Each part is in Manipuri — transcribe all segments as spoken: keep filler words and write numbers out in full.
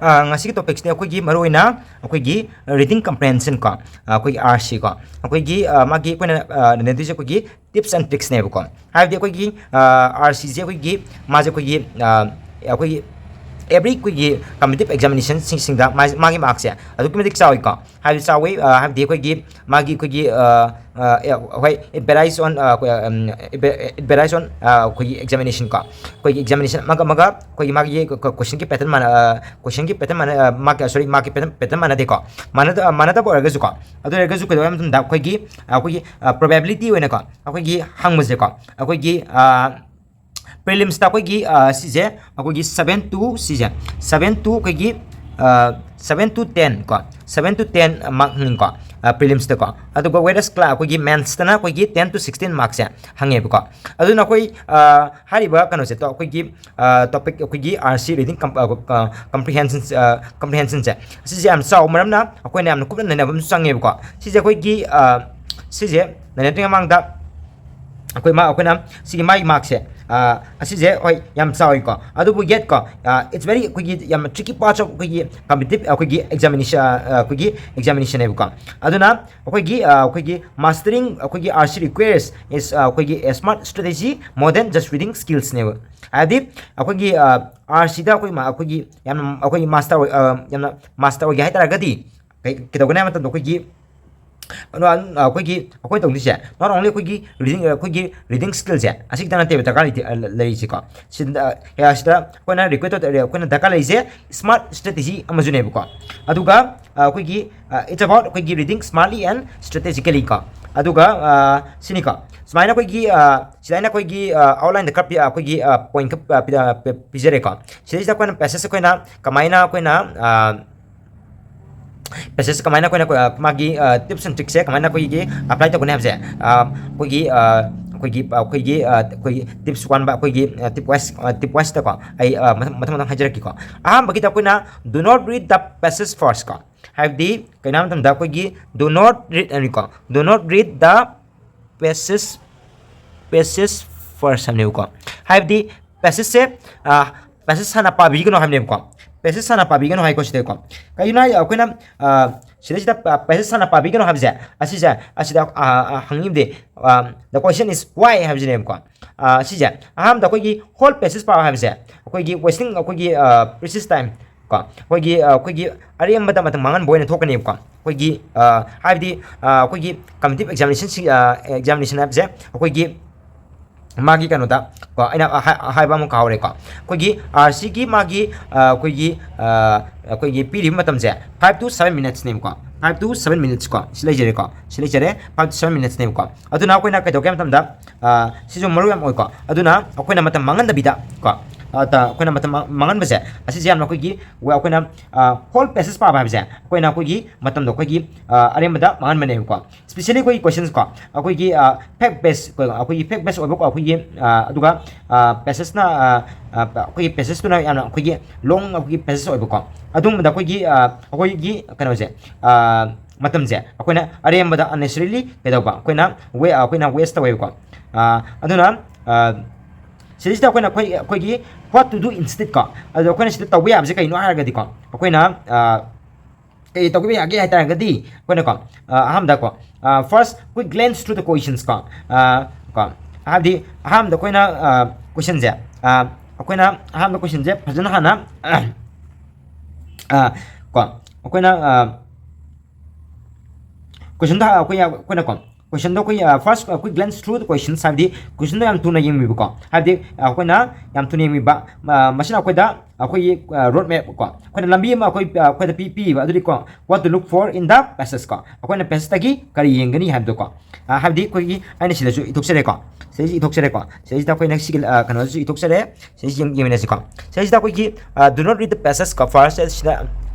ꯑ, ꯉꯁꯤꯒꯤ topic ꯁꯤꯗꯤ ꯑꯩꯈꯣꯏꯒꯤ ꯃꯔꯨꯑꯣꯏꯅ ꯑꯩꯈꯣꯏꯒꯤ reading comprehension ꯀꯣ, ꯑ, ꯑꯩꯈꯣꯏꯒꯤ R C ꯀꯣ, ꯑꯩꯈꯣꯏꯒꯤ, ꯑ, ꯃꯥꯒꯤ ꯑꯩꯈꯣꯏꯅ, ꯑ, ꯅꯩꯅꯗꯣꯏꯁꯦ ꯑꯩꯈꯣꯏꯒꯤ tips and tricks ꯅꯦꯕꯀꯣ꯫ ꯍꯥꯏꯕꯗꯤ ꯑꯩꯈꯣꯏꯒꯤ, ꯑ, R C ꯁꯦ ꯑꯩꯈꯣꯏꯒꯤ, ꯃꯥꯁꯦ ꯑꯩꯈꯣꯏꯒꯤ, ꯑ, ꯑꯩꯈꯣꯏꯒꯤ every ꯑꯩꯈꯣꯏꯒꯤ competitive examination ꯁꯤꯡꯁꯤꯡꯗ ꯃꯥ-, ꯃꯥꯒꯤ mark ꯁꯦ ꯑꯗꯨꯛꯀꯤ ꯃꯇꯤꯛ ꯆꯥꯎꯏꯀꯣ꯫ ꯍꯥꯏꯕꯗꯤ ꯆꯥꯎꯋꯤ, ꯑ, ꯍꯥꯏꯕꯗꯤ ꯑꯩꯈꯣꯏꯒꯤ ꯃꯥꯒꯤ ꯑꯩꯈꯣꯏꯒꯤ, ꯑ, ꯑ, ꯑꯦ, ꯍꯣꯏ, it varies on, ꯑ, ꯑꯩꯈꯣꯏ, ꯎꯝ, it va-, it varies on, ꯑ, ꯑꯩꯈꯣꯏꯒꯤ examination ꯀꯣ꯫ ꯑꯩꯈꯣꯏꯒꯤ examination ꯑꯃꯒ ꯑꯃꯒ ꯑꯩꯈꯣꯏꯒꯤ ꯃꯥꯒꯤ ꯀ-, ꯀ-, question ꯒꯤ pattern ꯃꯥꯟꯅ-, ꯑ, question ꯒꯤ pattern ꯃꯥꯟꯅ-, ꯑ, mark, sorry, mark ꯀꯤ pattern, pattern ꯃꯥꯟꯅꯗꯦꯀꯣ꯫ ꯃꯥꯟꯅꯗ-, ꯑ, ꯃꯥꯟꯅꯗꯕ ꯑꯣꯏꯔꯒꯁꯨꯀꯣ, ꯑꯗꯨ ꯑꯣꯏꯔꯒꯁꯨ ꯀꯩꯗꯧꯋꯦ ꯍꯥꯏꯕ ꯃꯇꯝꯗ ꯑꯩꯈꯣꯏꯒꯤ, ꯑ, ꯑꯩꯈꯣꯏꯒꯤ, ꯑ, probability ꯑꯣꯏꯅꯀꯣ, ꯑꯩꯈꯣꯏꯒꯤ ꯍꯪꯕꯁꯦꯀꯣ, ꯑꯩꯈꯣꯏꯒꯤ, ꯑ, prelims ꯇ ꯑꯩꯈꯣꯏꯒꯤ, ꯑ, ꯁꯤꯁꯦ ꯑꯩꯈꯣꯏꯒꯤ seven to ꯁꯤꯁꯦ, seven to ꯑꯩꯈꯣꯏꯒꯤ, ꯑ, seven to ten ꯀꯣ, seven to ten mark ꯍꯪꯉꯤꯀꯣ, ꯑ, prelims ꯇꯀꯣ꯫ ꯑꯗꯨꯒ whereas ꯀ꯭ꯂꯥ-, ꯑꯩꯈꯣꯏꯒꯤ maths ꯇꯅ ꯑꯩꯈꯣꯏꯒꯤ ten to sixteen mark ꯁꯦ ꯍꯪꯉꯦꯕꯀꯣ꯫ ꯑꯗꯨꯅ ꯑꯩꯈꯣꯏ, ꯑ, ꯍꯥꯏꯔꯤꯕ ꯀꯩꯅꯣꯁꯦ, ꯇꯣ-, ꯑꯩꯈꯣꯏꯒꯤ, ꯑ, topic ꯑꯩꯈꯣꯏꯒꯤ R C reading com-, ꯑ, ꯑ, comprehension, ꯑ, comprehension ꯁꯦ, ꯁꯤꯁꯦ ꯌꯥꯝ ꯆꯥꯎꯕ ꯃꯔꯝꯅ ꯑꯩꯈꯣꯏꯅ ꯌꯥꯝꯅ ꯀꯨꯞꯅ ꯅꯩꯅꯕ ꯑꯃꯁꯨ ꯆꯪꯉꯦꯕꯀꯣ꯫ ꯁꯤꯁꯦ ꯑꯩꯈꯣꯏꯒꯤ, ꯑ, ꯁꯤꯁꯦ ꯅꯩꯅꯗ꯭ꯔꯤꯉꯩ ꯃꯃꯥꯡꯗ ꯑꯩꯈꯣꯏ ꯃꯥ-, ꯑꯩꯈꯣꯏꯅ ꯁꯤꯒꯤ ꯃꯥꯒꯤ mark ꯁꯦ, ꯑ, ꯑꯁꯤꯁꯦ ꯍꯣꯏ ꯌꯥꯝ ꯆꯥꯎꯏꯀꯣ, ꯑꯗꯨꯕꯨ yet ꯀꯣ, ꯑ, it's very ꯑꯩꯈꯣꯏꯒꯤ ꯌꯥꯝꯅ tricky parts of ꯑꯩꯈꯣꯏꯒꯤ competitive ꯑꯩꯈꯣꯏꯒꯤ examination, ꯑ, ꯑ, ꯑꯩꯈꯣꯏꯒꯤ examination ꯅꯦꯕꯀꯣ꯫ ꯑꯗꯨꯅ ꯑꯩꯈꯣꯏꯒꯤ, ꯑ, ꯑꯩꯈꯣꯏꯒꯤ mastering ꯑꯩꯈꯣꯏꯒꯤ R C requires is, ꯑ, ꯑꯩꯈꯣꯏꯒꯤ a smart strategy more than just reading skills ꯅꯦꯕ꯫ ꯍꯥꯏꯕꯗꯤ ꯑꯩꯈꯣꯏꯒꯤ, ꯑ, R C ꯗ ꯑꯩꯈꯣꯏ ꯃꯥ-, ꯑꯩꯈꯣꯏꯒꯤ ꯌꯥꯝꯅ ꯑꯩꯈꯣꯏꯒꯤ master ꯑꯣꯏ-, ꯑ, ꯌꯥꯝꯅ master ꯑꯣꯏꯒꯦ ꯍꯥꯏ ꯇꯥꯔꯒꯗꯤ ꯀꯩ-, ꯀꯩꯗꯧꯒꯅꯤ ꯍꯥꯏꯕ ꯃꯇꯝꯗ ꯑꯩꯈꯣꯏꯒꯤ ꯑꯗꯣ, ꯑ, ꯑꯩꯈꯣꯏꯒꯤ, ꯑꯩꯈꯣꯏ ꯇꯧꯗꯣꯏꯁꯦ not only ꯑꯩꯈꯣꯏꯒꯤ reading, ꯑꯩꯈꯣꯏꯒꯤ reading skill ꯁꯦ ꯑꯁꯤ ꯈꯤꯇꯪ ꯅꯠꯇꯦꯕ ꯗꯔꯀꯥꯔ ꯂꯩꯇꯦ-, ꯑ, ꯂꯩꯔꯤꯁꯦꯀꯣ꯫ ꯁꯤꯗ, ꯑ, ꯁꯤꯗ ꯑꯩꯈꯣꯏꯅ require ꯇꯧ-, ꯑꯩꯈꯣꯏꯅ ꯗꯔꯀꯥꯔ ꯂꯩꯔꯤꯁꯦ smart strategy ꯑꯃꯁꯨꯅꯦꯕꯀꯣ꯫ ꯑꯗꯨꯒ, ꯑ, ꯑꯩꯈꯣꯏꯒꯤ, ꯑ, it's about ꯑꯩꯈꯣꯏꯒꯤ reading smartly and strategically ꯀꯣ꯫ ꯑꯗꯨꯒ, ꯑ, ꯁꯤꯅꯤꯀꯣ꯫ ꯁꯨꯃꯥꯏꯅ ꯑꯩꯈꯣꯏꯒꯤ, ꯑ, ꯁꯤꯗ ꯑꯩꯅ ꯑꯩꯈꯣꯏꯒꯤ, ꯑ, outline ꯗ ꯈꯔ ꯄꯤ-, ꯑ, ꯑꯩꯈꯣꯏꯒꯤ, ꯑ, point ꯈꯔ, ꯑ, ꯄꯤ-, ꯑ, ꯄꯤ-, ꯄꯤꯖꯔꯦꯀꯣ꯫ ꯁꯤꯗꯩꯁꯤꯗ ꯑꯩꯈꯣꯏꯅ passage ꯑꯩꯈꯣꯏꯅ ꯀꯃꯥꯏꯅ ꯑꯩꯈꯣꯏꯅ, ꯑ, passage ꯀꯃꯥꯏꯅ ꯑꯩꯈꯣꯏꯅ, ꯑ, ꯃꯥꯒꯤ, ꯑ, tips and tricks ꯁꯦ ꯀꯃꯥꯏꯅ ꯑꯩꯈꯣꯏꯒꯤ apply ꯇꯧꯒꯅꯤ ꯍꯥꯏꯕꯁꯦ, ꯑ, ꯑꯩꯈꯣꯏꯒꯤ, ꯑ, ꯑꯩꯈꯣꯏꯒꯤ, ꯑ, ꯑꯩꯈꯣꯏꯒꯤ, ꯑ, ꯑꯩꯈꯣꯏꯒꯤ tips one by ꯑꯩꯈꯣꯏꯒꯤ, ꯑ, tip wise, ꯑ, tip wise ꯇꯀꯣ ꯑꯩ, ꯑ, ꯃꯊꯪ, ꯃꯊꯪ ꯃꯊꯪ ꯍꯥꯏꯖꯔꯛꯀꯦꯀꯣ꯫ ꯑꯍꯥꯟꯕꯒꯤꯗ ꯑꯩꯈꯣꯏꯅ do not read the passage first ꯀꯣ꯫ ꯍꯥꯏꯕꯗꯤ ꯀꯩꯅꯣ ꯍꯥꯏꯕ ꯃꯇꯝꯗ ꯑꯩꯈꯣꯏꯒꯤ do not read ꯍꯥꯏꯅꯤꯀꯣ, do not read the passage, passage first ꯍꯥꯏꯕꯅꯦꯕꯀꯣ꯫ ꯍꯥꯏꯕꯗꯤ passage ꯁꯦ, ꯑ, passage ꯍꯥꯟꯅ ꯄꯥꯕꯤꯒꯅꯣ ꯍꯥꯏꯕꯅꯦꯕꯀꯣ꯫ passage ꯍꯥꯟꯅ ꯄꯥꯕꯤꯒꯅꯨ ꯍꯥꯏꯀꯣ ꯁꯤꯗꯀꯣ꯫ ꯀꯩꯒꯤꯅꯣ ꯍꯥꯏ ꯑꯩꯈꯣꯏꯅ, ꯑ, ꯁꯤꯗꯩꯁꯤꯗ, ꯑ, passage ꯍꯥꯟꯅ ꯄꯥꯕꯤꯒꯅꯨ ꯍꯥꯏꯕꯁꯦ, ꯑꯁꯤꯁꯦ, ꯑꯁꯤꯗ, ꯑ, ꯑ, ꯍꯪꯅꯤꯡꯉꯤꯕꯗꯤ, ꯑ, "The question is why?" ꯍꯥꯏꯕꯁꯤꯅꯦꯕꯀꯣ꯫ ꯑ, ꯁꯤꯁꯦ ꯑꯍꯥꯟꯕꯗ ꯑꯩꯈꯣꯏꯒꯤ whole passage ꯄꯥꯕ ꯍꯥꯏꯕꯁꯦ ꯑꯩꯈꯣꯏꯒꯤ wasting ꯑꯩꯈꯣꯏꯒꯤ, ꯑ, precious time ꯀꯣ, ꯑꯩꯈꯣꯏꯒꯤ, ꯑ, ꯑꯩꯈꯣꯏꯒꯤ ꯑꯔꯦꯝꯕꯗ ꯃꯇꯝ ꯃꯥꯡꯍꯟꯕ ꯑꯣꯏꯅ ꯊꯣꯛꯀꯅꯦꯕꯀꯣ꯫ ꯑꯩꯈꯣꯏꯒꯤ, ꯑ, ꯍꯥꯏꯕꯗꯤ, ꯑ, ꯑꯩꯈꯣꯏꯒꯤ competitive examination ꯁꯤ, ꯑ, examination ꯍꯥꯏꯕꯁꯦ ꯑꯩꯈꯣꯏꯒꯤ ꯃꯥꯒꯤ ꯀꯩꯅꯣꯗ ꯀꯣ, ꯑꯩꯅ ꯍꯥꯏ-, ꯍꯥꯏꯕ ꯑꯃ ꯀꯥꯎꯔꯦꯀꯣ꯫ ꯑꯩꯈꯣꯏꯒꯤ R C ꯒꯤ ꯃꯥꯒꯤ, ꯑ, ꯑꯩꯈꯣꯏꯒꯤ, ꯑ, ꯑꯩꯈꯣꯏꯒꯤ ꯄꯤꯔꯤꯕ ꯃꯇꯝꯁꯦ five to seven minutes ꯅꯦꯕꯀꯣ꯫ Five to seven minutes ꯀꯣ꯫ ꯁꯤ ꯂꯩꯖꯔꯦꯀꯣ꯫ ꯁꯤ ꯂꯩꯖꯔꯦ, five to seven minutes ꯅꯦꯕꯀꯣ꯫ ꯑꯗꯨꯅ ꯑꯩꯈꯣꯏꯅ ꯀꯩꯗꯧꯒꯦ ꯍꯥꯏꯕ ꯃꯇꯝꯗ, ꯑ, ꯁꯤꯁꯨ ꯃꯔꯨ ꯌꯥꯝ ꯑꯣꯏꯀꯣ꯫ ꯑꯗꯨꯅ ꯑꯩꯈꯣꯏꯅ ꯃꯇꯝ ꯃꯥꯡꯍꯟꯗꯕꯤꯗ ꯀꯣ, ꯑ, ꯇ-, ꯑꯩꯈꯣꯏꯅ ꯃꯇꯝ ꯃꯥꯡ-, ꯃꯥꯡꯍꯟꯕꯁꯦ, ꯑꯁꯤꯁꯦ ꯌꯥꯝꯅ ꯑꯩꯈꯣꯏꯒꯤ, ꯑꯩꯈꯣꯏꯅ, ꯑ, whole passage ꯄꯥꯕ ꯍꯥꯏꯕꯁꯦ ꯑꯩꯈꯣꯏꯅ ꯑꯩꯈꯣꯏꯒꯤ ꯃꯇꯝꯗꯣ ꯑꯩꯈꯣꯏꯒꯤ, ꯑ, ꯑꯔꯦꯝꯕꯗ ꯃꯥꯡꯍꯟꯕꯅꯦꯕꯀꯣ꯫ Specially ꯑꯩꯈꯣꯏꯒꯤ questions ꯀꯣ, ꯑꯩꯈꯣꯏꯒꯤ, ꯑ, fact base, ꯑꯩꯈꯣꯏꯒꯤ fact base ꯑꯣꯏꯕꯀꯣ, ꯑꯩꯈꯣꯏꯒꯤ, ꯑ, ꯑꯗꯨꯒ, ꯑ, passage ꯅ, ꯑ, ꯑ, ꯑꯩꯈꯣꯏꯒꯤ passage ꯇꯨꯅ ꯌꯥꯝꯅ ꯑꯩꯈꯣꯏꯒꯤ long ꯑꯩꯈꯣꯏꯒꯤ passage ꯑꯣꯏꯕꯀꯣ꯫ ꯑꯗꯨꯒꯨꯝꯕꯗ ꯑꯩꯈꯣꯏꯒꯤ, ꯑ, ꯑꯩꯈꯣꯏꯒꯤ ꯀꯩꯅꯣꯁꯦ, ꯑ, ꯃꯇꯝꯁꯦ ꯑꯩꯈꯣꯏꯅ ꯑꯔꯦꯝꯕꯗ unnecessarily ꯀꯩꯗꯧꯕ ꯑꯩꯈꯣꯏꯅ ꯋꯦ-, ꯑꯩꯈꯣꯏꯅ waste ꯇꯧꯋꯦꯕꯀꯣ꯫ ꯑ, ꯑꯗꯨꯅ, ꯑ, ꯁꯤꯗꯩꯁꯤꯗ ꯑꯩꯈꯣꯏꯅ ꯑꯩꯈꯣꯏ, ꯑꯩꯈꯣꯏꯒꯤ what to do instead ꯀꯣ꯫ ꯑꯗꯣ ꯑꯩꯈꯣꯏꯅ ꯁꯤꯗ ꯇꯧꯕ ꯌꯥꯕꯁꯦ ꯀꯩꯅꯣ ꯍꯥꯏꯔꯒꯗꯤꯀꯣ, ꯑꯩꯈꯣꯏꯅ, ꯑ, ꯀꯩ ꯇꯧꯕ ꯌꯥꯒꯦ ꯍꯥꯏ ꯇꯥꯔꯒꯗꯤ ꯑꯩꯈꯣꯏꯅꯀꯣ, ꯑ, ꯑꯍꯥꯟꯕꯗꯀꯣ, ꯑ, first quick glance through the questions ꯀꯣ, ꯑ, ꯀꯣ, ꯍꯥꯏꯕꯗꯤ ꯑꯍꯥꯟꯕꯗ ꯑꯩꯈꯣꯏꯅ, ꯑ, question ꯁꯦ, ꯑ, ꯑꯩꯈꯣꯏꯅ ꯑꯍꯥꯟꯕ question ꯁꯦ ꯐꯖꯅ ꯍꯥꯟꯅ, ꯑ, ꯀꯣ, ꯑꯩꯈꯣꯏꯅ, ꯑ, question ꯗꯣ ꯑꯩꯈꯣꯏ, ꯑꯩꯈꯣꯏꯅꯀꯣ, question ꯗꯣ ꯑꯩꯈꯣꯏ, ꯑ, first, ꯑ, quick glance through the questions ꯍꯥꯏꯕꯗꯤ question ꯗꯣ ꯌꯥꯝ ꯊꯨꯅ ꯌꯦꯡꯕꯤꯕꯀꯣ꯫ ꯍꯥꯏꯕꯗꯤ, ꯑ, ꯑꯩꯈꯣꯏꯅ ꯌꯥꯝ ꯊꯨꯅ ꯌꯦꯡꯕꯤꯕ, ꯑ, ꯃꯁꯤꯅ ꯑꯩꯈꯣꯏꯗ ꯑꯩꯈꯣꯏꯒꯤ, ꯑ, road map ꯀꯣ, ꯑꯩꯈꯣꯏꯅ ꯂꯝꯕꯤ ꯑꯃ ꯑꯩꯈꯣꯏ, ꯑ, ꯑꯩꯈꯣꯏꯗ ꯄꯤ-, ꯄꯤꯕ ꯑꯗꯨꯗꯤꯀꯣ, what to look for in the passage ꯀꯣ, ꯑꯩꯈꯣꯏꯅ passage ꯇꯒꯤ ꯀꯔꯤ ꯌꯦꯡꯒꯅꯤ ꯍꯥꯏꯕꯗꯣꯀꯣ꯫ ꯑ, ꯍꯥꯏꯕꯗꯤ ꯑꯩꯈꯣꯏꯒꯤ, ꯑꯩꯅ ꯁꯤꯗꯁꯨ ꯏꯊꯣꯛꯆꯔꯦꯀꯣ, ꯁꯤꯗꯩꯁꯤ ꯏꯊꯣꯛꯆꯔꯦꯀꯣ, ꯁꯤꯗꯩꯁꯤꯗ ꯑꯩꯈꯣꯏꯅ ꯁꯤꯒꯤ, ꯑ, ꯀꯩꯅꯣꯗꯁꯨ ꯏꯊꯣꯛꯆꯔꯦ, ꯁꯤꯗꯩꯁꯤ ꯌꯦꯡ-, ꯌꯦꯡꯃꯤꯟꯅꯁꯤꯀꯣ꯫ ꯁꯤꯗꯩꯁꯤꯗ ꯑꯩꯈꯣꯏꯒꯤ, ꯑ, "Do not read the passage" ꯀꯣ, first ꯁꯤꯗ,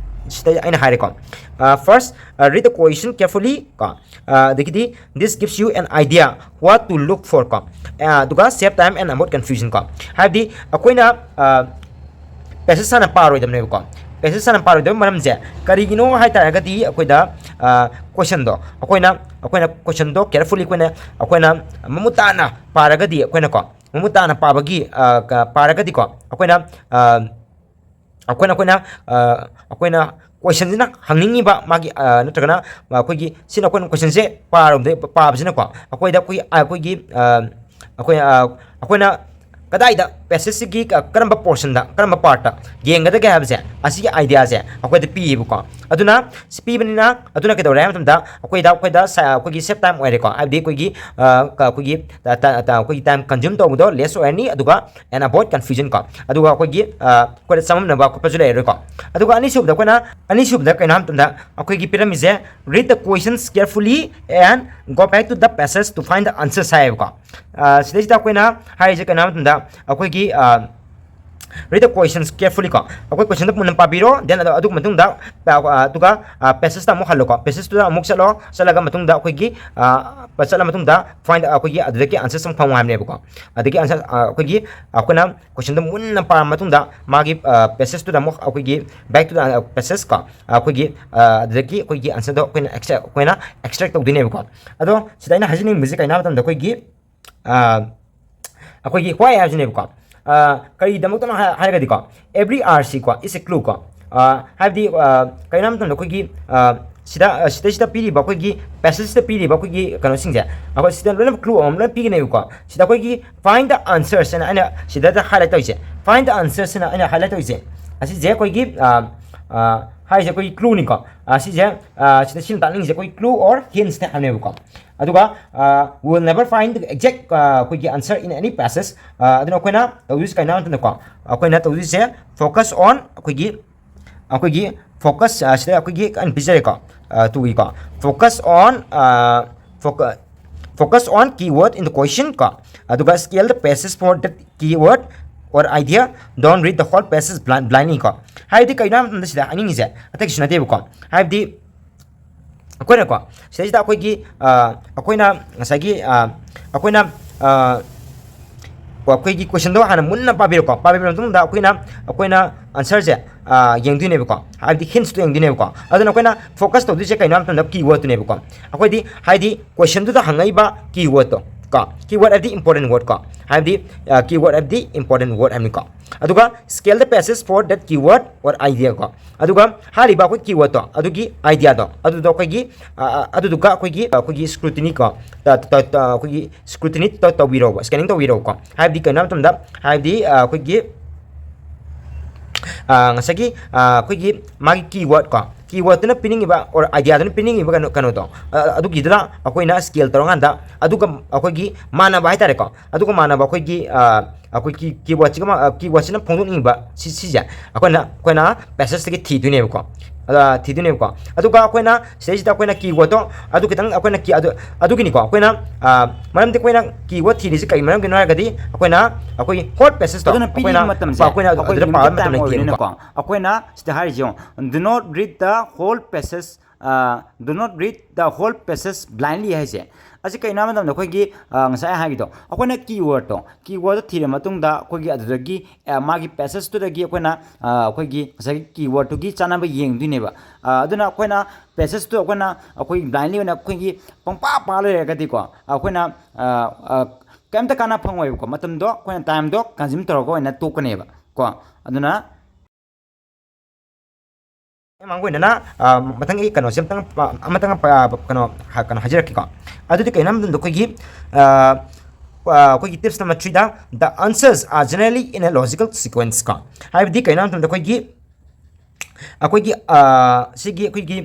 ꯁꯤꯗ ꯑꯩꯅ ꯍꯥꯏꯔꯦꯀꯣ꯫ ꯑ, first, ꯑ, read the question carefully ꯀꯣ꯫ ꯑ, ꯑꯗꯒꯤꯗꯤ "This gives you an idea what to look for" ꯀꯣ꯫ ꯑ, ꯑꯗꯨꯒ "Save time and avoid confusion" ꯀꯣ꯫ ꯍꯥꯏꯕꯗꯤ ꯑꯩꯈꯣꯏꯅ, ꯑ, passage ꯍꯥꯟꯅ ꯄꯥꯔꯣꯏꯗꯕꯅꯦꯕꯀꯣ꯫ Passage ꯍꯥꯟꯅ ꯄꯥꯔꯣꯏꯗꯕ ꯃꯔꯝꯁꯦ ꯀꯔꯤꯒꯤꯅꯣ ꯍꯥꯏ ꯇꯥꯔꯒꯗꯤ ꯑꯩꯈꯣꯏꯗ, ꯑ, question ꯗꯣ ꯑꯩꯈꯣꯏꯅ, ꯑꯩꯈꯣꯏꯅ question ꯗꯣ carefully ꯑꯩꯈꯣꯏꯅ, ꯑꯩꯈꯣꯏꯅ ꯃꯃꯨꯠ ꯇꯥꯅ ꯄꯥꯔꯒꯗꯤ ꯑꯩꯈꯣꯏꯅꯀꯣ, ꯃꯃꯨꯠ ꯇꯥꯅ ꯄꯥꯕꯒꯤ, ꯑ, ꯀ-, ꯄꯥꯔꯒꯗꯤꯀꯣ ꯑꯩꯈꯣꯏꯅ, ꯑ, ꯑꯩꯈꯣꯏꯅ ꯑꯩꯈꯣꯏꯅ ꯑ, ꯑꯩꯈꯣꯏꯅ ꯀꯣꯏꯁꯟꯁꯤꯅ ꯍꯪꯅꯤꯡꯉꯤꯕ ꯃꯥꯒꯤ ꯑ, ꯅꯠꯇ꯭ꯔꯒꯅ ꯑꯩꯈꯣꯏꯒꯤ ꯁꯤꯅ ꯑꯩꯈꯣꯏꯅ ꯀꯣꯏꯁꯟꯁꯦ ꯄꯥꯔꯨꯕꯗ ꯄꯥꯕꯁꯤꯅꯀꯣ ꯑꯩꯈꯣꯏꯗ ꯑꯩꯈꯣꯏ ꯑꯩꯈꯣꯏꯒꯤ ꯑ, ꯑꯩꯈꯣꯏ ꯑ, ꯑꯩꯈꯣꯏꯅ ꯀꯗꯥꯏꯗ ꯄꯦꯁꯦꯖꯁꯤꯒꯤ ꯀ- ꯀꯔꯝꯕ ꯄꯣꯔꯁꯟꯗ ꯀꯔꯝꯕ ꯄꯥꯔꯠꯇ ꯌꯦꯡꯒꯗꯒꯦ ꯍꯥꯏꯕꯁꯦ ꯑꯁꯤꯒꯤ ꯑꯥꯏꯗꯤꯌꯥꯁꯦ ꯑꯩꯈꯣꯏꯗ ꯄꯤꯌꯦꯕꯀꯣ꯫ ꯑꯗꯨꯅ ꯁꯤ ꯄꯤꯕꯅꯤꯅ ꯑꯗꯨꯅ ꯀꯩꯗꯧꯔꯦ ꯍꯥꯏꯕ ꯃꯇꯝꯗ ꯑꯩꯈꯣꯏꯗ ꯑꯩꯈꯣꯏꯗ ꯁ- ꯑꯩꯈꯣꯏꯒꯤ ꯁꯦꯞ ꯇꯥꯏꯝ ꯑꯣꯏꯔꯦꯀꯣ꯫ ꯍꯥꯏꯕꯗꯤ ꯑꯩꯈꯣꯏꯒꯤ ꯑ, ꯀ- ꯑꯩꯈꯣꯏꯒꯤ ꯇ- ꯇ- ꯇ- ꯑꯩꯈꯣꯏꯒꯤ ꯇꯥꯏꯝ ꯀꯟꯖ꯭ꯌꯨꯝ ꯇꯧꯕꯗꯣ ꯂꯦꯁ ꯑꯣꯏꯔꯅꯤ꯫ ꯑꯗꯨꯒ and avoid confusion ꯀꯣ꯫ ꯑꯗꯨꯒ ꯑꯩꯈꯣꯏꯒꯤ ꯑ, ꯑꯩꯈꯣꯏꯗ ꯆꯃꯝꯅꯕ ꯈꯣꯠꯄꯁꯨ ꯂꯩꯔꯔꯣꯏꯀꯣ꯫ ꯑꯗꯨꯒ ꯑꯅꯤꯁꯨꯕꯗ ꯑꯩꯈꯣꯏꯅ ꯑꯅꯤꯁꯨꯕꯗ ꯀꯩꯅꯣ ꯍꯥꯏꯕ ꯃꯇꯝꯗ ꯑꯩꯈꯣꯏꯒꯤ ꯄꯤꯔꯝꯃꯤꯁꯦ read the questions carefully and go back to the passage to find the answers ꯍꯥꯏꯌꯦꯕꯀꯣ꯫ ꯑ, ꯁꯤꯗꯩꯁꯤꯗ ꯑꯩꯈꯣꯏꯅ ꯍꯥꯏꯔꯤꯁꯦ ꯀꯩꯅꯣ ꯍꯥꯏꯕ ꯃꯇꯝꯗ ꯑꯩꯈꯣꯏꯒꯤ ꯑ, read the questions carefully ꯀꯣ꯫ ꯑꯩꯈꯣꯏ ꯀꯣꯏꯁꯟꯗꯣ ꯃꯨꯟꯅ ꯄꯥꯕꯤꯔꯣ꯫ Then ꯑꯗꯨ ꯑꯗꯨꯒꯤ ꯃꯇꯨꯡꯗ ꯑ, ꯑꯗꯨꯒ ꯄꯦꯁꯦꯖꯇ ꯑꯃꯨꯛ ꯍꯜꯂꯣꯀꯣ꯫ ꯄꯦꯁꯦꯖꯇꯨꯗ ꯑꯃꯨꯛ ꯆꯠꯂꯣ꯫ ꯆꯠꯂꯒ ꯃꯇꯨꯡꯗ ꯑꯩꯈꯣꯏꯒꯤ ꯑ, ꯆꯠꯂ ꯃꯇꯨꯡꯗ ꯐꯥꯏꯟ ꯑꯩꯈꯣꯏꯒꯤ ꯑꯗꯨꯗꯒꯤ ꯑꯟꯁꯔꯁ ꯑꯃꯨꯛ ꯐꯪꯉꯣ ꯍꯥꯏꯕꯅꯦꯕꯀꯣ꯫ ꯑꯗꯒꯤ ꯑꯟꯁꯔ ꯑꯩꯈꯣꯏꯒꯤ ꯑꯩꯈꯣꯏꯅ ꯀꯣꯏꯁꯟꯗꯣ ꯃꯨꯟꯅ ꯄꯥꯔ ꯃꯇꯨꯡꯗ ꯃꯥꯒꯤ ꯄꯦꯁꯦꯖꯇꯨꯗ ꯑꯃꯨꯛ ꯑꯩꯈꯣꯏꯒꯤ back to the passage ꯀꯣ꯫ ꯑꯩꯈꯣꯏꯒꯤ ꯑ, ꯑꯗꯨꯗꯒꯤ ꯑꯩꯈꯣꯏꯒꯤ ꯑꯟꯁꯔꯗꯣ ꯑꯩꯈꯣꯏꯅ extract ꯑꯩꯈꯣꯏꯅ extract ꯇꯧꯗꯣꯏꯅꯦꯕꯀꯣ꯫ ꯑꯗꯣ ꯁꯤꯗ ꯑꯩꯅ ꯍꯥꯏꯖꯅꯤꯡꯕꯁꯦ ꯀꯩꯅꯣ ꯍꯥꯏꯕ ꯃꯇꯝꯗ ꯑꯩꯈꯣꯏꯒꯤ ꯑ, ꯑꯩꯈꯣꯏꯒꯤ why ꯍꯥꯏꯕꯁꯤꯅꯦꯕꯀꯣ꯫ ꯑ, ꯀꯔꯤꯒꯤꯗꯃꯛꯇꯅꯣ ꯍꯥꯏ- ꯍꯥꯏꯔꯒꯗꯤꯀꯣ, every R ꯁꯤꯀꯣ is a clue ꯀꯣ꯫ ꯑ, ꯍꯥꯏꯕꯗꯤ ꯑ, ꯀꯩꯅꯣ ꯍꯥꯏꯕ ꯃꯇꯝꯗ ꯑꯩꯈꯣꯏꯒꯤ ꯑ, ꯁꯤꯗ ꯑ, ꯁꯤꯗꯩꯁꯤꯗ ꯄꯤꯔꯤꯕ ꯑꯩꯈꯣꯏꯒꯤ ꯄꯦꯁꯦꯖꯁꯤꯗ ꯄꯤꯔꯤꯕ ꯑꯩꯈꯣꯏꯒꯤ ꯀꯩꯅꯣꯁꯤꯡꯁꯦ ꯑꯩꯈꯣꯏ ꯁꯤꯗ ꯂꯣꯏꯅꯃꯛ clue ꯑꯃꯃꯝ ꯂꯣꯏꯅ ꯄꯤꯒꯅꯦꯕꯀꯣ꯫ ꯁꯤꯗ ꯑꯩꯈꯣꯏꯒꯤ find the answers ꯍꯥꯏꯅ ꯑꯩꯅ ꯁꯤꯗ highlight ꯇꯧꯔꯤꯁꯦ, find the answers ꯍꯥꯏꯅ ꯑꯩꯅ highlight ꯇꯧꯔꯤꯁꯦ ꯑꯁꯤꯁꯦ ꯑꯩꯈꯣꯏꯒꯤ ꯑ, ꯑ, ꯍꯥꯏꯔꯤꯁꯦ ꯑꯩꯈꯣꯏꯒꯤ clue ꯅꯤꯀꯣ꯫ ꯑ, ꯁꯤꯁꯦ ꯑ, ꯁꯤꯗ ꯁꯤꯅ ꯇꯥꯛꯅꯤꯡꯉꯤꯁꯦ ꯑꯩꯈꯣꯏ clue or hints ꯅꯦ ꯍꯥꯏꯕꯅꯦꯕꯀꯣ꯫ ꯑꯗꯨꯒ ꯑ, we will never find the exact ꯑ, ꯑꯩꯈꯣꯏꯒꯤ answer in any passage꯫ ꯑ, ꯑꯗꯨꯅ ꯑꯩꯈꯣꯏꯅ ꯇꯧꯗꯣꯏꯁꯦ ꯀꯩꯅꯣ ꯍꯥꯏꯕ ꯃꯇꯝꯗꯀꯣ, ꯑꯩꯈꯣꯏꯅ ꯇꯧꯗꯣꯏꯁꯦ focus on ꯑꯩꯈꯣꯏꯒꯤ ꯑꯩꯈꯣꯏꯒꯤ focus ꯑ, ꯁꯤꯗ ꯑꯩꯈꯣꯏꯒꯤ ꯑꯩꯅ ꯄꯤꯖꯔꯦꯀꯣ꯫ ꯑ, ꯇꯨꯒꯤꯀꯣ, focus on ꯑ, focu- focus on keyword in the question ꯀꯣ꯫ ꯑꯗꯨꯒ scale the passage for the keyword or idea, don't read the whole passage blind blindly ꯀꯣ꯫ ꯍꯥꯏꯕꯗꯤ ꯀꯩꯅꯣ ꯍꯥꯏꯕ ꯃꯇꯝꯗ ꯁꯤꯗ ꯍꯥꯏꯅꯤꯡꯉꯤꯁꯦ ꯑꯇꯩ ꯀꯩꯁꯨ ꯅꯠꯇꯦꯕꯀꯣ꯫ ꯍꯥꯏꯕꯗꯤ ꯑꯩꯈꯣꯏꯅꯀꯣ ꯁꯤꯗꯩꯁꯤꯗ ꯑꯩꯈꯣꯏꯒꯤ ꯑ, ꯑꯩꯈꯣꯏꯅ ꯉꯁꯥꯏꯒꯤ ꯑ, ꯑꯩꯈꯣꯏꯅ ꯑ, ꯑꯩꯈꯣꯏꯒꯤ ꯀꯣꯏꯁꯟꯗꯣ ꯍꯥꯟꯅ ꯃꯨꯟꯅ ꯄꯥꯕꯤꯔꯣꯀꯣ꯫ ꯄꯥꯕꯤꯔꯕ ꯃꯇꯨꯡꯗ ꯑꯩꯈꯣꯏꯅ ꯑꯩꯈꯣꯏꯅ ꯑꯟꯁꯔꯁꯦ ꯌꯦꯡꯗꯣꯏꯅꯦꯕꯀꯣ꯫ ꯍꯥꯏꯕꯗꯤ ꯍꯤꯟꯁꯇꯣ ꯌꯦꯡꯗꯣꯏꯅꯦꯕꯀꯣ꯫ ꯑꯗꯨꯅ ꯑꯩꯈꯣꯏꯅ ꯐꯣꯀꯁ ꯇꯧꯗꯣꯏꯁꯦ ꯀꯩꯅꯣ ꯍꯥꯏꯕ ꯃꯇꯝꯗ ꯀꯤ ꯋꯥꯔꯗꯇꯨꯅꯦꯕꯀꯣ꯫ ꯑꯩꯈꯣꯏꯗꯤ ꯍꯥꯏꯗꯤ ꯀꯣꯏꯁꯟꯗꯨꯗ ꯍꯪꯉꯛꯏꯕ ꯀꯤ ꯋꯥꯔꯗꯇꯣ, ꯀꯣ, keyword ꯍꯥꯏꯕꯗꯤ important word ꯀꯣ, ꯍꯥꯏꯕꯗꯤ keyword ꯍꯥꯏꯕꯗꯤ important word ꯍꯥꯏꯕꯅꯤꯀꯣ꯫ ꯑꯗꯨꯒ scale the passage for that keyword or idea ꯀꯣ꯫ ꯑꯗꯨꯒ ꯍꯥꯏꯔꯤꯕ ꯑꯩꯈꯣꯏ keywordꯇꯣ ꯑꯗꯨꯒꯤ ideaꯗꯣ ꯑꯗꯨꯗꯣ ꯑꯩꯈꯣꯏꯒꯤ ꯑꯗꯨꯗꯨꯒ ꯑꯩꯈꯣꯏꯒꯤ ꯑꯩꯈꯣꯏꯒꯤ scrutiny ꯀꯣ, ꯑꯩꯈꯣꯏꯒꯤ scrutiny ꯇꯧꯕꯤꯔꯧꯕ, scanning ꯇꯧꯕꯤꯔꯧꯀꯣ꯫ ꯍꯥꯏꯕꯗꯤ ꯀꯩꯅꯣ ꯍꯥꯏꯕ ꯃꯇꯝꯗ, ꯍꯥꯏꯕꯗꯤ ꯑꯩꯈꯣꯏꯒꯤ ꯉꯁꯥꯏꯒꯤ ꯑꯩꯈꯣꯏꯒꯤ ꯃꯥꯒꯤ keyword ꯀꯣ, keywordꯇꯨꯅ ꯄꯤꯅꯤꯡꯉꯤꯕ or ideaꯗꯨꯅ ꯄꯤꯅꯤꯡꯉꯤꯕ ꯀꯩꯅꯣ ꯀꯩꯅꯣꯗꯣ ꯑꯗꯨꯒꯤꯗꯨꯗ ꯑꯩꯈꯣꯏꯅ scale ꯇꯧꯔꯀꯥꯟꯗ ꯑꯗꯨꯒ ꯑꯩꯈꯣꯏꯒꯤ ꯃꯥꯟꯅꯕ ꯍꯥꯏꯇꯥꯔꯦꯀꯣ, ꯑꯗꯨꯒ ꯃꯥꯟꯅꯕ ꯑꯩꯈꯣꯏꯒꯤ ꯑꯩꯈꯣꯏꯒꯤ keywordꯁꯤꯒ keywordꯁꯤꯅ ꯐꯣꯡꯗꯣꯛꯅꯤꯡꯕ ꯁꯤ ꯁꯤꯁꯦ ꯑꯩꯈꯣꯏꯅ ꯑꯩꯈꯣꯏꯅ passageꯇꯒꯤ ꯊꯤꯗꯣꯏꯅꯦꯕꯀꯣ꯫ ꯊꯤꯗꯣꯏꯅꯦꯕꯀꯣ꯫ ꯑꯗꯨꯒ ꯑꯩꯈꯣꯏꯅ ꯁꯤꯗꯩꯁꯤꯗ ꯑꯩꯈꯣꯏꯅ keywordꯇꯣ ꯑꯗꯨ ꯈꯤꯇꯪ ꯑꯩꯈꯣꯏꯅ ꯑꯗꯨꯒꯤꯅꯤꯀꯣ, ꯑꯩꯈꯣꯏꯅ ꯃꯔꯝꯗꯤ ꯑꯩꯈꯣꯏꯅ keyword ꯊꯤꯔꯤꯁꯤ ꯀꯩ ꯃꯔꯝꯒꯤꯅꯣ ꯍꯥꯏꯔꯒꯗꯤ ꯑꯩꯈꯣꯏꯅ ꯑꯩꯈꯣꯏꯒꯤ whole passageꯇꯣ ꯑꯗꯨꯅ ꯄꯤꯔꯤꯕ ꯑꯩꯈꯣꯏꯅ ꯃꯇꯝꯁꯦ ꯑꯩꯈꯣꯏꯅ ꯑꯩꯈꯣꯏ ꯑꯗꯨꯗ ꯄꯥꯕ ꯃꯇꯝ ꯂꯩꯇꯦꯕꯀꯣ꯫ ꯑꯩꯈꯣꯏꯅ ꯁꯤꯗ ꯍꯥꯏꯔꯤꯁꯦ ꯌꯦꯡꯉꯣ, "Do not read the whole passage, do not read the whole passage blindly" ꯍꯥꯏꯁꯦ꯫ ꯑꯁꯤ ꯀꯩꯅꯣ ꯍꯥꯏꯕ ꯃꯇꯝꯗ ꯑꯩꯈꯣꯏꯒꯤ ꯉꯁꯥꯏ ꯍꯥꯏꯈꯤꯗꯣ, ꯑꯩꯈꯣꯏꯅ keywordꯇꯣ keywordꯇꯣ ꯊꯤꯔ ꯃꯇꯨꯡꯗ ꯑꯩꯈꯣꯏꯒꯤ ꯑꯗꯨꯗꯒꯤ ꯃꯥꯒꯤ passageꯇꯨꯗꯒꯤ ꯑꯩꯈꯣꯏꯅ ꯑꯩꯈꯣꯏꯒꯤ ꯉꯁꯥꯏꯒꯤ keywordꯇꯨꯒꯤ ꯆꯥꯟꯅꯕ ꯌꯦꯡꯗꯣꯏꯅꯦꯕ꯫ ꯑꯗꯨꯅ ꯑꯩꯈꯣꯏꯅ passageꯇꯣ ꯑꯩꯈꯣꯏꯅ ꯑꯩꯈꯣꯏ blindly ꯑꯣꯏꯅ ꯑꯩꯈꯣꯏꯒꯤ ꯄꯪꯄꯥ ꯄꯥ ꯂꯩꯔꯒꯗꯤꯀꯣ, ꯑꯩꯈꯣꯏꯅ ꯀꯩꯝꯇ ꯀꯥꯟꯅ ꯐꯪꯉꯣꯏꯕꯀꯣ꯫ ꯃꯇꯝꯗꯣ ꯑꯩꯈꯣꯏꯅ timeꯗꯣ consume ꯇꯧꯔꯒ ꯑꯣꯏꯅ ꯇꯣꯛꯀꯅꯦꯕ ꯀꯣ꯫ ꯑꯗꯨꯅ ꯃꯥꯡꯒꯣꯏꯅꯅ ꯃꯊꯪꯒꯤ ꯀꯩꯅꯣꯁꯦ ꯑꯃꯇꯪ ꯑꯃꯇꯪ ꯀꯩꯅꯣ ꯀꯩꯅꯣ ꯍꯥꯏꯖꯔꯛꯀꯦꯀꯣ꯫ ꯑꯗꯨꯗꯤ ꯀꯩꯅꯣ ꯍꯥꯏꯕ ꯃꯇꯝꯗ ꯑꯩꯈꯣꯏꯒꯤ ꯑꯩꯈꯣꯏꯒꯤ tips number threeꯗ, "The answers are generally in a logical sequence" ꯀꯣ꯫ ꯍꯥꯏꯕꯗꯤ ꯀꯩꯅꯣ ꯍꯥꯏꯕ ꯃꯇꯝꯗ ꯑꯩꯈꯣꯏꯒꯤ ꯑꯩꯈꯣꯏꯒꯤ ꯁꯤꯒꯤ ꯑꯩꯈꯣꯏꯒꯤ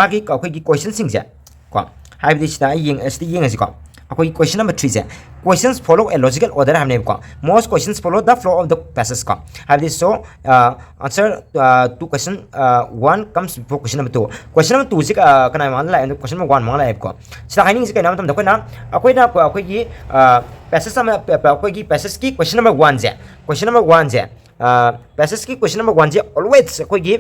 ꯃꯥꯒꯤ ꯑꯩꯈꯣꯏꯒꯤ questionꯁꯤꯡꯁꯦ ꯀꯣ, ꯍꯥꯏꯕꯗꯤ ꯁꯤꯗ ꯑꯩ ꯌꯦꯡ ꯁꯤꯗ ꯌꯦꯡꯉꯁꯤꯀꯣ꯫ ꯑꯩꯈꯣꯏꯒꯤ question number threeꯁꯦ, "Questions follow a logical order" ꯍꯥꯏꯕꯅꯦꯕꯀꯣ꯫ "Most questions follow the flow of the passage" ꯀꯣ꯫ ꯍꯥꯏꯕꯗꯤ so answer to question one comes before question number two꯫ Question number twoꯁꯤ ꯀꯅꯥ ꯃꯃꯥꯡꯗ ꯂꯥꯛꯑꯦ? Question number one ꯃꯃꯥꯡꯗ ꯂꯥꯛꯑꯦꯕꯀꯣ꯫ ꯁꯤꯗ ꯍꯥꯏꯅꯤꯡꯉꯤꯁꯤ ꯀꯩꯅꯣ ꯍꯥꯏꯕ ꯃꯇꯝꯗ ꯑꯩꯈꯣꯏꯅ ꯑꯩꯈꯣꯏꯅ ꯑꯩꯈꯣꯏꯒꯤ passage ꯑꯃ ꯑꯩꯈꯣꯏꯒꯤ passageꯀꯤ question number oneꯁꯦ, question number oneꯁꯦ ꯄꯦꯁꯦꯖꯀꯤ ꯀꯣꯏꯁꯟ ꯅꯝꯕꯔ ꯋꯥꯟꯁꯦ ꯑꯣꯜꯋꯦꯁ ꯑꯩꯈꯣꯏꯒꯤ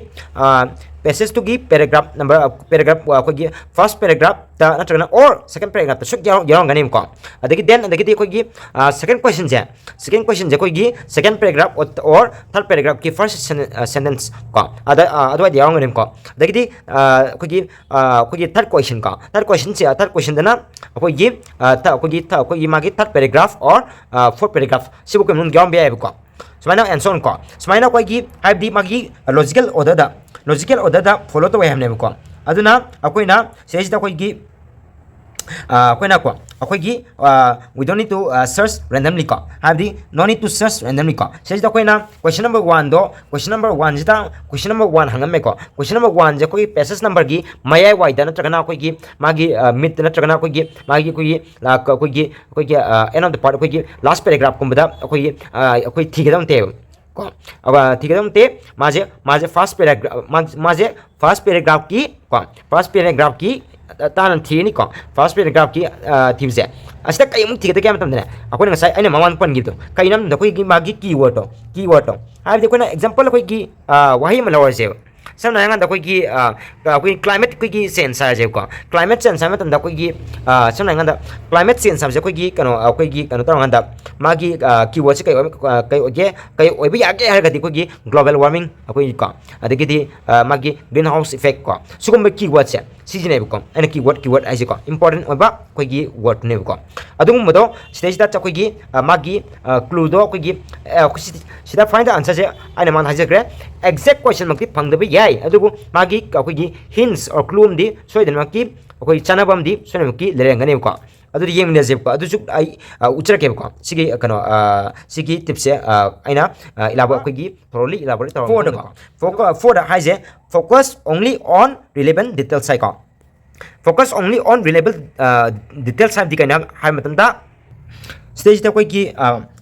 ꯄꯦꯁꯦꯖꯇꯨꯒꯤ ꯄꯦꯔꯥꯒ꯭ꯔꯥꯐ ꯅꯝꯕꯔ ꯄꯦꯔꯥꯒ꯭ꯔꯥꯐ ꯑꯩꯈꯣꯏꯒꯤ ꯐꯥꯔꯁ ꯄꯦꯔꯥꯒ꯭ꯔꯥꯐꯇ ꯅꯠꯇ꯭ꯔꯒꯅ ꯑꯣꯔ ꯁꯦꯀꯦꯟ ꯄꯦꯔꯥꯒ꯭ꯔꯥꯐꯇ ꯁꯨꯛ ꯌꯥꯎ- ꯌꯥꯎꯔꯝꯒꯅꯦꯕꯀꯣ꯫ ꯑꯗꯒꯤ ꯗꯦꯟ ꯑꯗꯒꯤꯗꯤ ꯑꯩꯈꯣꯏꯒꯤ ꯁꯦꯀꯦꯟ ꯀꯣꯏꯁꯟꯁꯦ ꯁꯦꯀꯦꯟ ꯀꯣꯏꯁꯟꯁꯦ ꯑꯩꯈꯣꯏꯒꯤ ꯁꯦꯀꯦꯟ ꯄꯦꯔꯥꯒ꯭ꯔꯥꯐ ꯑꯣꯔ ꯊꯥꯔꯠ ꯄꯦꯔꯥꯒ꯭ꯔꯥꯐꯀꯤ ꯐꯥꯔꯁ ꯁꯦꯟꯇꯦꯟꯁ ꯀꯣ ꯑꯗ ꯑ, ꯑꯗꯨꯋꯥꯏꯗ ꯌꯥꯎꯔꯝꯒꯅꯦꯕꯀꯣ꯫ ꯑꯗꯒꯤꯗꯤ ꯑ, ꯑꯩꯈꯣꯏꯒꯤ ꯑ, ꯑꯩꯈꯣꯏꯒꯤ ꯊꯥꯔꯠ ꯀꯣꯏꯁꯟ ꯀꯣ ꯊꯥꯔꯠ ꯀꯣꯏꯁꯟꯁꯦ ꯊꯥꯔꯠ ꯀꯣꯏꯁꯟꯗꯅ ꯑꯩꯈꯣꯏꯒꯤ ꯑ, ꯊ- ꯑꯩꯈꯣꯏꯒꯤ ꯊ- ꯑꯩꯈꯣꯏꯒꯤ ꯃꯥꯒꯤ ꯊꯥꯔꯠ ꯄꯦꯔꯥꯒ꯭ꯔꯥꯐ ꯑꯣꯔ ꯐꯣꯔꯠ ꯄꯦꯔꯥꯒ꯭ꯔꯥꯐ ꯁꯤꯕꯨ ꯀꯩꯅꯣ ꯌꯥꯎꯔꯝꯕ ꯌꯥꯏꯑꯕꯀꯣ꯫ ꯁꯨꯃꯥꯏꯅ ꯑꯦꯟ ꯁꯣꯟ ꯀꯣ ꯁꯨꯃꯥꯏꯅ ꯑꯩꯈꯣꯏꯒꯤ ꯍꯥꯏꯕꯗꯤ ꯃꯥꯒꯤ ꯂꯣꯖꯤꯀꯦꯜ ꯑꯣꯔꯗꯔꯗ ꯂꯣꯖꯤꯀꯦꯜ ꯑꯣꯔꯗꯔꯗ ꯐꯣꯂꯣ ꯇꯧꯋꯦ ꯍꯥꯏꯕꯅꯦꯕꯀꯣ꯫ ꯑꯗꯨꯅ ꯑꯩꯈꯣꯏꯅ ꯁꯤꯗꯩꯁꯤꯗ ꯑꯩꯈꯣꯏꯒꯤ ꯑ, ꯑꯩꯈꯣꯏꯅꯀꯣ ꯑꯩꯈꯣꯏꯒꯤ we don't need to search randomly ꯀꯣ ꯍꯥꯏꯕꯗꯤ no need to search randomly ꯀꯣ ꯁꯤꯁꯤꯗ ꯑꯩꯈꯣꯏꯅ ꯀꯣꯏꯁꯟ ꯅꯝꯕꯔ ꯋꯥꯟꯗꯣ ꯀꯣꯏꯁꯟ ꯅꯝꯕꯔ ꯋꯥꯟꯁꯤꯗ ꯀꯣꯏꯁꯟ ꯅꯝꯕꯔ ꯋꯥꯟ ꯍꯪꯉꯝꯃꯦꯀꯣ꯫ ꯀꯣꯏꯁꯟ ꯅꯝꯕꯔ ꯋꯥꯟꯁꯦ ꯑꯩꯈꯣꯏꯒꯤ ꯄꯦꯁꯦꯖ ꯅꯝꯕꯔꯒꯤ ꯃꯌꯥꯏ ꯋꯥꯏꯗ ꯅꯠꯇ꯭ꯔꯒꯅ ꯑꯩꯈꯣꯏꯒꯤ ꯃꯥꯒꯤ ꯃꯤꯠꯇ ꯅꯠꯇ꯭ꯔꯒꯅ ꯑꯩꯈꯣꯏꯒꯤ ꯃꯥꯒꯤ ꯑꯩꯈꯣꯏꯒꯤ ꯑꯩꯈꯣꯏꯒꯤ ꯑꯦꯟ ꯑꯣꯐ ꯗ ꯄꯥꯔꯠ ꯑꯩꯈꯣꯏꯒꯤ ꯂꯥꯁ ꯄꯦꯔꯥꯒ꯭ꯔꯥꯐꯀꯨꯝꯕꯗ ꯑꯩꯈꯣꯏꯒꯤ ꯑꯩꯈꯣꯏ ꯊꯤꯒꯗꯕ ꯅꯠꯇꯦꯕ ꯀꯣ꯫ ꯊꯤꯒꯗꯕ ꯅꯠꯇꯦ꯫ ꯃꯥꯁꯦ ꯃꯥꯁꯦ ꯐꯥꯔꯁ ꯄꯦꯔꯥꯒ꯭ꯔꯥꯐ ꯃꯥꯁꯦ ꯐꯥꯔꯁ ꯄꯦꯔꯥꯒ꯭ꯔꯥꯐꯀꯤ ꯀꯣ ꯐꯥꯔꯁ ꯄꯦꯔꯥꯒ꯭ꯔꯥꯐꯀꯤ ꯇꯥꯅ ꯊꯤꯔꯅꯤꯀꯣ꯫ ꯐꯥꯔꯁ ꯄꯦꯔꯥꯒ꯭ꯔꯥꯐꯀꯤ ꯊꯤꯕꯁꯦ ꯑꯁꯤꯗ ꯀꯩ ꯑꯃꯨꯛ ꯊꯤꯒꯗꯒꯦ ꯍꯥꯏꯕ ꯃꯇꯝꯗꯅꯦ ꯑꯩꯈꯣꯏꯅ ꯉꯁꯥꯏ ꯑꯩꯅ ꯃꯃꯥꯡꯗ ꯄꯟꯈꯤꯕꯗꯣ ꯀꯩꯅꯣ ꯍꯥꯏꯕꯗ ꯑꯩꯈꯣꯏꯒꯤ ꯃꯥꯒꯤ ꯀꯤꯋꯔꯗꯣ ꯀꯤꯋꯔꯗꯣ ꯍꯥꯏꯕꯗꯤ ꯑꯩꯈꯣꯏꯅ ꯑꯦꯛꯖꯥꯝꯄꯜ ꯑꯩꯈꯣꯏꯒꯤ ꯋꯥꯍꯩ ꯑꯃ ꯂꯧꯔꯁꯦꯕ꯫ ꯁꯝꯅ ꯍꯥꯏꯔꯀꯥꯟꯗ ꯑꯩꯈꯣꯏꯒꯤ ꯑꯩꯈꯣꯏꯒꯤ ꯀ꯭ꯂꯥꯏꯃꯦꯠ ꯑꯩꯈꯣꯏꯒꯤ ꯆꯦꯟꯖ ꯍꯥꯏꯔꯁꯦꯕꯀꯣ꯫ ꯀ꯭ꯂꯥꯏꯃꯦꯠ ꯆꯦꯟꯖ ꯍꯥꯏꯕ ꯃꯇꯝꯗ ꯑꯩꯈꯣꯏꯒꯤ ꯁꯝꯅ ꯍꯥꯏꯔꯀꯥꯟꯗ ꯀ꯭ꯂꯥꯏꯃꯦꯠ ꯆꯦꯟꯖ ꯍꯥꯏꯕꯁꯦ ꯑꯩꯈꯣꯏꯒꯤ ꯀꯩꯅꯣ ꯑꯩꯈꯣꯏꯒꯤ ꯀꯩꯅꯣ ꯇꯧꯔꯀꯥꯟꯗ ꯃꯥꯒꯤ ꯀꯤꯋꯔꯗꯁꯦ ꯀꯩ ꯑꯣꯏ- ꯀꯩ ꯑꯣꯏꯒꯦ ꯀꯩ ꯑꯣꯏꯕ ꯌꯥꯒꯦ ꯍꯥꯏꯔꯒꯗꯤ ꯑꯩꯈꯣꯒꯤ ꯒ꯭ꯂꯣꯕꯦꯜ ꯋꯥꯔꯃꯤꯡ ꯑꯩꯈꯣꯏꯒꯤ ꯀꯣ ꯑꯗꯒꯤꯗꯤ ꯃꯥꯒꯤ ꯒ꯭ꯔꯤꯟ ꯍꯥꯎꯁ ꯏꯐꯦꯛ ꯀꯣ ꯁꯤꯒꯨꯝꯕ ꯀꯤꯋꯔꯗꯁꯦ ꯁꯤꯖꯤꯟꯅꯩꯕꯀꯣ꯫ ꯑꯩꯅ ꯀꯤꯋꯔꯗ ꯀꯤꯋꯔꯗ ꯍꯥꯏꯁꯦꯀꯣ ꯏꯝꯄꯣꯔꯇꯦꯟ ꯑꯣꯏꯕ ꯑꯩꯈꯣꯏꯒꯤ ꯋꯥꯔꯗꯅꯦꯕꯀꯣ꯫ ꯑꯗꯨꯒꯨꯝꯕꯗꯣ ꯁꯤꯗꯩꯁꯤꯗ ꯑꯩꯈꯣꯏꯒꯤ ꯃꯥꯒꯤ ꯀ꯭ꯂꯨꯗꯣ ꯑꯩꯈꯣꯏꯒꯤ ꯁꯤꯗ ꯐꯥꯏꯟ ꯗ ꯑꯟꯁꯔꯁꯦ ꯑꯩꯅ ꯃꯥꯅ ꯍꯥꯏꯖꯈ꯭ꯔꯦ꯫ ꯑꯦꯛꯖꯦꯛ ꯀꯣꯏꯁꯟꯃꯛꯇꯤ ꯐꯪꯗꯕ ꯌꯥꯏ ꯑꯗꯨꯕꯨ ꯃꯥꯒꯤ ꯑꯩꯈꯣꯏꯒꯤ ꯍꯤꯟꯁ ꯑꯣꯔ ꯀ꯭ꯂꯨ ꯑꯃꯗꯤ ꯁꯣꯏꯗꯅꯃꯛꯀꯤ ꯑꯩꯈꯣꯏ ꯆꯥꯟꯅꯕ ꯑꯃꯗꯤ ꯁꯣꯏꯗꯅꯃꯛꯀꯤ ꯂꯩꯔꯝꯒꯅꯦꯕꯀꯣ꯫ ꯑꯗꯨꯗꯤ ꯌꯦꯡꯃꯤꯟꯅꯁꯦꯕꯀꯣ꯫ ꯑꯗꯨꯁꯨ ꯑꯩ ꯎꯠꯆꯔꯛꯀꯦꯕꯀꯣ꯫ ꯁꯤꯒꯤ ꯀꯩꯅꯣ ꯁꯤꯒꯤ ꯇꯤꯞꯁꯦ ꯑꯩꯅ ꯏꯂꯥꯕꯣ ꯑꯩꯈꯣꯏꯒꯤ ꯊꯣꯔꯣꯂꯤ ꯏꯂꯥꯕꯣꯔꯦꯠ ꯇꯧꯔꯒ ꯐꯣꯔꯗ ꯍꯥꯏꯁꯦ focus only on relevant details ꯍꯥꯏꯀꯣ꯫ Focus only on relevant details ꯍꯥꯏꯕꯗꯤ ꯀꯩꯅꯣ ꯍꯥꯏꯕ ꯃꯇꯝꯗ ꯁꯤꯗꯩꯁꯤꯗ ꯑꯩꯈꯣꯏꯒꯤ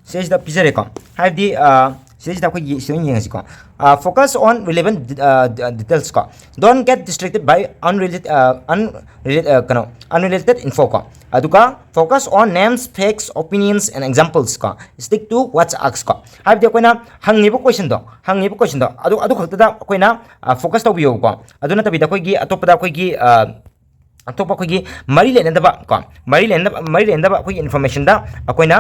ꯁꯤꯗꯩꯁꯤꯗ ꯄꯤꯖꯔꯦꯀꯣ꯫ ꯍꯥꯏꯕꯗꯤ ꯁꯤꯗꯩꯁꯤꯗ ꯑꯩꯈꯣꯏꯒꯤ ꯁꯤꯗ ꯑꯣꯏꯅ ꯌꯦꯡꯉꯁꯤꯀꯣ꯫ Focus on relevant details ꯀꯣ, don't get distracted by unrelated unrelated ꯀꯩꯅꯣ unrelated info ꯀꯣ꯫ ꯑꯗꯨꯒ focus on names, facts, opinions and examples ꯀꯣ, stick to what's asked ꯀꯣ꯫ ꯍꯥꯏꯕꯗꯤ ꯑꯩꯈꯣꯏꯅ ꯍꯪꯉꯤꯕ questionꯗꯣ, ꯍꯪꯉꯤꯕ questionꯗꯣ ꯑꯗꯨ ꯑꯗꯨ ꯈꯛꯇꯗ ꯑꯩꯈꯣꯏꯅ focus ꯇꯧꯕꯤꯌꯣꯕꯀꯣ꯫ ꯑꯗꯨ ꯅꯠꯇꯕꯤꯗ ꯑꯩꯈꯣꯏꯒꯤ ꯑꯇꯣꯞꯄꯗ ꯑꯩꯈꯣꯏꯒꯤ ꯑꯇꯣꯞꯄ ꯑꯩꯈꯣꯏꯒꯤ ꯃꯔꯤ ꯂꯩꯅꯗꯕ ꯀꯣ, ꯃꯔꯤ ꯂꯩꯅꯗꯕ ꯃꯔꯤ ꯂꯩꯅꯗꯕ ꯑꯩꯈꯣꯏꯒꯤ informationꯗ ꯑꯩꯈꯣꯏꯅ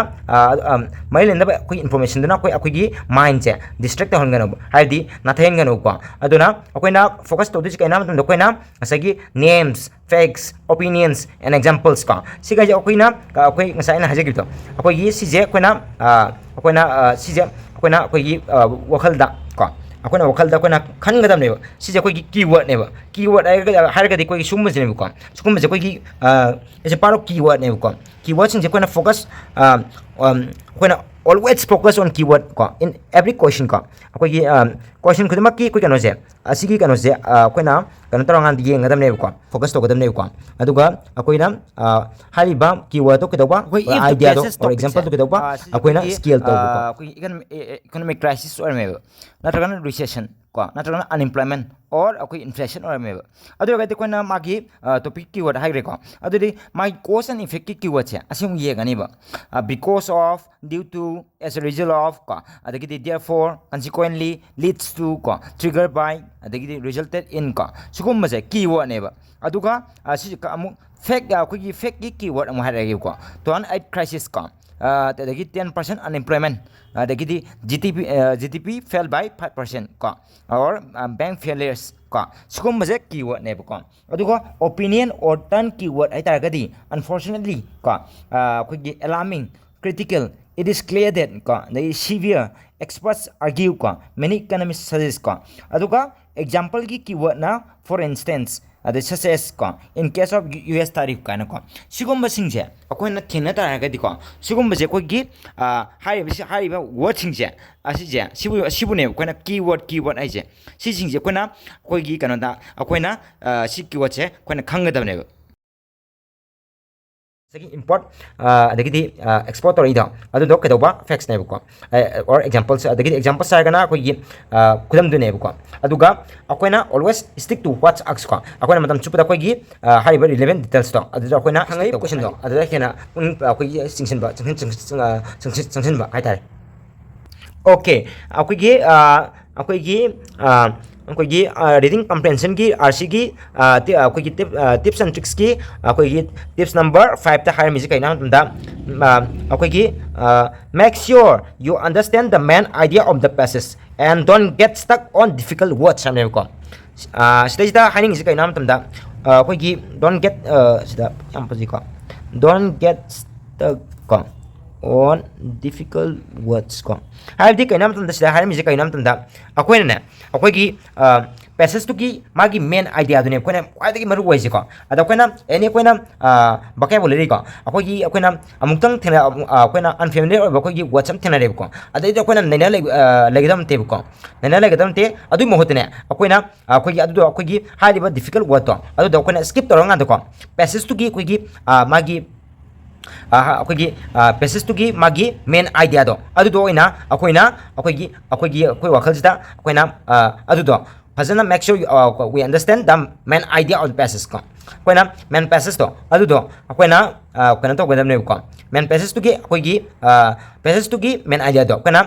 ꯃꯔꯤ ꯂꯩꯅꯗꯕ ꯑꯩꯈꯣꯏꯒꯤ informationꯗꯨꯅ ꯑꯩꯈꯣꯏ ꯑꯩꯈꯣꯏꯒꯤ mindꯁꯦ distract ꯇꯧꯍꯟꯒꯅꯨꯕ, ꯍꯥꯏꯕꯗꯤ ꯅꯥꯊꯩꯍꯟꯒꯅꯨꯀꯣ꯫ ꯑꯗꯨꯅ ꯑꯩꯈꯣꯏꯅ focus ꯇꯧꯗꯣꯏꯁꯤ ꯀꯩꯅꯣ ꯍꯥꯏꯕ ꯃꯇꯝꯗ ꯑꯩꯈꯣꯏꯅ ꯉꯁꯥꯏꯒꯤ names, facts, opinions and examples ꯀꯣ, ꯁꯤꯈꯩꯁꯦ ꯑꯩꯈꯣꯏꯅ ꯑꯩꯈꯣꯏ ꯉꯁꯥꯏ ꯑꯩꯅ ꯍꯥꯏꯖꯈꯤꯕꯗꯣ, ꯑꯩꯈꯣꯏꯒꯤ ꯁꯤꯁꯦ ꯑꯩꯈꯣꯏꯅ ꯑꯩꯈꯣꯏꯅ ꯁꯤꯁꯦ ꯑꯩꯈꯣꯏꯅ ꯑꯩꯈꯣꯏꯒꯤ ꯋꯥꯈꯜꯗ ꯀꯣ, ꯑꯩꯈꯣꯏꯅ ꯋꯥꯈꯜꯗ ꯑꯩꯈꯣꯏꯅ ꯈꯟꯒꯗꯕꯅꯦꯕ꯫ ꯁꯤꯁꯦ ꯑꯩꯈꯣꯏꯒꯤ keywordꯅꯦꯕ꯫ Keyword ꯍꯥꯏꯔꯒ ꯍꯥꯏꯔꯒꯗꯤ ꯑꯩꯈꯣꯏꯒꯤ ꯁꯤꯒꯨꯝꯕꯁꯤꯅꯦꯕꯀꯣ꯫ ꯁꯤꯒꯨꯝꯕꯁꯦ ꯑꯩꯈꯣꯏꯒꯤ as a part of keywordꯅꯦꯕꯀꯣ꯫ Keywordꯁꯤꯡꯁꯦ ꯑꯩꯈꯣꯏꯅ focus ꯑꯩꯈꯣꯏꯅ always focus on keyword ꯀꯣ, in every question ꯀꯣ꯫ ꯑꯩꯈꯣꯏꯒꯤ question ꯈꯨꯗꯤꯡꯃꯛꯀꯤ ꯑꯩꯈꯣꯏ ꯀꯩꯅꯣꯁꯦ, ꯑꯁꯤꯒꯤ ꯀꯩꯅꯣꯁꯦ ꯑꯩꯈꯣꯏꯅ ꯀꯩꯅꯣ ꯇꯧꯔꯀꯥꯟꯗ ꯌꯦꯡꯒꯗꯕꯅꯦꯕꯀꯣ, focus ꯇꯧꯒꯗꯕꯅꯦꯕꯀꯣ꯫ ꯑꯗꯨꯒ ꯑꯩꯈꯣꯏꯅ ꯍꯥꯏꯔꯤꯕ keywordꯇꯣ ꯀꯩꯗꯧꯕ, ꯑꯩꯈꯣꯏ if the ideaꯗꯣ, passage for topicꯁꯦ, exampleꯗꯣ ꯀꯩꯗꯧꯕ, ꯑꯩꯈꯣꯏꯅ scale ꯇꯧꯕꯀꯣ꯫ ꯑꯩꯈꯣꯏꯒꯤ economic crisis ꯑꯣꯏꯔꯝꯃꯦꯕ, ꯅꯠꯇ꯭ꯔꯒꯅ recession ꯀꯣ, ꯅꯠꯇ꯭ꯔꯒꯅ unemployment or ꯑꯩꯈꯣꯏ inflation ꯑꯣꯏꯔꯝꯃꯦꯕ꯫ ꯑꯗꯨ ꯑꯣꯏꯔꯒꯗꯤ ꯑꯩꯈꯣꯏꯅ ꯃꯥꯒꯤ topic keyword ꯍꯥꯏꯈ꯭ꯔꯦꯀꯣ꯫ ꯑꯗꯨꯗꯤ ꯃꯥꯒꯤ cause and effectꯀꯤ keywordꯁꯦ ꯑꯁꯤ ꯑꯃꯨꯛ ꯌꯦꯡꯒꯅꯤꯕ꯫ Because of, due to, as a result of ꯀꯣ, ꯑꯗꯒꯤꯗꯤ therefore, consequently, leads to ꯀꯣ, trigger by, ꯑꯗꯒꯤꯗꯤ resulted in ꯀꯣ, ꯁꯤꯒꯨꯝꯕꯁꯦ keywordꯅꯦꯕ꯫ ꯑꯗꯨꯒ ꯁꯤ ꯑꯃꯨꯛ fact, ꯑꯩꯈꯣꯏꯒꯤ factꯀꯤ keyword ꯑꯃꯨꯛ ꯍꯥꯏꯔꯛꯑꯒꯦꯀꯣ꯫ Twenty-eight crisis ꯀꯣ, ꯑꯗꯒꯤ ten percent unemployment, ꯑꯗꯒꯤꯗꯤ G D P, G D P fell by five percent ꯀꯣ, or bank failures ꯀꯣ, ꯁꯤꯒꯨꯝꯕꯁꯦ keywordꯅꯦꯕꯀꯣ꯫ ꯑꯗꯨꯒ opinion or turn keyword ꯍꯥꯏꯇꯥꯔꯒꯗꯤ unfortunately ꯀꯣ, ꯑꯩꯈꯣꯏꯒꯤ alarming, critical, it is clear that ꯀꯣ, ꯑꯗꯒꯤ severe, experts argue ꯀꯣ, many economists suggest ꯀꯣ꯫ ꯑꯗꯨꯒ exampleꯒꯤ keywordꯅ for instance, ꯑꯗꯩ such as ꯀꯣ, in case of U S tariff ꯀꯥꯏꯅꯀꯣ꯫ ꯁꯤꯒꯨꯝꯕꯁꯤꯡꯁꯦ ꯑꯩꯈꯣꯏꯅ ꯊꯦꯡꯅ ꯇꯥꯔꯒꯗꯤꯀꯣ, ꯁꯤꯒꯨꯝꯕꯁꯦ ꯑꯩꯈꯣꯏꯒꯤ ꯍꯥꯏꯔꯤꯕ ꯍꯥꯏꯔꯤꯕ wordꯁꯤꯡꯁꯦ ꯑꯁꯤꯁꯦ ꯁꯤꯕꯨ ꯁꯤꯕꯨꯅꯦꯕ ꯑꯩꯈꯣꯏꯅ keyword keyword ꯍꯥꯏꯁꯦ꯫ ꯁꯤꯁꯤꯡꯁꯦ ꯑꯩꯈꯣꯏꯅ ꯑꯩꯈꯣꯏꯒꯤ ꯀꯩꯅꯣꯗ ꯑꯩꯈꯣꯏꯅ ꯁꯤ keywordꯁꯦ ꯑꯩꯈꯣꯏꯅ ꯈꯪꯒꯗꯕꯅꯦꯕ꯫ ꯉꯁꯥꯏꯒꯤ import ꯑꯗꯒꯤꯗꯤ export ꯇꯧꯔꯛꯏꯗꯣ, ꯑꯗꯨꯗꯣ ꯀꯩꯗꯧꯕ? Facts ꯅꯦꯕꯀꯣ꯫ Or examples, ꯑꯗꯒꯤꯗꯤ examples ꯍꯥꯏꯔꯒꯅ ꯑꯩꯈꯣꯏꯒꯤ ꯈꯨꯗꯝꯗꯨꯅꯦꯕꯀꯣ꯫ ꯑꯗꯨꯒ ꯑꯩꯈꯣꯏꯅ always stick to what's asked ꯀꯣ, ꯑꯩꯈꯣꯏꯅ ꯃꯇꯝ ꯆꯨꯞꯄꯗ ꯑꯩꯈꯣꯏꯒꯤ ꯍꯥꯏꯔꯤꯕ relevant details ꯇꯣ ꯑꯗꯨꯗ ꯑꯩꯈꯣꯏꯅ ꯍꯪꯉꯛꯏꯕ question ꯗꯣ ꯑꯗꯨꯗ ꯍꯦꯟꯅ ꯄꯨꯛꯅꯤꯡ ꯑꯩꯈꯣꯏꯒꯤ ꯆꯤꯡꯁꯤꯟꯕ, ꯆꯪꯁꯤꯟꯕ ꯍꯥꯏꯇꯥꯔꯦ꯫ Okay, ꯑꯩꯈꯣꯏꯒꯤ ꯑꯩꯈꯣꯏꯒꯤ ꯑꯩꯈꯣꯏꯒꯤ reading comprehension ꯒꯤ, RC ꯒꯤ ꯑꯩꯈꯣꯏꯒꯤ tips and tricks ꯀꯤ ꯑꯩꯈꯣꯏꯒꯤ tips number five ꯇ ꯍꯥꯏꯔꯝꯃꯤꯁꯦ ꯀꯩꯅꯣ ꯍꯥꯏꯕ ꯃꯇꯝꯗ, ꯑꯩꯈꯣꯏꯒꯤ make sure you understand the main idea of the passage and don't get stuck on difficult words ꯍꯥꯏꯕꯅꯦꯕꯀꯣ꯫ ꯁꯤꯗꯩꯁꯤꯗ ꯍꯥꯏꯅꯤꯡꯉꯤꯁꯦ ꯀꯩꯅꯣ ꯍꯥꯏꯕ ꯃꯇꯝꯗ, ꯑꯩꯈꯣꯏꯒꯤ don't get, ꯁꯤꯗ ꯌꯥꯝ ꯐꯖꯩꯀꯣ, don't get stuck ꯀꯣ on difficult words ꯀꯣ꯫ ꯍꯥꯏꯕꯗꯤ ꯀꯩꯅꯣ ꯍꯥꯏꯕ ꯃꯇꯝꯗ, ꯁꯤꯗ ꯍꯥꯏꯔꯝꯃꯤꯁꯦ ꯀꯩꯅꯣ ꯍꯥꯏꯕ ꯃꯇꯝꯗ, ꯑꯩꯈꯣꯏꯅꯅꯦ ꯑꯩꯈꯣꯏꯒꯤ passage ꯇꯨꯒꯤ ꯃꯥꯒꯤ main idea ꯗꯨꯅꯦ ꯑꯩꯈꯣꯏꯅ ꯈ꯭ꯋꯥꯏꯗꯒꯤ ꯃꯔꯨ ꯑꯣꯏꯁꯦꯀꯣ꯫ ꯑꯗ ꯑꯩꯈꯣꯏꯅ any ꯑꯩꯈꯣꯏꯅ vocabulary ꯀꯣ, ꯑꯩꯈꯣꯏꯒꯤ ꯑꯩꯈꯣꯏꯅ ꯑꯃꯨꯛꯇꯪ ꯊꯦꯡꯅ ꯑꯩꯈꯣꯏꯅ unfamiliar ꯑꯣꯏꯕ ꯑꯩꯈꯣꯏꯒꯤ words ꯑꯃ ꯊꯦꯡꯅꯔꯦꯕꯀꯣ꯫ ꯑꯗꯩꯗꯤ ꯑꯩꯈꯣꯏꯅ ꯅꯩꯅ ꯂꯩ ꯂꯩꯒꯗꯕ ꯅꯠꯇꯦꯕꯀꯣ꯫ ꯅꯩꯅ ꯂꯩꯒꯗꯕ ꯅꯠꯇꯦ꯫ ꯑꯗꯨꯒꯤ ꯃꯍꯨꯠꯇꯅꯦ ꯑꯩꯈꯣꯏꯅ ꯑꯩꯈꯣꯏꯒꯤ ꯑꯗꯨꯗꯣ ꯑꯩꯈꯣꯏꯒꯤ ꯍꯥꯏꯔꯤꯕ difficult word ꯇꯣ ꯑꯗꯨꯗꯣ ꯑꯩꯈꯣꯏꯅ skip ꯇꯧꯔꯀꯥꯟꯗꯀꯣ, passage ꯇꯨꯒꯤ ꯑꯩꯈꯣꯏꯒꯤ ꯃꯥꯒꯤ ꯑꯩꯈꯣꯏꯒꯤ passage ꯇꯨꯒꯤ ꯃꯥꯒꯤ main idea ꯗꯣ ꯑꯗꯨꯗꯣ ꯑꯣꯏꯅ ꯑꯩꯈꯣꯏꯅ ꯑꯩꯈꯣꯏꯒꯤ ꯑꯩꯈꯣꯏꯒꯤ ꯑꯩꯈꯣꯏ ꯋꯥꯈꯜꯁꯤꯗ ꯑꯩꯈꯣꯏꯅ ꯑꯗꯨꯗꯣ ꯐꯖꯅ make sure we understand the main idea of the passage ꯀꯣ꯫ ꯑꯩꯈꯣꯏꯅ main passage ꯇꯣ ꯑꯗꯨꯗꯣ ꯑꯩꯈꯣꯏꯅ ꯀꯩꯅꯣ ꯇꯧꯒꯗꯕꯅꯦꯕꯀꯣ꯫ Main passage ꯇꯨꯒꯤ ꯑꯩꯈꯣꯏꯒꯤ passage ꯇꯨꯒꯤ main idea ꯗꯣ ꯑꯩꯈꯣꯏꯅ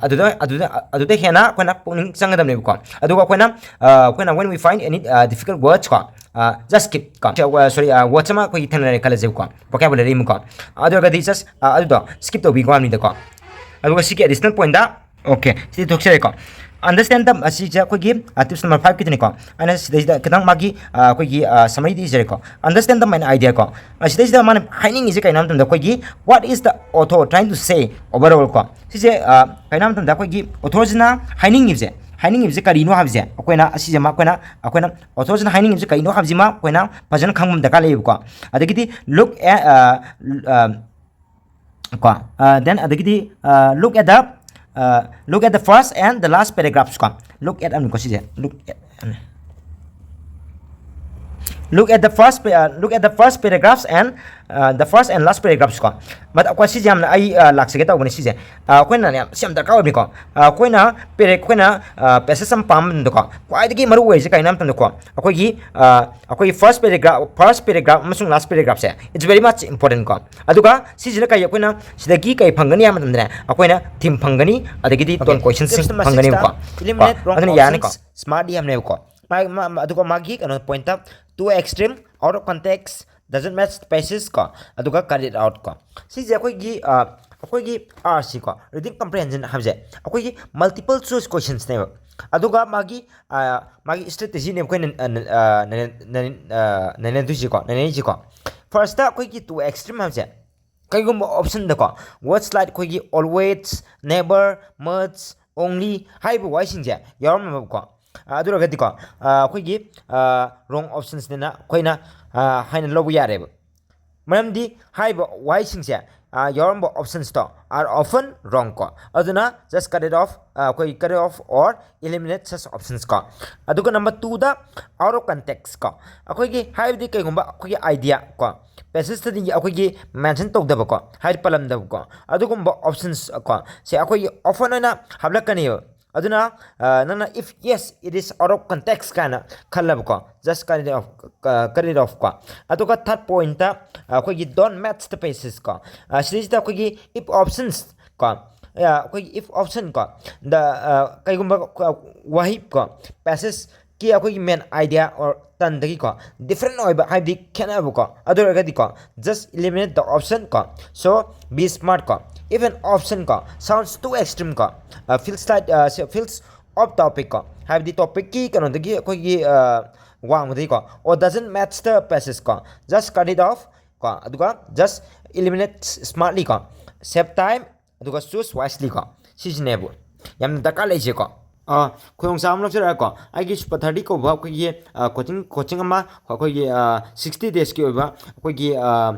ꯑꯗꯨꯗ ꯑꯗꯨꯗ ꯑꯗꯨꯗ ꯍꯦꯟꯅ ꯑꯩꯈꯣꯏꯅ ꯄꯨꯛꯅꯤꯡ ꯆꯪꯒꯗꯕꯅꯦꯕꯀꯣ꯫ ꯑꯗꯨꯒ ꯑꯩꯈꯣꯏꯅ ꯑꯩꯈꯣꯏꯅ when we find any difficult words ꯀꯣ, just skip ꯀꯣ꯫ Sorry, words ꯑꯃ ꯑꯩꯈꯣꯏꯒꯤ ꯊꯦꯡꯅꯔꯦ ꯈꯜꯂꯁꯦꯕꯀꯣ, vocabulary ꯑꯃꯀꯣ꯫ ꯑꯗꯨ ꯑꯣꯏꯔꯒꯗꯤ just ꯑꯗꯨꯗꯣ skip ꯇꯧꯕꯤꯀꯣ ꯍꯥꯏꯕꯅꯤꯗꯀꯣ꯫ ꯑꯗꯨꯒ ꯁꯤꯒꯤ additional point the, okay, CD ꯊꯣꯛꯆꯔꯦꯀꯣ꯫ Understand the, ꯑꯁꯤꯁꯦ ꯑꯩꯈꯣꯏꯒꯤ tips number five ꯀꯤꯗꯨꯅꯤꯀꯣ꯫ ꯑꯩꯅ ꯁꯤꯗꯩꯁꯤꯗ ꯈꯤꯇꯪ ꯃꯥꯒꯤ ꯑꯩꯈꯣꯏꯒꯤ summary D ꯏꯖꯔꯦꯀꯣ꯫ Understand the main idea ꯀꯣ꯫ ꯑꯁꯤꯗꯩꯁꯤꯗ ꯃꯥꯅ ꯍꯥꯏꯅꯤꯡꯉꯤꯁꯦ ꯀꯩꯅꯣ ꯍꯥꯏꯕ ꯃꯇꯝꯗ ꯑꯩꯈꯣꯏꯒꯤ what is the author trying to say overall ꯀꯣ꯫ ꯁꯤꯁꯦ ꯀꯩꯅꯣ ꯍꯥꯏꯕ ꯃꯇꯝꯗ ꯑꯩꯈꯣꯏꯒꯤ author ꯁꯤꯅ ꯍꯥꯏꯅꯤꯡꯉꯤꯕꯁꯦ, ꯍꯥꯏꯅꯤꯡꯉꯤꯕꯁꯦ ꯀꯔꯤꯅꯣ ꯍꯥꯏꯕꯁꯦ ꯑꯩꯈꯣꯏꯅ ꯑꯁꯤꯁꯦ ꯑꯩꯈꯣꯏꯅ ꯑꯩꯈꯣꯏꯅ author ꯁꯤꯅ ꯍꯥꯏꯅꯤꯡꯉꯤꯕꯁꯦ ꯀꯔꯤꯅꯣ ꯍꯥꯏꯕꯁꯤꯃ ꯑꯩꯈꯣꯏꯅ ꯐꯖꯅ ꯈꯪꯕ ꯑꯃ ꯗꯔꯀꯥꯔ ꯂꯩꯌꯦꯕꯀꯣ꯫ ꯑꯗꯒꯤꯗꯤ look at ꯀꯣ, then ꯑꯗꯒꯤꯗꯤ look at the, look at the first and the last paragraphs ꯀꯣ꯫ Look at ꯑꯃꯅꯤꯀꯣ ꯁꯤꯁꯦ, look at ꯑꯃꯅꯤ꯫ Look at the first pa- uh, look at the first paragraphs and uh, the first and last paragraphs ꯀꯣ. ꯃꯠ ꯑꯩꯈꯣꯏ ꯁꯤꯁꯦ ꯌꯥꯝꯅ ꯑꯩ uh, ꯂꯥꯛꯆꯒꯦ ꯇꯧꯕꯅꯤ ꯁꯤꯁꯦ꯫ Uh, ꯑꯩꯈꯣꯏꯅ ꯌꯥꯝ ꯁꯤ ꯌꯥꯝ ꯗꯔꯀꯥꯔ ꯑꯣꯏꯕꯅꯤꯀꯣ꯫ Uh, ꯑꯩꯈꯣꯏꯅ ꯄꯦꯔꯦ ꯑꯩꯈꯣꯏꯅ ꯄꯦꯁꯦꯖ ꯑꯃ ꯄꯥꯕ ꯃꯇꯝꯗꯀꯣ, ꯈ꯭ꯋꯥꯏꯗꯒꯤ ꯃꯔꯨ ꯑꯣꯏꯔꯤꯁꯦ ꯀꯩꯅꯣ ꯍꯥꯏꯕ ꯃꯇꯝꯗꯀꯣ, ꯑꯩꯈꯣꯏꯒꯤ uh, ꯑꯩꯈꯣꯏꯒꯤ first paragraph, first paragraph ꯑꯃꯁꯨꯡ last paragraphꯁꯦ, it's very much important ꯀꯣ꯫ ꯑꯗꯨꯒ ꯁꯤꯁꯤꯅ ꯀꯩ, ꯑꯩꯈꯣꯏꯅ ꯁꯤꯗꯒꯤ ꯀꯩ ꯐꯪꯒꯅꯤ ꯍꯥꯏꯕ ꯃꯇꯝꯗꯅꯦ, ꯑꯩꯈꯣꯏꯅ theme ꯐꯪꯒꯅꯤ, ꯑꯗꯒꯤꯗꯤ Okay. ꯇꯣꯟ ꯀꯣꯏꯁꯟꯁꯤꯡ Steps number ꯐꯪꯒꯅꯦꯕꯀꯣ꯫ Sixꯇ eliminate wrong ꯑꯗꯨꯅ ꯌꯥꯔꯅꯤꯀꯣ꯫ Options, smart ꯌꯥꯝꯅꯦꯕꯀꯣ꯫ ꯃꯥ- ꯃꯥ- ꯑꯗꯨꯒ ꯃꯥꯒꯤ ꯀꯩꯅꯣ ꯄꯣꯏꯟꯠꯇ too extreme, out of context, doesn't match the passage ꯀꯣ, ꯑꯗꯨꯒ cut it out ꯀꯣ꯫ ꯁꯤꯁꯦ ꯑꯩꯈꯣꯏꯒꯤ ꯑ, ꯑꯩꯈꯣꯏꯒꯤ R ꯁꯤꯀꯣ, reading comprehension ꯍꯥꯏꯕꯁꯦ ꯑꯩꯈꯣꯏꯒꯤ multiple choice questionꯅꯦꯕ꯫ ꯑꯗꯨꯒ ꯃꯥꯒꯤ ꯑ, ꯃꯥꯒꯤ strategy ꯅꯦꯕ ꯑꯩꯈꯣꯏꯅ ꯑ, ꯅ- ꯑ, ꯅꯩꯅ- ꯅꯩꯅ- ꯑ, ꯅꯩꯅꯗꯣꯏꯁꯤꯀꯣ, ꯅꯩꯅꯔꯤꯁꯤꯀꯣ꯫ Firstꯇ ꯑꯩꯈꯣꯏꯒꯤ too extreme ꯍꯥꯏꯕꯁꯦ, ꯀꯩꯒꯨꯝꯕ optionꯗꯀꯣ, words like ꯑꯩꯈꯣꯏꯒꯤ always, never, much, only ꯍꯥꯏꯔꯤꯕ ꯋꯥꯍꯩꯁꯤꯡꯁꯦ ꯌꯥꯎꯔꯝꯃꯕꯀꯣ, ꯑꯗꯨ ꯑꯣꯏꯔꯒꯗꯤꯀꯣ ꯑꯩꯈꯣꯏꯒꯤ wrong optionsꯅꯦꯅ ꯑꯩꯈꯣꯏꯅ ꯍꯥꯏꯅ ꯂꯧꯕ ꯌꯥꯔꯦꯕ꯫ ꯃꯔꯝꯗꯤ ꯍꯥꯏꯔꯤꯕ ꯋꯥꯍꯩꯁꯤꯡꯁꯦ ꯌꯥꯎꯔꯝꯕ optionsꯇꯣ are often wrong ꯀꯣ꯫ ꯑꯗꯨꯅ just cut it off, ꯑꯩꯈꯣꯏ cut it off or eliminate such options ꯀꯣ꯫ ꯑꯗꯨꯒ number twoꯗ out of context ꯀꯣ, ꯑꯩꯈꯣꯏꯒꯤ ꯍꯥꯏꯕꯗꯤ ꯀꯩꯒꯨꯝꯕ ꯑꯩꯈꯣꯏꯒꯤ idea ꯀꯣ, passageꯇꯗꯤ ꯑꯩꯈꯣꯏꯒꯤ mention ꯇꯧꯗꯕꯀꯣ, ꯍꯥꯏꯗꯤ ꯄꯜꯂꯝꯗꯕꯀꯣ, ꯑꯗꯨꯒꯨꯝꯕ options ꯀꯣ ꯁꯦ ꯑꯩꯈꯣꯏꯒꯤ often ꯑꯣꯏꯅ ꯍꯥꯞꯂꯛꯀꯅꯦꯕ꯫ ꯑꯗꯨꯅ ꯅꯪꯅ if yes it is out of context ꯀꯥꯏꯅ ꯈꯜꯂꯕꯀꯣ, just cut it off, cut it off ꯀꯣ꯫ ꯑꯗꯨꯒ third pointꯇ ꯑꯩꯈꯣꯏꯒꯤ don't match the passage ꯀꯣ, ꯁꯤꯗꯩꯁꯤꯗ ꯑꯩꯈꯣꯏꯒꯤ if options ꯀꯣ, ꯑꯩꯈꯣꯏꯒꯤ if option ꯀꯣ, the ꯀꯩꯒꯨꯝꯕ ꯋꯥꯍꯩ ꯀꯣ, passageꯀꯤ ꯑꯩꯈꯣꯏꯒꯤ main idea or ꯇꯟꯗꯒꯤꯀꯣ different ꯑꯣꯏꯕ, ꯍꯥꯏꯕꯗꯤ ꯈꯦꯠꯅꯕꯀꯣ, ꯑꯗꯨ ꯑꯣꯏꯔꯒꯗꯤꯀꯣ just eliminate the option ꯀꯣ꯫ So be smart ꯀꯣ, if an option ꯀꯣ sounds too extreme ꯀꯣ, feels like feels off topic ꯀꯣ, ꯍꯥꯏꯕꯗꯤ topicꯀꯤ ꯀꯩꯅꯣꯗꯒꯤ ꯑꯩꯈꯣꯏꯒꯤ ꯋꯥꯡꯃꯗꯒꯤꯀꯣ, or doesn't match the passage ꯀꯣ, just cut it off ꯀꯣ, ꯑꯗꯨꯒ just eliminate smartly ꯀꯣ, save time, ꯑꯗꯨꯒ choose wisely ꯀꯣ꯫ ꯁꯤꯁꯤꯅꯦꯕ ꯌꯥꯝꯅ ꯗꯔꯀꯥꯔ ꯂꯩꯁꯦꯀꯣ꯫ ꯑ, ꯈꯨꯗꯣꯡꯆꯥꯕ ꯑꯃ ꯂꯧꯖꯔꯛꯑꯦꯀꯣ꯫ ꯑꯩꯒꯤ ꯁꯨꯄꯔ ꯊꯥꯔꯇꯤ ꯀꯧꯕ ꯑꯩꯈꯣꯏꯒꯤ, ꯑ, ꯀꯣꯆꯤꯡ, ꯀꯣꯆꯤꯡ ꯑꯃ ꯑꯩꯈꯣꯏꯒꯤ, ꯑ, ꯁꯤꯛꯁꯇꯤ ꯗꯦꯖꯀꯤ ꯑꯣꯏꯕ ꯑꯩꯈꯣꯏꯒꯤ, ꯑ,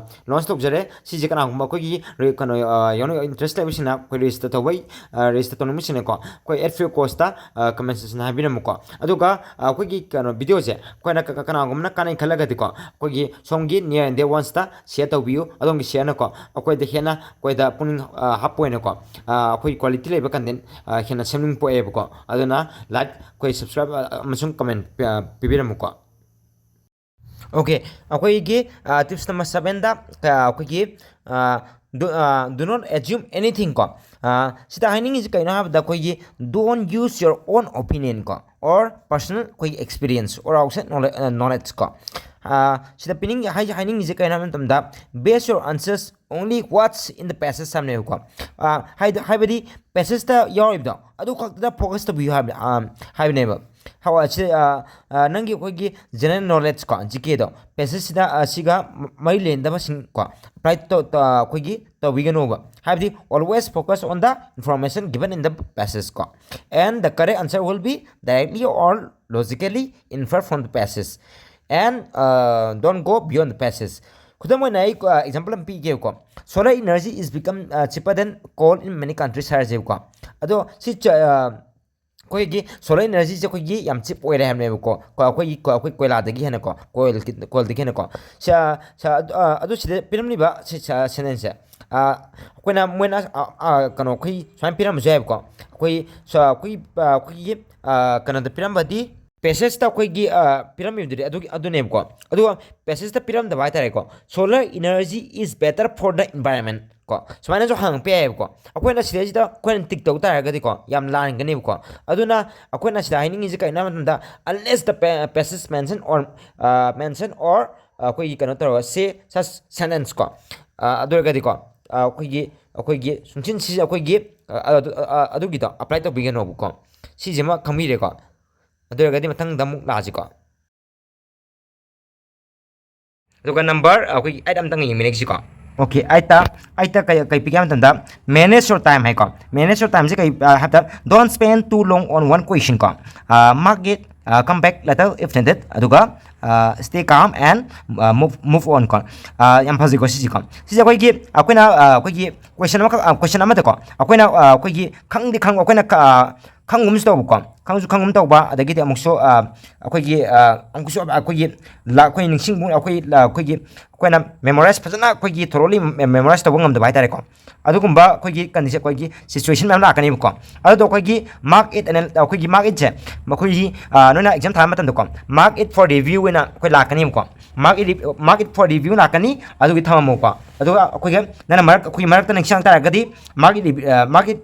ꯂꯣꯟꯁ ꯇꯧꯖꯔꯦ꯫ ꯁꯤꯁꯦ ꯀꯅꯥꯒꯨꯝꯕ ꯑꯩꯈꯣꯏꯒꯤ ꯔꯦ-, ꯀꯩꯅꯣ, ꯑ, ꯌꯥꯎꯅ ꯏꯟꯇꯔꯦꯁ ꯂꯩꯕꯁꯤꯡꯅ ꯑꯩꯈꯣꯏ ꯔꯦꯖꯤꯁꯇꯔ ꯇꯧꯕ, ꯑ, ꯔꯦꯖꯤꯁꯇꯔ ꯇꯧꯅꯤꯡꯕꯁꯤꯡꯅꯀꯣ, ꯑꯩꯈꯣꯏ at free cost, ꯑ, comment section ꯍꯥꯏꯕꯤꯔꯝꯃꯨꯀꯣ꯫ ꯑꯗꯨꯒ, ꯑ, ꯑꯩꯈꯣꯏꯒꯤ ꯀꯩꯅꯣ ꯚꯤꯗꯤꯑꯣꯁꯦ ꯑꯩꯈꯣꯏꯅ ꯀ-, ꯀ-, ꯀꯅꯥꯒꯨꯝꯕꯅ ꯀꯥꯟꯅꯩ ꯈꯜꯂꯒꯗꯤꯀꯣ, ꯑꯩꯈꯣꯏꯒꯤ ꯁꯣꯝꯒꯤ near and dear ones ꯇ share ꯇꯧꯕꯤꯌꯨ꯫ ꯑꯗꯣꯝꯒꯤ share ꯅꯀꯣ ꯑꯩꯈꯣꯏꯗ ꯍꯦꯟꯅ ꯑꯩꯈꯣꯏꯗ ꯄꯨꯛꯅꯤꯡ, ꯑ, ꯍꯥꯞꯄ ꯑꯣꯏꯅꯀꯣ, ꯑ, ꯑꯩꯈꯣꯏ quality ꯂꯩꯕ content, ꯑ, ꯍꯦꯟꯅ ꯁꯦꯝꯅꯤꯡ ꯄꯣꯛꯑꯦꯕꯀꯣ꯫ ꯑꯗꯨꯅ like, ꯑꯩꯈꯣꯏ subscribe, ꯑ, ꯑꯃꯁꯨꯡ comment, ꯑ, ꯄꯤꯕꯤꯔꯝꯃꯨꯀꯣ꯫ Okay, ꯑꯩꯈꯣꯏꯒꯤ, ꯑ, tips number seven ꯗ, ꯑ, ꯑꯩꯈꯣꯏꯒꯤ, ꯑ, do, ꯑ, do not assume anything ꯀꯣ꯫ ꯑ, ꯁꯤꯗ ꯍꯥꯏꯅꯤꯡꯉꯤꯁꯤ ꯀꯩꯅꯣ ꯍꯥꯏꯕꯗ ꯑꯩꯈꯣꯏꯒꯤ don't use your own opinion ꯀꯣ, or personal ꯑꯩꯈꯣꯏꯒꯤ experience or outside knowledge, ꯑ, knowledge ꯀꯣ꯫ ꯑ, ꯁꯤꯗ ꯄꯤꯅꯤꯡ-, ꯍꯥꯏ-, ꯍꯥꯏꯅꯤꯡꯉꯤꯁꯤ ꯀꯩꯅꯣ ꯍꯥꯏꯕ ꯃꯇꯝꯗ base your answers only what's in the passage ꯍꯥꯏꯕꯅꯦꯕꯀꯣ꯫ ꯑ, ꯍꯥꯏꯗ-, ꯍꯥꯏꯕꯗꯤ passage ꯇ ꯌꯥꯎꯔꯤꯕꯗꯣ ꯑꯗꯨ ꯈꯛꯇꯗ focus ꯇꯧꯕꯤꯌꯨ ꯍꯥꯏꯕ, ꯑ, ꯍꯥꯏꯕꯅꯦꯕ꯫ ꯍꯋꯥ-, ꯁꯤ, ꯑ, ꯑ, ꯅꯪꯒꯤ ꯑꯩꯈꯣꯏꯒꯤ general knowledge ꯀꯣ, G K ꯗꯣ, passage ꯁꯤꯗ, ꯑ, ꯁꯤꯒ ꯃꯔꯤ ꯂꯩꯅꯗꯕꯁꯤꯡ ꯀꯣ, apply ꯇꯧ-, ꯇ-, ꯑꯩꯈꯣꯏꯒꯤ ꯇꯧꯕꯤꯒꯅꯣꯕ꯫ ꯍꯥꯏꯕꯗꯤ always focus on the information given in the passage ꯀꯣ, and the correct answer will be directly or logically infer from the passage, and, uh, don't go beyond the passage. ꯈꯨꯗꯝ ꯑꯣꯏꯅ ꯑꯩ, ꯑ, example ꯑꯃ ꯄꯤꯒꯦꯕꯀꯣ꯫ Solar energy is become, ꯑ, cheaper than coal in many countries ꯍꯥꯏꯔꯁꯦꯕꯀꯣ꯫ ꯑꯗꯣ ꯁꯤ ꯆ-, ꯑ, ꯑꯩꯈꯣꯏꯒꯤ solar energy ꯁꯦ ꯑꯩꯈꯣꯏꯒꯤ ꯌꯥꯝ cheap ꯑꯣꯏꯔꯦ ꯍꯥꯏꯕꯅꯦꯕꯀꯣ꯫ ꯀꯣ-, ꯑꯩꯈꯣꯏꯒꯤ, ꯀꯣ-, ꯑꯩꯈꯣꯏ ꯀꯣꯏꯂꯥꯗꯒꯤ ꯍꯦꯟꯅꯀꯣ, coal ꯀꯤ-, coal ꯗꯒꯤ ꯍꯦꯟꯅꯀꯣ꯫ ꯁ-, ꯁ-, ꯑꯗꯨ, ꯑ, ꯑꯗꯨ ꯁꯤꯗ ꯄꯤꯔꯝꯂꯤꯕ ꯁꯤ-, ꯁ-, sentence ꯁꯦ, ꯑ, ꯑꯩꯈꯣꯏꯅ, ꯃꯣꯏꯅ, ꯑ, ꯑ, ꯀꯩꯅꯣ, ꯑꯩꯈꯣꯏ ꯁꯨꯃꯥꯏꯅ ꯄꯤꯔꯝꯕꯁꯨ ꯌꯥꯏꯕꯀꯣ꯫ ꯑꯩꯈꯣꯏ ꯁ-, ꯑꯩꯈꯣꯏ, ꯑ, ꯑꯩꯈꯣꯏꯒꯤ, ꯑ, ꯀꯩꯅꯣꯗ ꯄꯤꯔꯝꯕꯗꯤ, passage ꯇ ꯑꯩꯈꯣꯏꯒꯤ, ꯑ, ꯄꯤꯔꯝꯃꯤꯕꯗꯨꯗꯤ ꯑꯗꯨꯒꯤ, ꯑꯗꯨꯅꯦꯕꯀꯣ꯫ ꯑꯗꯨꯒ passage ꯇ ꯄꯤꯔꯝꯗꯕ ꯍꯥꯏꯇꯥꯔꯦꯀꯣ, "Solar energy is better for the environment" ꯀꯣ, ꯁꯨꯃꯥꯏꯅꯁꯨ ꯍꯪꯉꯛꯄ ꯌꯥꯏꯌꯦꯕꯀꯣ꯫ ꯑꯩꯈꯣꯏꯅ ꯁꯤꯗꯩꯁꯤꯗ ꯑꯩꯈꯣꯏꯅ tick ꯇꯧ ꯇꯥꯔꯒꯗꯤꯀꯣ, ꯌꯥꯝ ꯂꯥꯟꯒꯅꯦꯕꯀꯣ꯫ ꯑꯗꯨꯅ ꯑꯩꯈꯣꯏꯅ ꯁꯤꯗ ꯍꯥꯏꯅꯤꯡꯉꯤꯁꯤ ꯀꯔꯤꯅꯣ ꯍꯥꯏꯕ ꯃꯇꯝꯗ, unless the pa-, passage mention or, ꯑ, mention or, ꯑ, ꯑꯩꯈꯣꯏꯒꯤ ꯀꯩꯅꯣ ꯇꯧꯔꯒ say such sentence ꯀꯣ, ꯑ, ꯑꯗꯨ ꯑꯣꯏꯔꯒꯗꯤꯀꯣ, ꯑ, ꯑꯩꯈꯣꯏꯒꯤ, ꯑꯩꯈꯣꯏꯒꯤ ꯁꯨꯡꯆꯤꯟ ꯁꯤꯁꯦ ꯑꯩꯈꯣꯏꯒꯤ, ꯑ, ꯑ, ꯑ, ꯑꯗꯨꯒꯤꯗꯣ apply ꯇꯧꯕꯤꯒꯅꯣꯕꯀꯣ꯫ ꯁꯤꯁꯤꯃ ꯈꯪꯕꯤꯔꯦꯀꯣ꯫ ꯑꯗꯨ ꯑꯣꯏꯔꯒꯗꯤ ꯃꯊꯪꯗ ꯑꯃꯨꯛ ꯂꯥꯛꯑꯁꯤꯀꯣ꯫ ꯑꯗꯨꯒ number ꯑꯩꯈꯣꯏꯒꯤ eight ꯑꯝꯇꯪ ꯌꯦꯡꯃꯤꯟꯅꯁꯤꯀꯣ꯫ Okay, ꯑꯩꯠꯇ ꯑꯩꯠꯇ ꯀꯩ ꯀꯩ ꯄꯤꯒꯦ ꯍꯥꯏꯕ ꯃꯇꯝꯗ, manage your time ꯍꯥꯏꯀꯣ꯫ Manage your time ꯁꯦ ꯀꯩ, ꯑ, ꯍꯥꯏꯕꯗ, don't spend too long on one question ꯀꯣ꯫ ꯑ, mark it, ꯑ, come back later if needed, ꯑꯗꯨꯒ, ꯑ, stay calm and, ꯑ, move move on ꯀꯣ꯫ ꯑ, ꯌꯥꯝ ꯐꯖꯩꯀꯣ ꯁꯤꯁꯦꯀꯣ꯫ ꯁꯤꯁꯦ ꯑꯩꯈꯣꯏꯒꯤ, ꯑꯩꯈꯣꯏꯅ, ꯑ, ꯑꯩꯈꯣꯏꯒꯤ question ꯑꯃꯈꯛ, ꯑ, question ꯑꯃꯗꯀꯣ, ꯑꯩꯈꯣꯏꯅ, ꯑ, ꯑꯩꯈꯣꯏꯒꯤ ꯈꯪꯗꯤ ꯈꯪ-, ꯑꯩꯈꯣꯏꯅ ꯈ-, ꯑ, ꯈꯪꯒꯨꯝꯁꯨ ꯇꯧꯕꯀꯣ, ꯈꯪꯁꯨ ꯈꯪꯒꯨꯝ ꯇꯧꯕ, ꯑꯗꯒꯤꯗꯤ ꯑꯃꯨꯛꯁꯨ, ꯑ, ꯑꯩꯈꯣꯏꯒꯤ, ꯑ, ꯑꯃꯨꯛꯁꯨ ꯑꯩꯈꯣꯏꯒꯤ ꯂꯥ-, ꯑꯩꯈꯣꯏ ꯅꯤꯡꯁꯤꯡꯕ, ꯑꯩꯈꯣꯏ ꯂꯥ-, ꯑꯩꯈꯣꯏꯒꯤ, ꯑꯩꯈꯣꯏꯅ memorize ꯐꯖꯅ ꯑꯩꯈꯣꯏꯒꯤ thoroughly memorize ꯇꯧꯕ ꯉꯝꯗꯕ ꯍꯥꯏꯇꯥꯔꯦꯀꯣ꯫ ꯑꯗꯨꯒꯨꯝꯕ ꯑꯩꯈꯣꯏꯒꯤ condition, ꯑꯩꯈꯣꯏꯒꯤ situation ꯃꯌꯥꯝ ꯂꯥꯛꯀꯅꯦꯕꯀꯣ꯫ ꯑꯗꯨꯗꯣ ꯑꯩꯈꯣꯏꯒꯤ mark it ꯑꯅ, ꯑꯩꯈꯣꯏꯒꯤ mark itꯁꯦ, ꯃꯈꯣꯏꯒꯤ, ꯑ, ꯅꯣꯏꯅ exam ꯊꯥꯕ ꯃꯇꯝꯗꯀꯣ, mark it for review ꯑꯣꯏꯅ ꯑꯩꯈꯣꯏ ꯂꯥꯛꯀꯅꯦꯕꯀꯣ꯫ Mark it, mark it for review ꯂꯥꯛꯀꯅꯤ, ꯑꯗꯨꯒꯤ ꯊꯝꯃꯝꯃꯣꯀꯣ꯫ ꯑꯗꯨꯒ ꯑꯩꯈꯣꯏꯒꯤ ꯅꯪꯅ ꯃꯔꯛ, ꯑꯩꯈꯣꯏꯒꯤ ꯃꯔꯛꯇ ꯅꯤꯡꯁꯤꯡꯉꯛ ꯇꯥꯔꯒꯗꯤ, mark it, ꯑ, mark it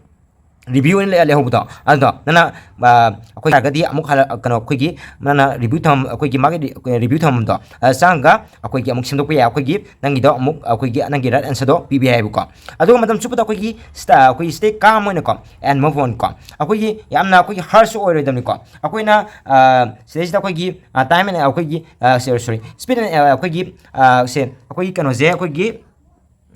review ꯑꯣꯏꯅ ꯂꯩ-, ꯂꯩꯍꯧꯕꯗꯣ, ꯑꯗꯨꯗꯣ ꯅꯪꯅ, ꯑ, ꯑꯩꯈꯣꯏ ꯌꯥꯔꯒꯗꯤ ꯑꯃꯨꯛ ꯍꯜꯂ-, ꯀꯩꯅꯣ, ꯑꯩꯈꯣꯏꯒꯤ ꯅꯪꯅ review ꯊꯝ-, ꯑꯩꯈꯣꯏꯒꯤ mark it re-, review ꯊꯝꯐꯝꯗꯣ, ꯑ, ꯆꯪꯉꯒ ꯑꯩꯈꯣꯏꯒꯤ ꯑꯃꯨꯛ ꯁꯦꯝꯗꯣꯛꯄ ꯌꯥꯏ꯫ ꯑꯩꯈꯣꯏꯒꯤ ꯅꯪꯒꯤꯗꯣ ꯑꯃꯨꯛ ꯑꯩꯈꯣꯏꯒꯤ ꯅꯪꯒꯤ right answerꯗꯣ ꯄꯤꯕ ꯌꯥꯏꯑꯕꯀꯣ꯫ ꯑꯗꯨꯒ ꯃꯇꯝ ꯆꯨꯞꯄꯗ ꯑꯩꯈꯣꯏꯒꯤ sta-, ꯑꯩꯈꯣꯏꯒꯤ stay calm ꯑꯣꯏꯅꯀꯣ, and move on ꯀꯣ꯫ ꯑꯩꯈꯣꯏꯒꯤ ꯌꯥꯝꯅ ꯑꯩꯈꯣꯏꯒꯤ harsh ꯑꯣꯏꯔꯣꯏꯗꯕꯅꯤꯀꯣ꯫ ꯑꯩꯈꯣꯏꯅ, ꯑ, ꯁꯤꯗꯩꯁꯤꯗ ꯑꯩꯈꯣꯏꯒꯤ, ꯑ, time and ꯑꯩꯈꯣꯏꯒꯤ, ꯑ, sorry, sorry, speed and, ꯑ, ꯑꯩꯈꯣꯏꯒꯤ, ꯑ, ꯁꯦ, ꯑꯩꯈꯣꯏꯒꯤ ꯀꯩꯅꯣꯁꯦ, ꯑꯩꯈꯣꯏꯒꯤ,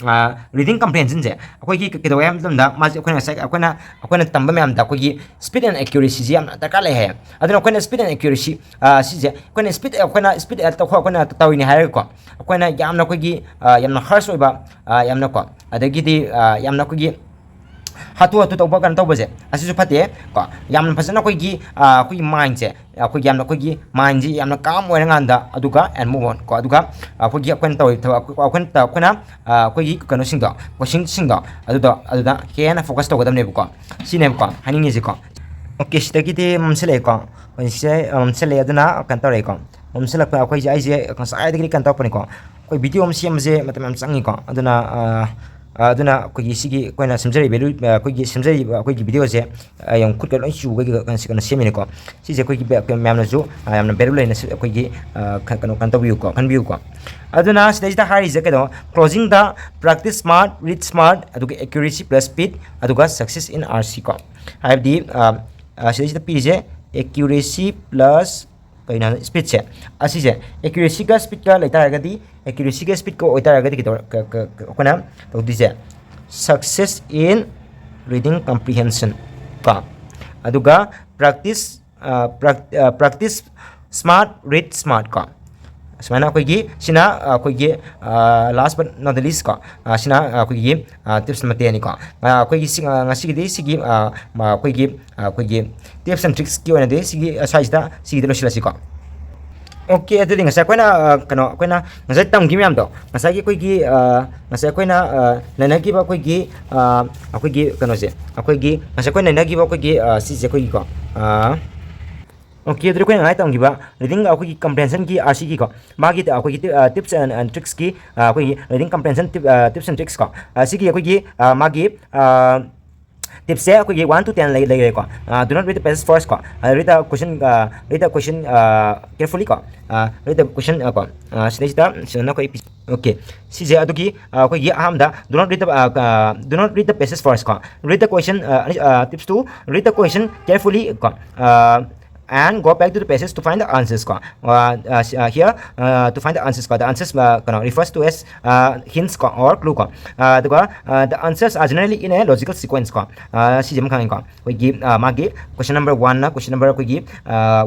ꯑ, reading comprehensionꯁꯦ ꯑꯩꯈꯣꯏꯒꯤ ꯀꯩꯗꯧꯋꯦ ꯍꯥꯏꯕ ꯃꯇꯝꯗ, ꯃꯥꯁꯦ ꯑꯩꯈꯣꯏꯅ ꯉꯁꯥꯏ ꯑꯩꯈꯣꯏꯅ, ꯑꯩꯈꯣꯏꯅ ꯇꯝꯕ ꯃꯌꯥꯝꯗ ꯑꯩꯈꯣꯏꯒꯤ speed and accuracyꯁꯦ ꯌꯥꯝꯅ ꯗꯔꯀꯥꯔ ꯂꯩ ꯍꯥꯏꯌꯦ꯫ ꯑꯗꯨꯅ ꯑꯩꯈꯣꯏꯅ speed and accuracy, ꯑ, ꯁꯤꯁꯦ ꯑꯩꯈꯣꯏꯅ speed, ꯑꯩꯈꯣꯏꯅ speed ꯑꯩꯈꯣꯏ-, ꯑꯩꯈꯣꯏꯅ ꯇꯧꯔꯤꯅꯤ ꯍꯥꯏꯔꯒꯀꯣ, ꯑꯩꯈꯣꯏꯅ ꯌꯥꯝꯅ ꯑꯩꯈꯣꯏꯒꯤ, ꯑ, ꯌꯥꯝꯅ harsh ꯑꯣꯏꯕ, ꯑ, ꯌꯥꯝꯅꯀꯣ, ꯑꯗꯒꯤꯗꯤ, ꯑ, ꯌꯥꯝꯅ ꯑꯩꯈꯣꯏꯒꯤ ꯍꯥꯊꯨ ꯍꯥꯊꯨ ꯇꯧꯕ, ꯀꯩꯅꯣ ꯇꯧꯕꯁꯦ, ꯑꯁꯤꯁꯨ ꯐꯠꯇꯦ ꯀꯣ꯫ ꯌꯥꯝꯅ ꯐꯖꯅ ꯑꯩꯈꯣꯏꯒꯤ, ꯑ, ꯑꯩꯈꯣꯏꯒꯤ mindꯁꯦ, ꯑꯩꯈꯣꯏꯒꯤ ꯌꯥꯝꯅ ꯑꯩꯈꯣꯏꯒꯤ mindꯁꯤ ꯌꯥꯝꯅ calm ꯑꯣꯏꯔꯀꯥꯟꯗ, ꯑꯗꯨꯒ and move on ꯀꯣ, ꯑꯗꯨꯒ ꯑꯩꯈꯣꯏꯒꯤ ꯑꯩꯈꯣꯏꯅ ꯇꯧꯔꯤ ꯊꯕꯛ, ꯑꯩꯈꯣꯏ-, ꯑꯩꯈꯣꯏꯅ ꯇ-, ꯑꯩꯈꯣꯏꯅ, ꯑ, ꯑꯩꯈꯣꯏꯒꯤ ꯀꯩꯅꯣꯁꯤꯡꯗꯣ, questionꯁꯤꯡꯗꯣ, ꯑꯗꯨꯗꯣ, ꯑꯗꯨꯗ ꯍꯦꯟꯅ focus ꯇꯧꯒꯗꯕꯅꯦꯕꯀꯣ꯫ ꯁꯤꯅꯦꯕꯀꯣ ꯍꯥꯏꯅꯤꯡꯉꯤꯁꯤꯀꯣ꯫ Okay, ꯁꯤꯗꯒꯤꯗꯤ ꯃꯝꯁꯤꯜꯂꯛꯑꯦꯀꯣ꯫ ꯍꯧꯖꯤꯛꯁꯦ, ꯑ, ꯃꯝꯁꯤꯜꯂꯛꯑꯦ, ꯑꯗꯨꯅ ꯀꯩꯅꯣ ꯇꯧꯔꯛꯑꯦꯀꯣ꯫ ꯃꯝꯁꯤꯜꯂꯛꯄ ꯑꯩꯈꯣꯏꯁꯦ, ꯑꯩꯁꯦ ꯉꯁꯥꯏꯗꯒꯤ ꯀꯩꯅꯣ ꯇꯧꯔꯛꯄꯅꯤꯀꯣ꯫ ꯑꯩꯈꯣꯏ video ꯑꯃ ꯁꯦꯝꯕꯁꯦ ꯃꯇꯝ ꯌꯥꯝ ꯆꯪꯉꯤꯀꯣ꯫ ꯑꯗꯨꯅ, ꯑ, ꯑ, ꯑꯗꯨꯅ ꯑꯩꯈꯣꯏꯒꯤ ꯁꯤꯒꯤ ꯑꯩꯈꯣꯏꯅ ꯁꯦꯝꯖꯔꯤꯕ value, ꯑ, ꯑꯩꯈꯣꯏꯒꯤ ꯁꯦꯝꯖꯔꯤꯕ ꯑꯩꯈꯣꯏꯒꯤ videoꯁꯦ, ꯑ, ꯌꯥꯝ ꯈꯨꯠꯀ ꯂꯣꯏ ꯆꯨꯕꯒꯤ ꯀꯩꯅꯣ ꯁꯦꯝꯃꯤꯅꯤꯀꯣ꯫ ꯁꯤꯁꯦ ꯑꯩꯈꯣꯏꯒꯤ ꯕꯦ-, ꯃꯌꯥꯝꯅꯁꯨ, ꯑ, ꯌꯥꯝꯅ value ꯂꯩꯅ ꯁꯤ-, ꯑꯩꯈꯣꯏꯒꯤ, ꯑ, ꯀ-, ꯀꯩꯅꯣ, ꯀꯩꯅꯣ ꯇꯧꯕꯤꯌꯨꯀꯣ, ꯈꯟꯕꯤꯌꯨꯀꯣ꯫ ꯑꯗꯨꯅ ꯁꯤꯗꯩꯁꯤꯗ ꯍꯥꯏꯔꯤꯁꯦ ꯀꯩꯅꯣ, closing the practice smart, read smart, ꯑꯗꯨꯒ accuracy plus speed, ꯑꯗꯨꯒ success in R C ꯀꯣ꯫ ꯍꯥꯏꯕꯗꯤ, ꯑ, ꯑ, ꯁꯤꯗꯩꯁꯤꯗ ꯄꯤꯔꯤꯁꯦ accuracy plus ꯀꯩꯅꯣ ꯍꯥꯏ speedꯁꯦ, ꯑꯁꯤꯁꯦ accuracyꯒ speedꯀ ꯂꯩꯇꯥꯔꯒꯗꯤ, accuracyꯒ speedꯀ ꯑꯣꯏꯇꯥꯔꯒꯗꯤ ꯀꯩꯗꯧ ꯑꯩꯈꯣꯏꯅ ꯇꯧꯗꯣꯏꯁꯦ success in reading comprehension ꯀꯣ꯫ ꯑꯗꯨꯒ practice practice smart, read smart ꯀꯣ꯫ ꯁꯨꯃꯥꯏꯅ ꯑꯩꯈꯣꯏꯒꯤ ꯁꯤꯅ ꯑꯩꯈꯣꯏꯒꯤ last but not the least ꯀꯣ꯫ ꯁꯤꯅ ꯑꯩꯈꯣꯏꯒꯤ tips ꯃꯇꯦꯛꯅꯤꯀꯣ꯫ ꯑꯩꯈꯣꯏꯒꯤ ꯁꯤ ꯉꯁꯤꯒꯤꯗꯤ ꯁꯤꯒꯤ ꯑꯩꯈꯣꯏꯒꯤ ꯑꯩꯈꯣꯏꯒꯤ tips and tricksꯀꯤ ꯑꯣꯏꯅꯗꯤ ꯁꯤꯒꯤ ꯁ꯭ꯋꯥꯏꯁꯤꯗ ꯁꯤꯒꯤꯗꯤ ꯂꯣꯏꯁꯤꯜꯂꯁꯤꯀꯣ꯫ Okay, ꯑꯗꯨꯗꯤ ꯉꯁꯥꯏ ꯑꯩꯈꯣꯏꯅ ꯀꯩꯅꯣ ꯑꯩꯈꯣꯏꯅ ꯉꯁꯥꯏ ꯇꯝꯈꯤꯕ ꯃꯌꯥꯝꯗꯣ, ꯉꯁꯥꯏꯒꯤ ꯑꯩꯈꯣꯏꯒꯤ ꯉꯁꯥꯏ ꯑꯩꯈꯣꯏꯅ ꯅꯩꯅꯈꯤꯕ ꯑꯩꯈꯣꯏꯒꯤ ꯑꯩꯈꯣꯏꯒꯤ ꯀꯩꯅꯣꯁꯦ, ꯑꯩꯈꯣꯏꯒꯤ ꯉꯁꯥꯏ ꯑꯩꯈꯣꯏꯅ ꯅꯩꯅꯈꯤꯕ ꯑꯩꯈꯣꯏꯒꯤ ꯁꯤꯁꯦ ꯑꯩꯈꯣꯏꯒꯤꯀꯣ꯫ Okay, ꯑꯗꯨꯗꯤ ꯑꯩꯈꯣꯏꯅ ꯉꯁꯥꯏ ꯇꯝꯈꯤꯕ reading ꯑꯩꯈꯣꯏꯒꯤ comprehensionꯒꯤ ꯑꯁꯤꯒꯤꯀꯣ, ꯃꯥꯒꯤ ꯑꯩꯈꯣꯏꯒꯤ tips and tricksꯀꯤ ꯑꯩꯈꯣꯏꯒꯤ reading comprehension tips and tricksꯀꯣ, ꯁꯤꯒꯤ ꯑꯩꯈꯣꯏꯒꯤ ꯃꯥꯒꯤ tipsꯁꯦ ꯑꯩꯈꯣꯏꯒꯤ one to ten ꯂꯩ ꯂꯩꯔꯦꯀꯣ꯫ Do not read the passage first ꯀꯣ꯫ Read the question, read the question carefully ꯀꯣ꯫ Read the question ꯀꯣ꯫ ꯁꯤꯗꯩꯁꯤꯗ ꯁꯤꯗꯅ ꯑꯩꯈꯣꯏ okay, ꯁꯤꯁꯦ ꯑꯗꯨꯒꯤ ꯑꯩꯈꯣꯏꯒꯤ ꯑꯍꯥꯟꯕꯗ do not read the do not read the passage first ꯀꯣ꯫ Read the question, tips two, read the question carefully ꯀꯣ꯫ And go back to the passage to find the answers ꯀꯣ꯫ Here, to find the answers ꯀꯣ, the answers ꯀꯩꯅꯣ refers to as hints ꯀꯣ or clue ꯀꯣ꯫ ꯑꯗꯨꯒ the answers are generally in a logical sequence ꯀꯣ꯫ ꯁꯤꯁꯦ ꯑꯃ ꯈꯪꯉꯤꯀꯣ, ꯑꯩꯈꯣꯏꯒꯤ ꯃꯥꯒꯤ question number oneꯅ question number ꯑꯩꯈꯣꯏꯒꯤ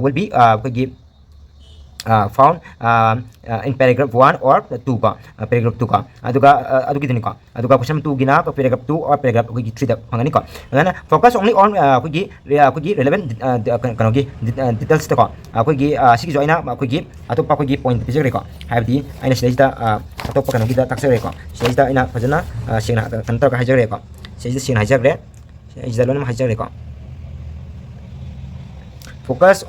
will be ꯑꯩꯈꯣꯏꯒꯤ found in paragraph one or two ꯀꯣ, paragraph two ꯀꯣ꯫ ꯑꯗꯨꯒ ꯑꯗꯨꯒꯤꯗꯨꯅꯤꯀꯣ꯫ ꯑꯗꯨꯒ question twoꯒꯤꯅ paragraph two or paragraph ꯑꯩꯈꯣꯏꯒꯤ threeꯗ ꯐꯪꯒꯅꯤꯀꯣ꯫ ꯑꯗꯨꯅ focus only on ꯑꯩꯈꯣꯏꯒꯤ ꯑꯩꯈꯣꯏꯒꯤ relevant ꯀꯩꯅꯣꯒꯤ detailsꯇꯀꯣ꯫ ꯑꯩꯈꯣꯏꯒꯤ ꯁꯤꯒꯤꯁꯨ ꯑꯩꯅ ꯑꯩꯈꯣꯏꯒꯤ ꯑꯇꯣꯞꯄ ꯑꯩꯈꯣꯏꯒꯤ point ꯄꯤꯖꯈ꯭ꯔꯦꯀꯣ꯫ ꯍꯥꯏꯕꯗꯤ ꯑꯩꯅ ꯁꯤꯗꯩꯁꯤꯗ ꯑꯇꯣꯞꯄ ꯀꯩꯅꯣꯒꯤꯗ ꯇꯥꯛꯆꯈ꯭ꯔꯦꯀꯣ꯫ ꯁꯤꯗꯩꯁꯤꯗ ꯑꯩꯅ ꯐꯖꯅ ꯁꯦꯡꯅ ꯀꯩꯅꯣ ꯇꯧꯔꯒ ꯍꯥꯏꯖꯈ꯭ꯔꯦꯀꯣ꯫ ꯁꯤꯗꯩꯁꯤꯗ ꯁꯦꯡꯅ ꯍꯥꯏꯖꯈ꯭ꯔꯦ꯫ ꯁꯤꯗꯩꯁꯤꯗ ꯂꯣꯏꯅꯃꯛ ꯍꯥꯏꯖꯈ꯭ꯔꯦꯀꯣ꯫ Focus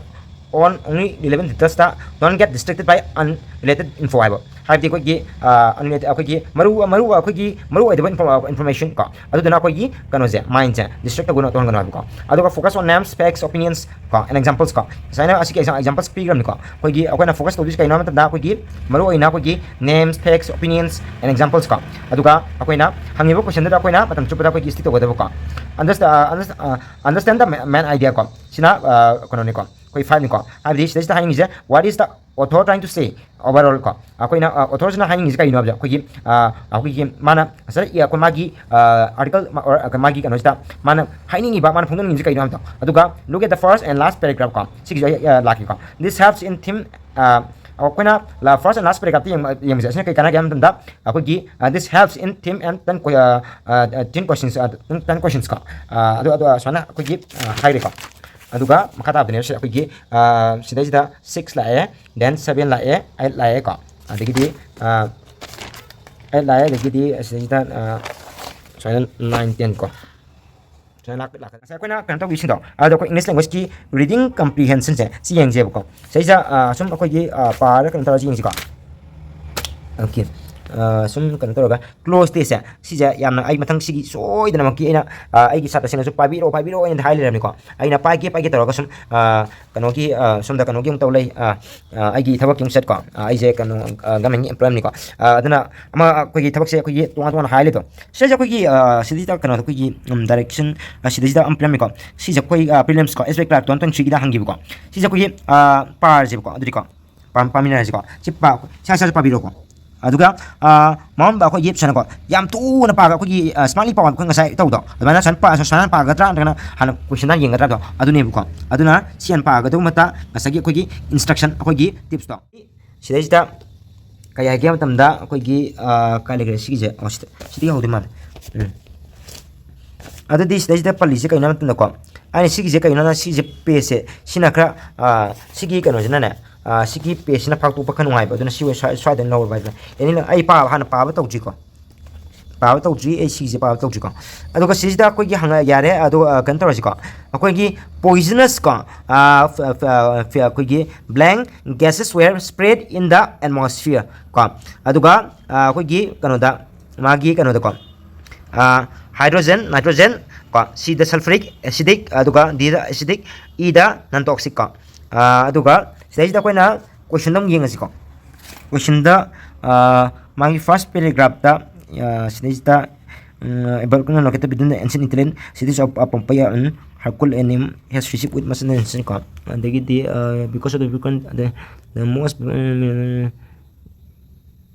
on only relevant detailsꯇ, don't get distracted by unrelated info ꯍꯥꯏꯕ꯫ ꯍꯥꯏꯕꯗꯤ ꯑꯩꯈꯣꯏꯒꯤ ꯑꯩꯈꯣꯏꯒꯤ ꯃꯔꯨ ꯃꯔꯨ ꯑꯩꯈꯣꯏꯒꯤ ꯃꯔꯨ ꯑꯣꯏꯗꯕ information ꯀꯣ, ꯑꯗꯨꯗꯨꯅ ꯑꯩꯈꯣꯏꯒꯤ ꯀꯩꯅꯣꯁꯦ, mindꯁꯦ distract ꯇꯧꯒꯅꯨ, ꯇꯧꯍꯟꯒꯅꯨ ꯍꯥꯏꯕꯀꯣ꯫ ꯑꯗꯨꯒ focus on names, facts, opinions ꯀꯣ, and examples ꯀꯣ꯫ ꯉꯁꯥꯏꯅ ꯑꯁꯤꯒꯤ examples ꯄꯤꯈ꯭ꯔꯕꯅꯤꯀꯣ꯫ ꯑꯩꯈꯣꯏꯒꯤ ꯑꯩꯈꯣꯏꯅ focus ꯇꯧꯗꯣꯏꯁꯦ ꯀꯩꯅꯣ ꯍꯥꯏꯕ ꯃꯇꯝꯗ ꯑꯩꯈꯣꯏꯒꯤ ꯃꯔꯨ ꯑꯣꯏꯅ ꯑꯩꯈꯣꯏꯒꯤ names, facts, opinions and examples ꯀꯣ꯫ ꯑꯗꯨꯒ ꯑꯩꯈꯣꯏꯅ ꯍꯪꯉꯤꯕ questionꯗꯨꯗ ꯑꯩꯈꯣꯏꯅ ꯃꯇꯝ ꯆꯨꯞꯄꯗ ꯑꯩꯈꯣꯏꯒꯤ stick ꯇꯧꯒꯗꯕꯀꯣ꯫ Understand the main idea ꯀꯣ꯫ ꯁꯤꯅ ꯀꯩꯅꯣꯅꯤꯀꯣ꯫ ꯑꯩꯈꯣꯏ five ꯅꯤꯀꯣ꯫ ꯍꯥꯏꯕꯗꯤ ꯁꯤꯗꯩꯁꯤꯗ ꯍꯥꯏꯅꯤꯡꯉꯤꯁꯦ, what is the author trying to say overall ꯀꯣ? ꯑꯩꯈꯣꯏꯅ, ꯑ, author ꯁꯤꯅ ꯍꯥꯏꯅꯤꯡꯉꯤꯁꯦ ꯀꯩꯅꯣ ꯍꯥꯏꯕꯗ, ꯑꯩꯈꯣꯏꯒꯤ, ꯑ, ꯑꯩꯈꯣꯏꯒꯤ ꯃꯥꯅ ꯉꯁꯥꯏ, ꯑ, ꯑꯩꯈꯣꯏ ꯃꯥꯒꯤ, ꯑ, article ꯃ-, or, ꯑ, ꯃꯥꯒꯤ ꯀꯩꯅꯣꯁꯤꯗ ꯃꯥꯅ ꯍꯥꯏꯅꯤꯡꯉꯤꯕ, ꯃꯥꯅ ꯐꯣꯡꯗꯣꯛꯅꯤꯡꯉꯤꯁꯦ ꯀꯩꯅꯣ ꯍꯥꯏꯕꯗꯣ꯫ ꯑꯗꯨꯒ look at the first and last paragraph ꯀꯣ, ꯁꯤꯒꯤꯁꯨ ꯑꯩ, ꯑ, ꯂꯥꯛꯀꯦꯀꯣ꯫ This helps in theme, ꯑ, ꯑꯩꯈꯣꯏꯅ ꯂ-, first and last paragraphꯇ ꯌꯦꯡꯕ, ꯌꯦꯡꯕꯁꯦ, ꯑꯁꯤꯅ ꯀꯩ ꯀꯥꯟꯅꯒꯦ ꯍꯥꯏꯕ ꯃꯇꯝꯗ, ꯑꯩꯈꯣꯏꯒꯤ, ꯑ, this helps in theme and ten que-, ꯑ, ꯑ, ten questions, ꯑ, ten, ten questions ꯀꯣ꯫ ꯑ, ꯑꯗꯨ, ꯑꯗꯨ ꯁꯨꯃꯥꯏꯅ ꯑꯩꯈꯣꯏꯒꯤ, ꯑ, ꯍꯥꯏꯔꯦꯀꯣ꯫ ꯑꯗꯨꯒ ꯃꯈꯥ ꯇꯥꯕꯗꯅꯦ ꯁꯤ ꯑꯩꯈꯣꯏꯒꯤ, ꯑ, ꯁꯤꯗꯩꯁꯤꯗ six ꯂꯥꯛꯑꯦ, then seven ꯂꯥꯛꯑꯦ, eight ꯂꯥꯛꯑꯦꯀꯣ꯫ ꯑꯗꯒꯤꯗꯤ, ꯑ, eight ꯂꯥꯛꯑꯦ, ꯑꯗꯒꯤꯗꯤ ꯑꯁꯤꯗꯩꯁꯤꯗ, ꯑ, ꯁꯨꯃꯥꯏꯅ nine, ten ꯀꯣ꯫ ꯁꯨꯃꯥꯏꯅ ꯂꯥꯛ-, ꯂꯥꯛꯀꯅꯤ꯫ ꯉꯁꯥꯏ ꯑꯩꯈꯣꯏꯅ ꯀꯩꯅꯣ ꯇꯧꯈꯤꯕꯁꯤꯡꯗꯣ, ꯑꯗꯣ ꯑꯩꯈꯣꯏ English languageꯀꯤ reading comprehensionꯁꯦ ꯁꯤ ꯌꯦꯡꯁꯦꯕꯀꯣ꯫ ꯁꯤꯗꯩꯁꯤꯗ, ꯑ, ꯁꯨꯝ ꯑꯩꯈꯣꯏꯒꯤ, ꯑ, ꯄꯥꯔꯒ ꯀꯩꯅꯣ ꯇꯧꯔꯁꯤ ꯌꯦꯡꯁꯤꯀꯣ꯫ Okay꯫ ꯑ, ꯁꯨꯝ ꯀꯩꯅꯣ ꯇꯧꯔꯒ close testꯁꯦ ꯁꯤꯁꯦ ꯌꯥꯝꯅ ꯑꯩ ꯃꯊꯪ ꯁꯤꯒꯤ ꯁꯣꯏꯗꯅꯃꯛꯀꯤ ꯑꯩꯅ, ꯑ, ꯑꯩꯒꯤ ꯁꯥꯇ꯭ꯔꯁꯤꯡꯅꯁꯨ ꯄꯥꯕꯤꯔꯛꯑꯣ, ꯄꯥꯕꯤꯔꯛꯑꯣ ꯍꯥꯏꯅ ꯍꯥꯏ ꯂꯩꯔꯕꯅꯤꯀꯣ꯫ ꯑꯩꯅ ꯄꯥꯏꯒꯦ, ꯄꯥꯏꯒꯦ ꯇꯧꯔꯒ ꯁꯨꯝ, ꯑ, ꯀꯩꯅꯣꯒꯤ, ꯑ, ꯁꯣꯝꯗ ꯀꯩꯅꯣꯒꯤ ꯑꯃꯨꯛ ꯇꯧ ꯂꯩ, ꯑ, ꯑ, ꯑꯩꯒꯤ ꯊꯕꯛꯀꯤ ꯑꯃꯨꯛ ꯆꯠꯀꯣ꯫ ꯑ, ꯑꯩꯁꯦ ꯀꯩꯅꯣ, ꯑ, governmentꯀꯤ employeeꯅꯤꯀꯣ꯫ ꯑ, ꯑꯗꯨꯅ ꯑꯃ ꯑꯩꯈꯣꯏꯒꯤ ꯊꯕꯛꯁꯦ ꯑꯩꯈꯣꯏꯒꯤ ꯇꯣꯉꯥꯟ ꯇꯣꯉꯥꯟꯅ ꯍꯥꯏ ꯂꯩꯗꯣ꯫ ꯁꯤꯗꯩꯁꯤꯗ ꯑꯩꯈꯣꯏꯒꯤ, ꯑ, ꯁꯤꯗꯩꯁꯤꯗ ꯀꯩꯅꯣꯗ ꯑꯩꯈꯣꯏꯒꯤ, ꯎꯝ, direction, ꯑ, ꯁꯤꯗꯩꯁꯤꯗ ꯑꯃ ꯄꯤꯔꯝꯃꯤꯀꯣ꯫ ꯁꯤꯁꯦ ꯑꯩꯈꯣꯏ, ꯑ, prelims ꯀꯣ, S B I clerk twenty twenty-threeꯒꯤꯗ ꯍꯪꯈꯤꯕꯀꯣ꯫ ꯁꯤꯁꯦ ꯑꯩꯈꯣꯏꯒꯤ, ꯑ, ꯄꯥꯔꯁꯦꯕꯀꯣ꯫ ꯑꯗꯨꯗꯤꯀꯣ ꯄꯥ-, ꯄꯥꯃꯤꯟꯅꯔꯁꯤꯀꯣ꯫ ꯁꯤ ꯄꯥ-, ꯁꯤ ꯁꯥꯏꯁꯤꯗ ꯄꯥꯕꯤꯔꯣꯀꯣ꯫ ꯑꯗꯨꯒ, ꯑ, ꯃꯃꯥꯡꯗ ꯑꯩꯈꯣꯏꯒꯤ ꯁꯨꯃꯥꯏꯅꯀꯣ, ꯌꯥꯝ ꯊꯨꯅ ꯄꯥꯒ ꯑꯩꯈꯣꯏꯒꯤ, ꯑ, smartly ꯄꯥꯎ ꯑꯩꯈꯣꯏ ꯉꯁꯥꯏ ꯇꯧꯗꯣ, ꯑꯗꯨꯃꯥꯏꯅ ꯁꯨꯃꯥꯏꯅ ꯄꯥ-, ꯁꯨꯃꯥꯏꯅ ꯄꯥꯒꯗ꯭ꯔꯥ ꯅꯠꯇ꯭ꯔꯒꯅ ꯍꯥꯟꯅ questionꯗ ꯌꯦꯡꯒꯗ꯭ꯔꯥꯗꯣ ꯑꯗꯨꯅꯦꯕꯀꯣ꯫ ꯑꯗꯨꯅ ꯁꯤ ꯍꯥꯟꯅ ꯄꯥꯒꯗꯧꯕ ꯃꯍꯨꯠꯇ ꯉꯁꯥꯏꯒꯤ ꯑꯩꯈꯣꯏꯒꯤ instruction, ꯑꯩꯈꯣꯏꯒꯤ tipsꯇꯣ꯫ ꯁꯤꯗꯩꯁꯤꯗ ꯀꯩ ꯍꯥꯏꯒꯦ ꯍꯥꯏꯕ ꯃꯇꯝꯗ ꯑꯩꯈꯣꯏꯒꯤ, ꯑ, ꯀꯥꯏ ꯂꯩꯈ꯭ꯔꯦ ꯁꯤꯒꯤꯁꯦ? ꯑꯣ, ꯁꯤꯗ, ꯁꯤꯗꯒꯤ ꯍꯧꯗꯣꯏ ꯃꯥꯜꯂꯦ꯫ ꯎꯝ꯫ ꯑꯗꯨꯗꯤ ꯁꯤꯗꯩꯁꯤꯗ ꯄꯜꯂꯤꯁꯦ ꯀꯩꯅꯣ ꯍꯥꯏꯕ ꯃꯇꯝꯗꯀꯣ, ꯑꯩꯅ ꯁꯤꯒꯤꯁꯦ ꯀꯩꯅꯣꯅ ꯁꯤꯁꯦ pageꯁꯦ ꯁꯤꯅ ꯈꯔ, ꯑ, ꯁꯤꯒꯤ ꯀꯩꯅꯣꯁꯤꯅꯅꯦ, ꯑ, ꯁꯤꯒꯤ pageꯁꯤꯅ ꯐꯥꯛꯇꯣꯛꯄ ꯈꯔ ꯅꯨꯡꯉꯥꯏꯕ, ꯑꯗꯨꯅ ꯁꯤ ꯑꯣꯏ-, ꯁ꯭ꯋꯥꯏ-, ꯁ꯭ꯋꯥꯏꯗ ꯑꯣꯏꯅ ꯂꯧꯔꯕ ꯍꯥꯏꯁꯤꯅ꯫ ꯑꯦꯅꯤꯅ ꯑꯩ ꯄꯥꯕ, ꯍꯥꯟꯅ ꯄꯥꯕ ꯇꯧꯗ꯭ꯔꯤꯀꯣ꯫ ꯄꯥꯕ ꯇꯧꯗ꯭ꯔꯤ, ꯑꯩ ꯁꯤꯒꯤꯁꯦ ꯄꯥꯕ ꯇꯧꯗ꯭ꯔꯤꯀꯣ꯫ ꯑꯗꯨꯒ ꯁꯤꯁꯤꯗ ꯑꯩꯈꯣꯏꯒꯤ ꯍꯪꯉ-, ꯌꯥꯔꯦ, ꯑꯗꯣ, ꯑ, ꯀꯩꯅꯣ ꯇꯧꯔꯁꯤꯀꯣ꯫ ꯑꯩꯈꯣꯏꯒꯤ poisonous ꯀꯣ, ꯑ, ꯐ-, ꯐ-, ꯐ-, ꯑꯩꯈꯣꯏꯒꯤ blank gases were spread in the atmosphere ꯀꯣ꯫ ꯑꯗꯨꯒ, ꯑ, ꯑꯩꯈꯣꯏꯒꯤ ꯀꯩꯅꯣꯗ, ꯃꯥꯒꯤ ꯀꯩꯅꯣꯗꯀꯣ, ꯑ, hydrogen, nitrogen ꯀꯣ, C ꯗ sulfuric, acidic, ꯑꯗꯨꯒ D ꯗ acidic, E ꯗ non toxic ꯀꯣ꯫ ꯑ, ꯑꯗꯨꯒ ꯁꯤꯗꯩꯁꯤꯗ ꯑꯩꯈꯣꯏꯅ questionꯗ ꯑꯃꯨꯛ ꯌꯦꯡꯉꯁꯤꯀꯣ꯫ Questionꯗ, ꯑ, ꯃꯥꯒꯤ first paragraphꯇ, ꯑ, ꯁꯤꯗꯩꯁꯤꯗ, ꯎꯝ, a volcano located between the ancient Italian cities of, uh, Pompeii and Hercule and him has received with much attention ꯀꯣ꯫ ꯑꯗꯒꯤꯗꯤ, uh, because of the frequent, the, the most, um,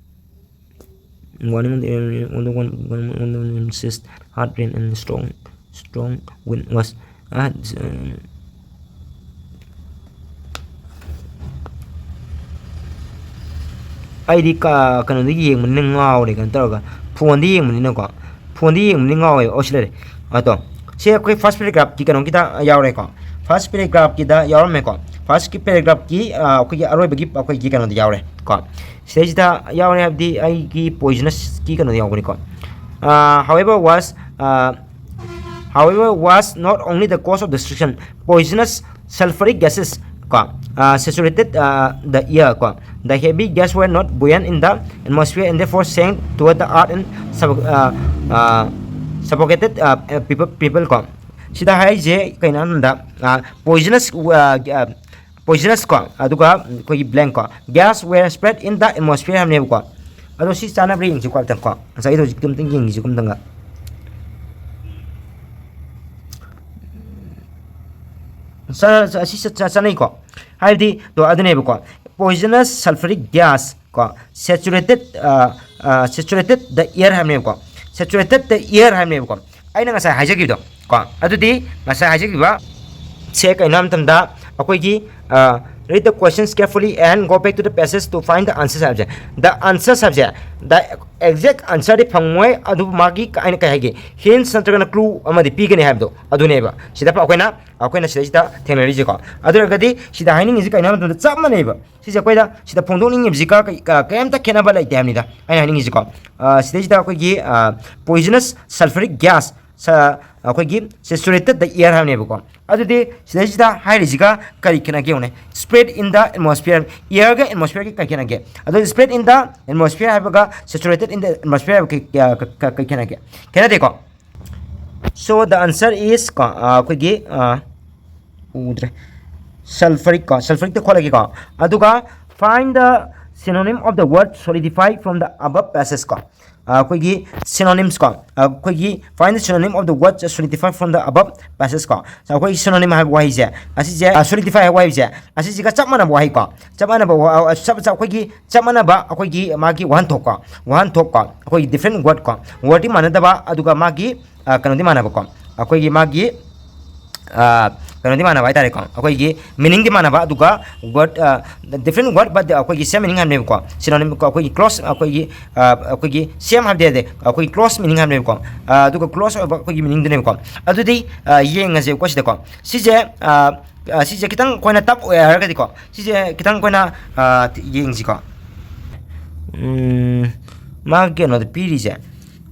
warning, the, on the one, one, one, one, insist hard rain and strong, strong wind was, uh, ꯑꯩꯗꯤ ꯀ-, ꯀꯩꯅꯣꯗ ꯌꯦꯡꯕꯅꯤꯅ ꯉꯥꯎꯔꯦ, ꯀꯩꯅꯣ ꯇꯧꯔꯒ, ꯐꯣꯟꯗ ꯌꯦꯡꯕꯅꯤꯅꯀꯣ, ꯐꯣꯟꯗ ꯌꯦꯡꯕꯅꯤꯅ ꯉꯥꯎꯋꯦꯕ꯫ ꯑꯣ, ꯁꯤ ꯂꯩꯔꯦ꯫ ꯑꯗꯣ ꯁꯤ ꯑꯩꯈꯣꯏ ꯐꯥꯔꯁ ꯄꯦꯔꯥꯒ꯭ꯔꯥꯐꯀꯤ ꯀꯩꯅꯣꯒꯤꯗ ꯌꯥꯎꯔꯦꯀꯣ, ꯐꯥꯔꯁ ꯄꯦꯔꯥꯒ꯭ꯔꯥꯐꯀꯤꯗ ꯌꯥꯎꯔꯝꯃꯦꯀꯣ, ꯐꯥꯔꯁꯀꯤ ꯄꯦꯔꯥꯒ꯭ꯔꯥꯐꯀꯤ, ꯑ, ꯑꯩꯈꯣꯏꯒꯤ ꯑꯔꯣꯏꯕꯒꯤ ꯑꯩꯈꯣꯏꯒꯤ ꯀꯩꯅꯣꯗ ꯌꯥꯎꯔꯦ ꯀꯣ꯫ ꯁꯤꯗꯩꯁꯤꯗ ꯌꯥꯎꯔꯦ ꯍꯥꯏꯕꯗꯤ ꯑꯩꯒꯤ ꯄꯣꯏꯖꯅꯁꯀꯤ ꯀꯩꯅꯣꯗ ꯌꯥꯎꯕꯅꯤꯀꯣ꯫ ꯑ, however was, ꯑ, however was not only the cause of destruction, poisonous sulfuric gases ꯀꯣ, ꯑ, saturated, ꯑ, the air ꯀꯣ, the heavy gas were not buoyant in the atmosphere and therefore sank toward the earth and suffoc-, ꯑ, ꯑ, suffocated, ꯑ, people, people ꯀꯣ꯫ ꯁꯤꯗ ꯍꯥꯏꯔꯤꯁꯦ ꯀꯩꯅꯣ ꯍꯥꯏꯕꯗ, ꯑ, poisonous, ꯑ, ꯑ, poisonous ꯀꯣ, ꯑꯗꯨꯒ ꯑꯩꯈꯣꯏꯒꯤ blank ꯀꯣ, gas were spread in the atmosphere ꯍꯥꯏꯕꯅꯦꯕꯀꯣ꯫ ꯑꯗꯣ ꯁꯤ ꯆꯥꯟꯅꯕ꯭ꯔꯥ ꯌꯦꯡꯁꯤꯀꯣ ꯑꯝꯇꯪ ꯀꯣ, ꯉꯁꯥꯏꯒꯤꯗꯣ ꯍꯧꯖꯤꯛꯇꯤ ꯑꯝꯇꯪ ꯌꯦꯡꯈꯤꯁꯤꯀꯣ ꯑꯝꯇꯪꯒ꯫ ꯆꯥ-, ꯆꯥ-, ꯑꯁꯤ ꯆꯥ-, ꯆꯥ-, ꯆꯥꯅꯩꯀꯣ꯫ ꯍꯥꯏꯕꯗꯤ, ꯇꯣ, ꯑꯗꯨꯅꯦꯕꯀꯣ, poisonous sulfuric gas ꯀꯣ, saturated, ꯑ, ꯑ, saturated the air ꯍꯥꯏꯕꯅꯦꯕꯀꯣ, saturated the air ꯍꯥꯏꯕꯅꯦꯕꯀꯣ, ꯑꯩꯅ ꯉꯁꯥꯏ ꯍꯥꯏꯖꯈꯤꯕꯗꯣ ꯀꯣ꯫ ꯑꯗꯨꯗꯤ ꯉꯁꯥꯏ ꯍꯥꯏꯖꯈꯤꯕ ꯁꯦ ꯀꯩꯅꯣ ꯍꯥꯏꯕ ꯃꯇꯝꯗ ꯑꯩꯈꯣꯏꯒꯤ, ꯑ, read the questions carefully and go back to the passage to find the answers ꯍꯥꯏꯕꯁꯦ, the answers ꯍꯥꯏꯕꯁꯦ, the exact answerꯗꯤ ꯐꯪꯉꯣꯏ, ꯑꯗꯨꯕꯨ ꯃꯥꯒꯤ ꯀ-, ꯑꯩꯅ ꯀꯩ ꯍꯥꯏꯒꯦ, hints ꯅꯠꯇ꯭ꯔꯒꯅ clue ꯑꯃꯗꯤ ꯄꯤꯒꯅꯤ ꯍꯥꯏꯕꯗꯣ ꯑꯗꯨꯅꯦꯕ ꯁꯤꯗ ꯑꯩꯈꯣꯏꯅ, ꯑꯩꯈꯣꯏꯅ ꯁꯤꯗꯩꯁꯤꯗ ꯊꯦꯡꯅꯔꯤꯁꯦꯀꯣ꯫ ꯑꯗꯨ ꯑꯣꯏꯔꯒꯗꯤ ꯁꯤꯗ ꯍꯥꯏꯅꯤꯡꯉꯤꯁꯤ ꯀꯩꯅꯣ ꯍꯥꯏꯕ ꯃꯇꯝꯗ ꯆꯞ ꯃꯥꯟꯅꯩꯕ꯫ ꯁꯤꯁꯦ ꯑꯩꯈꯣꯏꯗ ꯁꯤꯗ ꯐꯣꯡꯗꯣꯛꯅꯤꯡꯉꯤꯕꯁꯤꯒ ꯀꯩ-, ꯀ-, ꯀꯩꯝꯇ ꯈꯦꯠꯅꯕ ꯂꯩꯇꯦ ꯍꯥꯏꯕꯅꯤꯗ ꯑꯩꯅ ꯍꯥꯏꯅꯤꯡꯉꯤꯁꯤꯀꯣ꯫ ꯑ, ꯁꯤꯗꯩꯁꯤꯗ ꯑꯩꯈꯣꯏꯒꯤ, ꯑ, poisonous sulfuric gas, ꯁ-, ꯑꯩꯈꯣꯏꯒꯤ saturated the air ꯍꯥꯏꯕꯅꯦꯕꯀꯣ꯫ ꯑꯗꯨꯗꯤ ꯁꯤꯗꯩꯁꯤꯗ ꯍꯥꯏꯔꯤꯁꯤꯒ ꯀꯔꯤ ꯈꯦꯠꯅꯒꯦ ꯌꯦꯡꯉꯨꯅꯦ꯫ Spread in the atmosphere, airꯒ atmosphereꯒ ꯀꯔꯤ ꯈꯦꯠꯅꯒꯦ? ꯑꯗꯣ spread in the atmosphere ꯍꯥꯏꯕꯒ saturated in the atmosphere ꯍꯥꯏꯕꯒ ꯀꯩ-, ꯀ-, ꯀ-, ꯀꯩ ꯈꯦꯠꯅꯒꯦ? ꯈꯦꯠꯅꯗꯦꯀꯣ? So the answer is ꯀꯣ, ꯑ, ꯑꯩꯈꯣꯏꯒꯤ, ꯑ, ꯎꯗ꯭ꯔꯦ, sulfuric ꯀꯣ, sulfuricꯇ ꯈꯣꯠꯂꯒꯦꯀꯣ꯫ ꯑꯗꯨꯒ find the synonym of the word solidify from the above passage ꯀꯣ꯫ ꯑꯩꯈꯣꯏꯒꯤ synonyms ꯀꯣ, ꯑꯩꯈꯣꯏꯒꯤ find the synonym of the word solidify from the above passage ꯀꯣ꯫ ꯑꯩꯈꯣꯏꯒꯤ synonym ꯍꯥꯏꯕ ꯋꯥꯍꯩꯁꯦ, ꯑꯁꯤꯁꯦ, solidify ꯍꯥꯏꯕ ꯋꯥꯍꯩꯁꯦ, ꯑꯁꯤꯁꯤꯒ ꯆꯞ ꯃꯥꯟꯅꯕ ꯋꯥꯍꯩ ꯀꯣ, ꯆꯞ ꯃꯥꯟꯅꯕ ꯋꯥ-, ꯑ, ꯆꯞ-, ꯆꯞ-, ꯑꯩꯈꯣꯏꯒꯤ ꯆꯞ ꯃꯥꯟꯅꯕ ꯑꯩꯈꯣꯏꯒꯤ ꯃꯥꯒꯤ ꯋꯥꯍꯟꯊꯣꯛ ꯀꯣ, ꯋꯥꯍꯟꯊꯣꯛ ꯀꯣ, ꯑꯩꯈꯣꯏꯒꯤ different word ꯀꯣ, wordꯗꯤ ꯃꯥꯟꯅꯗꯕ, ꯑꯗꯨꯒ ꯃꯥꯒꯤ, ꯑ, ꯀꯩꯅꯣꯗꯤ ꯃꯥꯟꯅꯕ ꯀꯣ, ꯑꯩꯈꯣꯏꯒꯤ ꯃꯥꯒꯤ, ꯑ, ꯀꯩꯅꯣꯗꯤ ꯃꯥꯟꯅꯕ ꯍꯥꯏꯇꯥꯔꯦꯀꯣ, ꯑꯩꯈꯣꯏꯒꯤ meaningꯗꯤ ꯃꯥꯟꯅꯕ, ꯑꯗꯨꯒ word, ꯑ, different word but ꯑꯩꯈꯣꯏꯒꯤ same meaning ꯍꯥꯏꯕꯅꯦꯕꯀꯣ꯫ Synonym ꯀꯣ, ꯑꯩꯈꯣꯏꯒꯤ close, ꯑꯩꯈꯣꯏꯒꯤ, ꯑ, ꯑꯩꯈꯣꯏꯒꯤ same ꯍꯥꯏꯕꯗꯤ ꯌꯥꯗꯦ, ꯑꯩꯈꯣꯏꯒꯤ close meaning ꯍꯥꯏꯕꯅꯦꯕꯀꯣ꯫ ꯑ, ꯑꯗꯨꯒ close ꯑꯣꯏꯕ ꯑꯩꯈꯣꯏꯒꯤ meaningꯗꯨꯅꯦꯕꯀꯣ꯫ ꯑꯗꯨꯗꯤ, ꯑ, ꯌꯦꯡꯉꯁꯦꯕꯀꯣ ꯁꯤꯗꯀꯣ꯫ ꯁꯤꯁꯦ, ꯑ, ꯑ, ꯁꯤꯁꯦ ꯈꯤꯇꯪ ꯑꯩꯈꯣꯏꯅ tough ꯑꯣꯏ ꯍꯥꯏꯔꯒꯗꯤꯀꯣ, ꯁꯤꯁꯦ ꯈꯤꯇꯪ ꯑꯩꯈꯣꯏꯅ, ꯑ, ꯌꯦꯡꯁꯤꯀꯣ꯫ ꯎꯝ, ꯃꯥꯒꯤ ꯀꯩꯅꯣꯗ ꯄꯤꯔꯤꯁꯦ,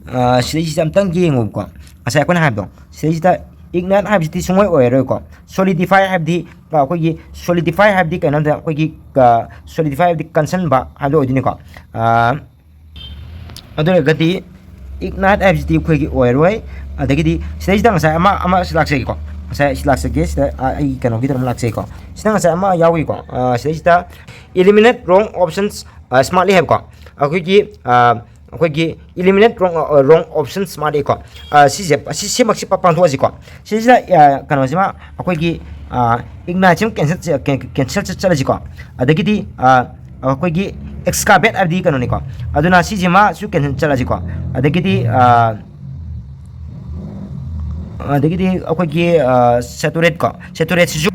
ꯑ, ꯁꯤꯗꯩꯁꯤꯗ ꯑꯝꯇꯪ ꯌꯦꯡꯉꯨꯕꯀꯣ꯫ ꯉꯁꯥꯏ ꯑꯩꯈꯣꯏꯅ ꯍꯥꯏꯕꯗꯣ, ꯁꯤꯗꯩꯁꯤꯗ ignite ꯍꯥꯏꯕꯁꯤꯗꯤ ꯁꯨꯡꯑꯣꯏ ꯑꯣꯏꯔꯔꯣꯏꯀꯣ꯫ Solidify ꯍꯥꯏꯕꯗꯤ, ꯑ, ꯑꯩꯈꯣꯏꯒꯤ solidify ꯍꯥꯏꯕꯗꯤ ꯀꯩꯅꯣꯗ ꯑꯩꯈꯣꯏꯒꯤ, ꯑ, solidify ꯍꯥꯏꯕꯗꯤ ꯀꯟꯁꯟꯕ ꯍꯥꯏꯕꯗꯣ ꯑꯣꯏꯗꯣꯏꯅꯤꯀꯣ꯫ ꯑ, ꯑꯗꯨ ꯑꯣꯏꯔꯒꯗꯤ ignite ꯍꯥꯏꯕꯁꯤꯗꯤ ꯑꯩꯈꯣꯏꯒꯤ ꯑꯣꯏꯔꯣꯏ꯫ ꯑꯗꯒꯤꯗꯤ ꯁꯤꯗꯩꯁꯤꯗ ꯉꯁꯥꯏ ꯑꯃ, ꯑꯃ ꯁꯤ ꯂꯥꯛꯆꯒꯦꯀꯣ꯫ ꯉꯁꯥꯏ ꯁꯤ ꯂꯥꯛꯆꯒꯦ, ꯁꯤꯗ, ꯑ, ꯑꯩ ꯀꯩꯅꯣꯒꯤꯗ ꯑꯗꯨꯝ ꯂꯥꯛꯆꯒꯦꯀꯣ꯫ ꯁꯤꯗ ꯉꯁꯥꯏ ꯑꯃ ꯌꯥꯎꯔꯤꯀꯣ꯫ ꯑ, ꯁꯤꯗꯩꯁꯤꯗ eliminate wrong options, ꯑ, smartly ꯍꯥꯏꯕꯀꯣ꯫ ꯑꯩꯈꯣꯏꯒꯤ, ꯑ, ꯑꯩꯈꯣꯏꯒꯤ eliminate wrong, ꯑ, wrong options smartly ꯀꯣ꯫ ꯑ, ꯁꯤꯁꯦ, ꯑꯁꯤ, ꯁꯤꯃꯛꯁꯤ ꯄ-, ꯄꯥꯡꯊꯣꯛꯑꯁꯤꯀꯣ꯫ ꯁꯤꯁꯤꯗ, ꯑ, ꯀꯩꯅꯣꯁꯤꯃ ꯑꯩꯈꯣꯏꯒꯤ, ꯑ, igniteꯁꯤꯃ cancel ꯆ-, ꯀꯦ-, cancel ꯆꯠ-, ꯆꯠꯂꯁꯤꯀꯣ꯫ ꯑꯗꯒꯤꯗꯤ, ꯑ, ꯑꯩꯈꯣꯏꯒꯤ excavate ꯍꯥꯏꯕꯗꯤ ꯀꯩꯅꯣꯅꯤꯀꯣ꯫ ꯑꯗꯨꯅ ꯁꯤꯁꯤꯃꯁꯨ cancel ꯆꯠꯂꯁꯤꯀꯣ꯫ ꯑꯗꯒꯤꯗꯤ, ꯑ, ꯑꯗꯒꯤꯗꯤ ꯑꯩꯈꯣꯏꯒꯤ, ꯑ, saturate ꯀꯣ, saturateꯁꯤꯁꯨ,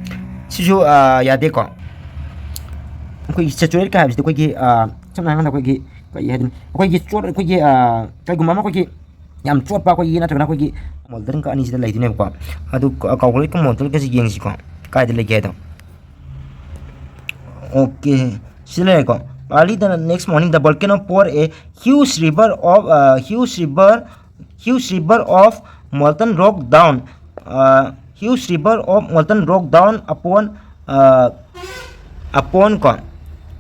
ꯁꯤꯁꯨ, ꯑ, ꯌꯥꯗꯦꯀꯣ꯫ ꯑꯩꯈꯣꯏꯒꯤ saturateka ꯍꯥꯏꯕꯁꯤꯗꯤ ꯑꯩꯈꯣꯏꯒꯤ, ꯑ, ꯁꯝꯅ ꯍꯥꯏꯔꯀꯥꯟꯗ ꯑꯩꯈꯣꯏꯒꯤ ꯀꯔꯤ ꯍꯥꯏꯗꯣꯏꯅꯣ? ꯑꯩꯈꯣꯏꯒꯤ ꯆꯣꯠ-, ꯑꯩꯈꯣꯏꯒꯤ, ꯑ, ꯀꯩꯒꯨꯝꯕ ꯑꯃ ꯑꯩꯈꯣꯏꯒꯤ ꯌꯥꯝ ꯆꯣꯠꯄ ꯑꯩꯈꯣꯏꯒꯤ ꯅꯠꯇ꯭ꯔꯒꯅ ꯑꯩꯈꯣꯏꯒꯤ moltenꯀ ꯑꯅꯤꯁꯤꯗ ꯂꯩꯗꯣꯏꯅꯦꯕꯀꯣ꯫ ꯑꯗꯨ ꯀ-, ꯀꯥꯎꯒ꯭ꯔꯦ, moltenꯀꯁꯤ ꯌꯦꯡꯁꯤꯀꯣ, ꯀꯥꯏꯗ ꯂꯩꯒꯦ ꯍꯥꯏꯗꯣ꯫ Okay, ꯁꯤ ꯂꯩꯔꯦꯀꯣ꯫ Early the next morning, the volcano pour a huge river of, uh, huge river, huge river of molten rock down, uh, huge river of molten rock down upon, uh, upon ꯀꯣ,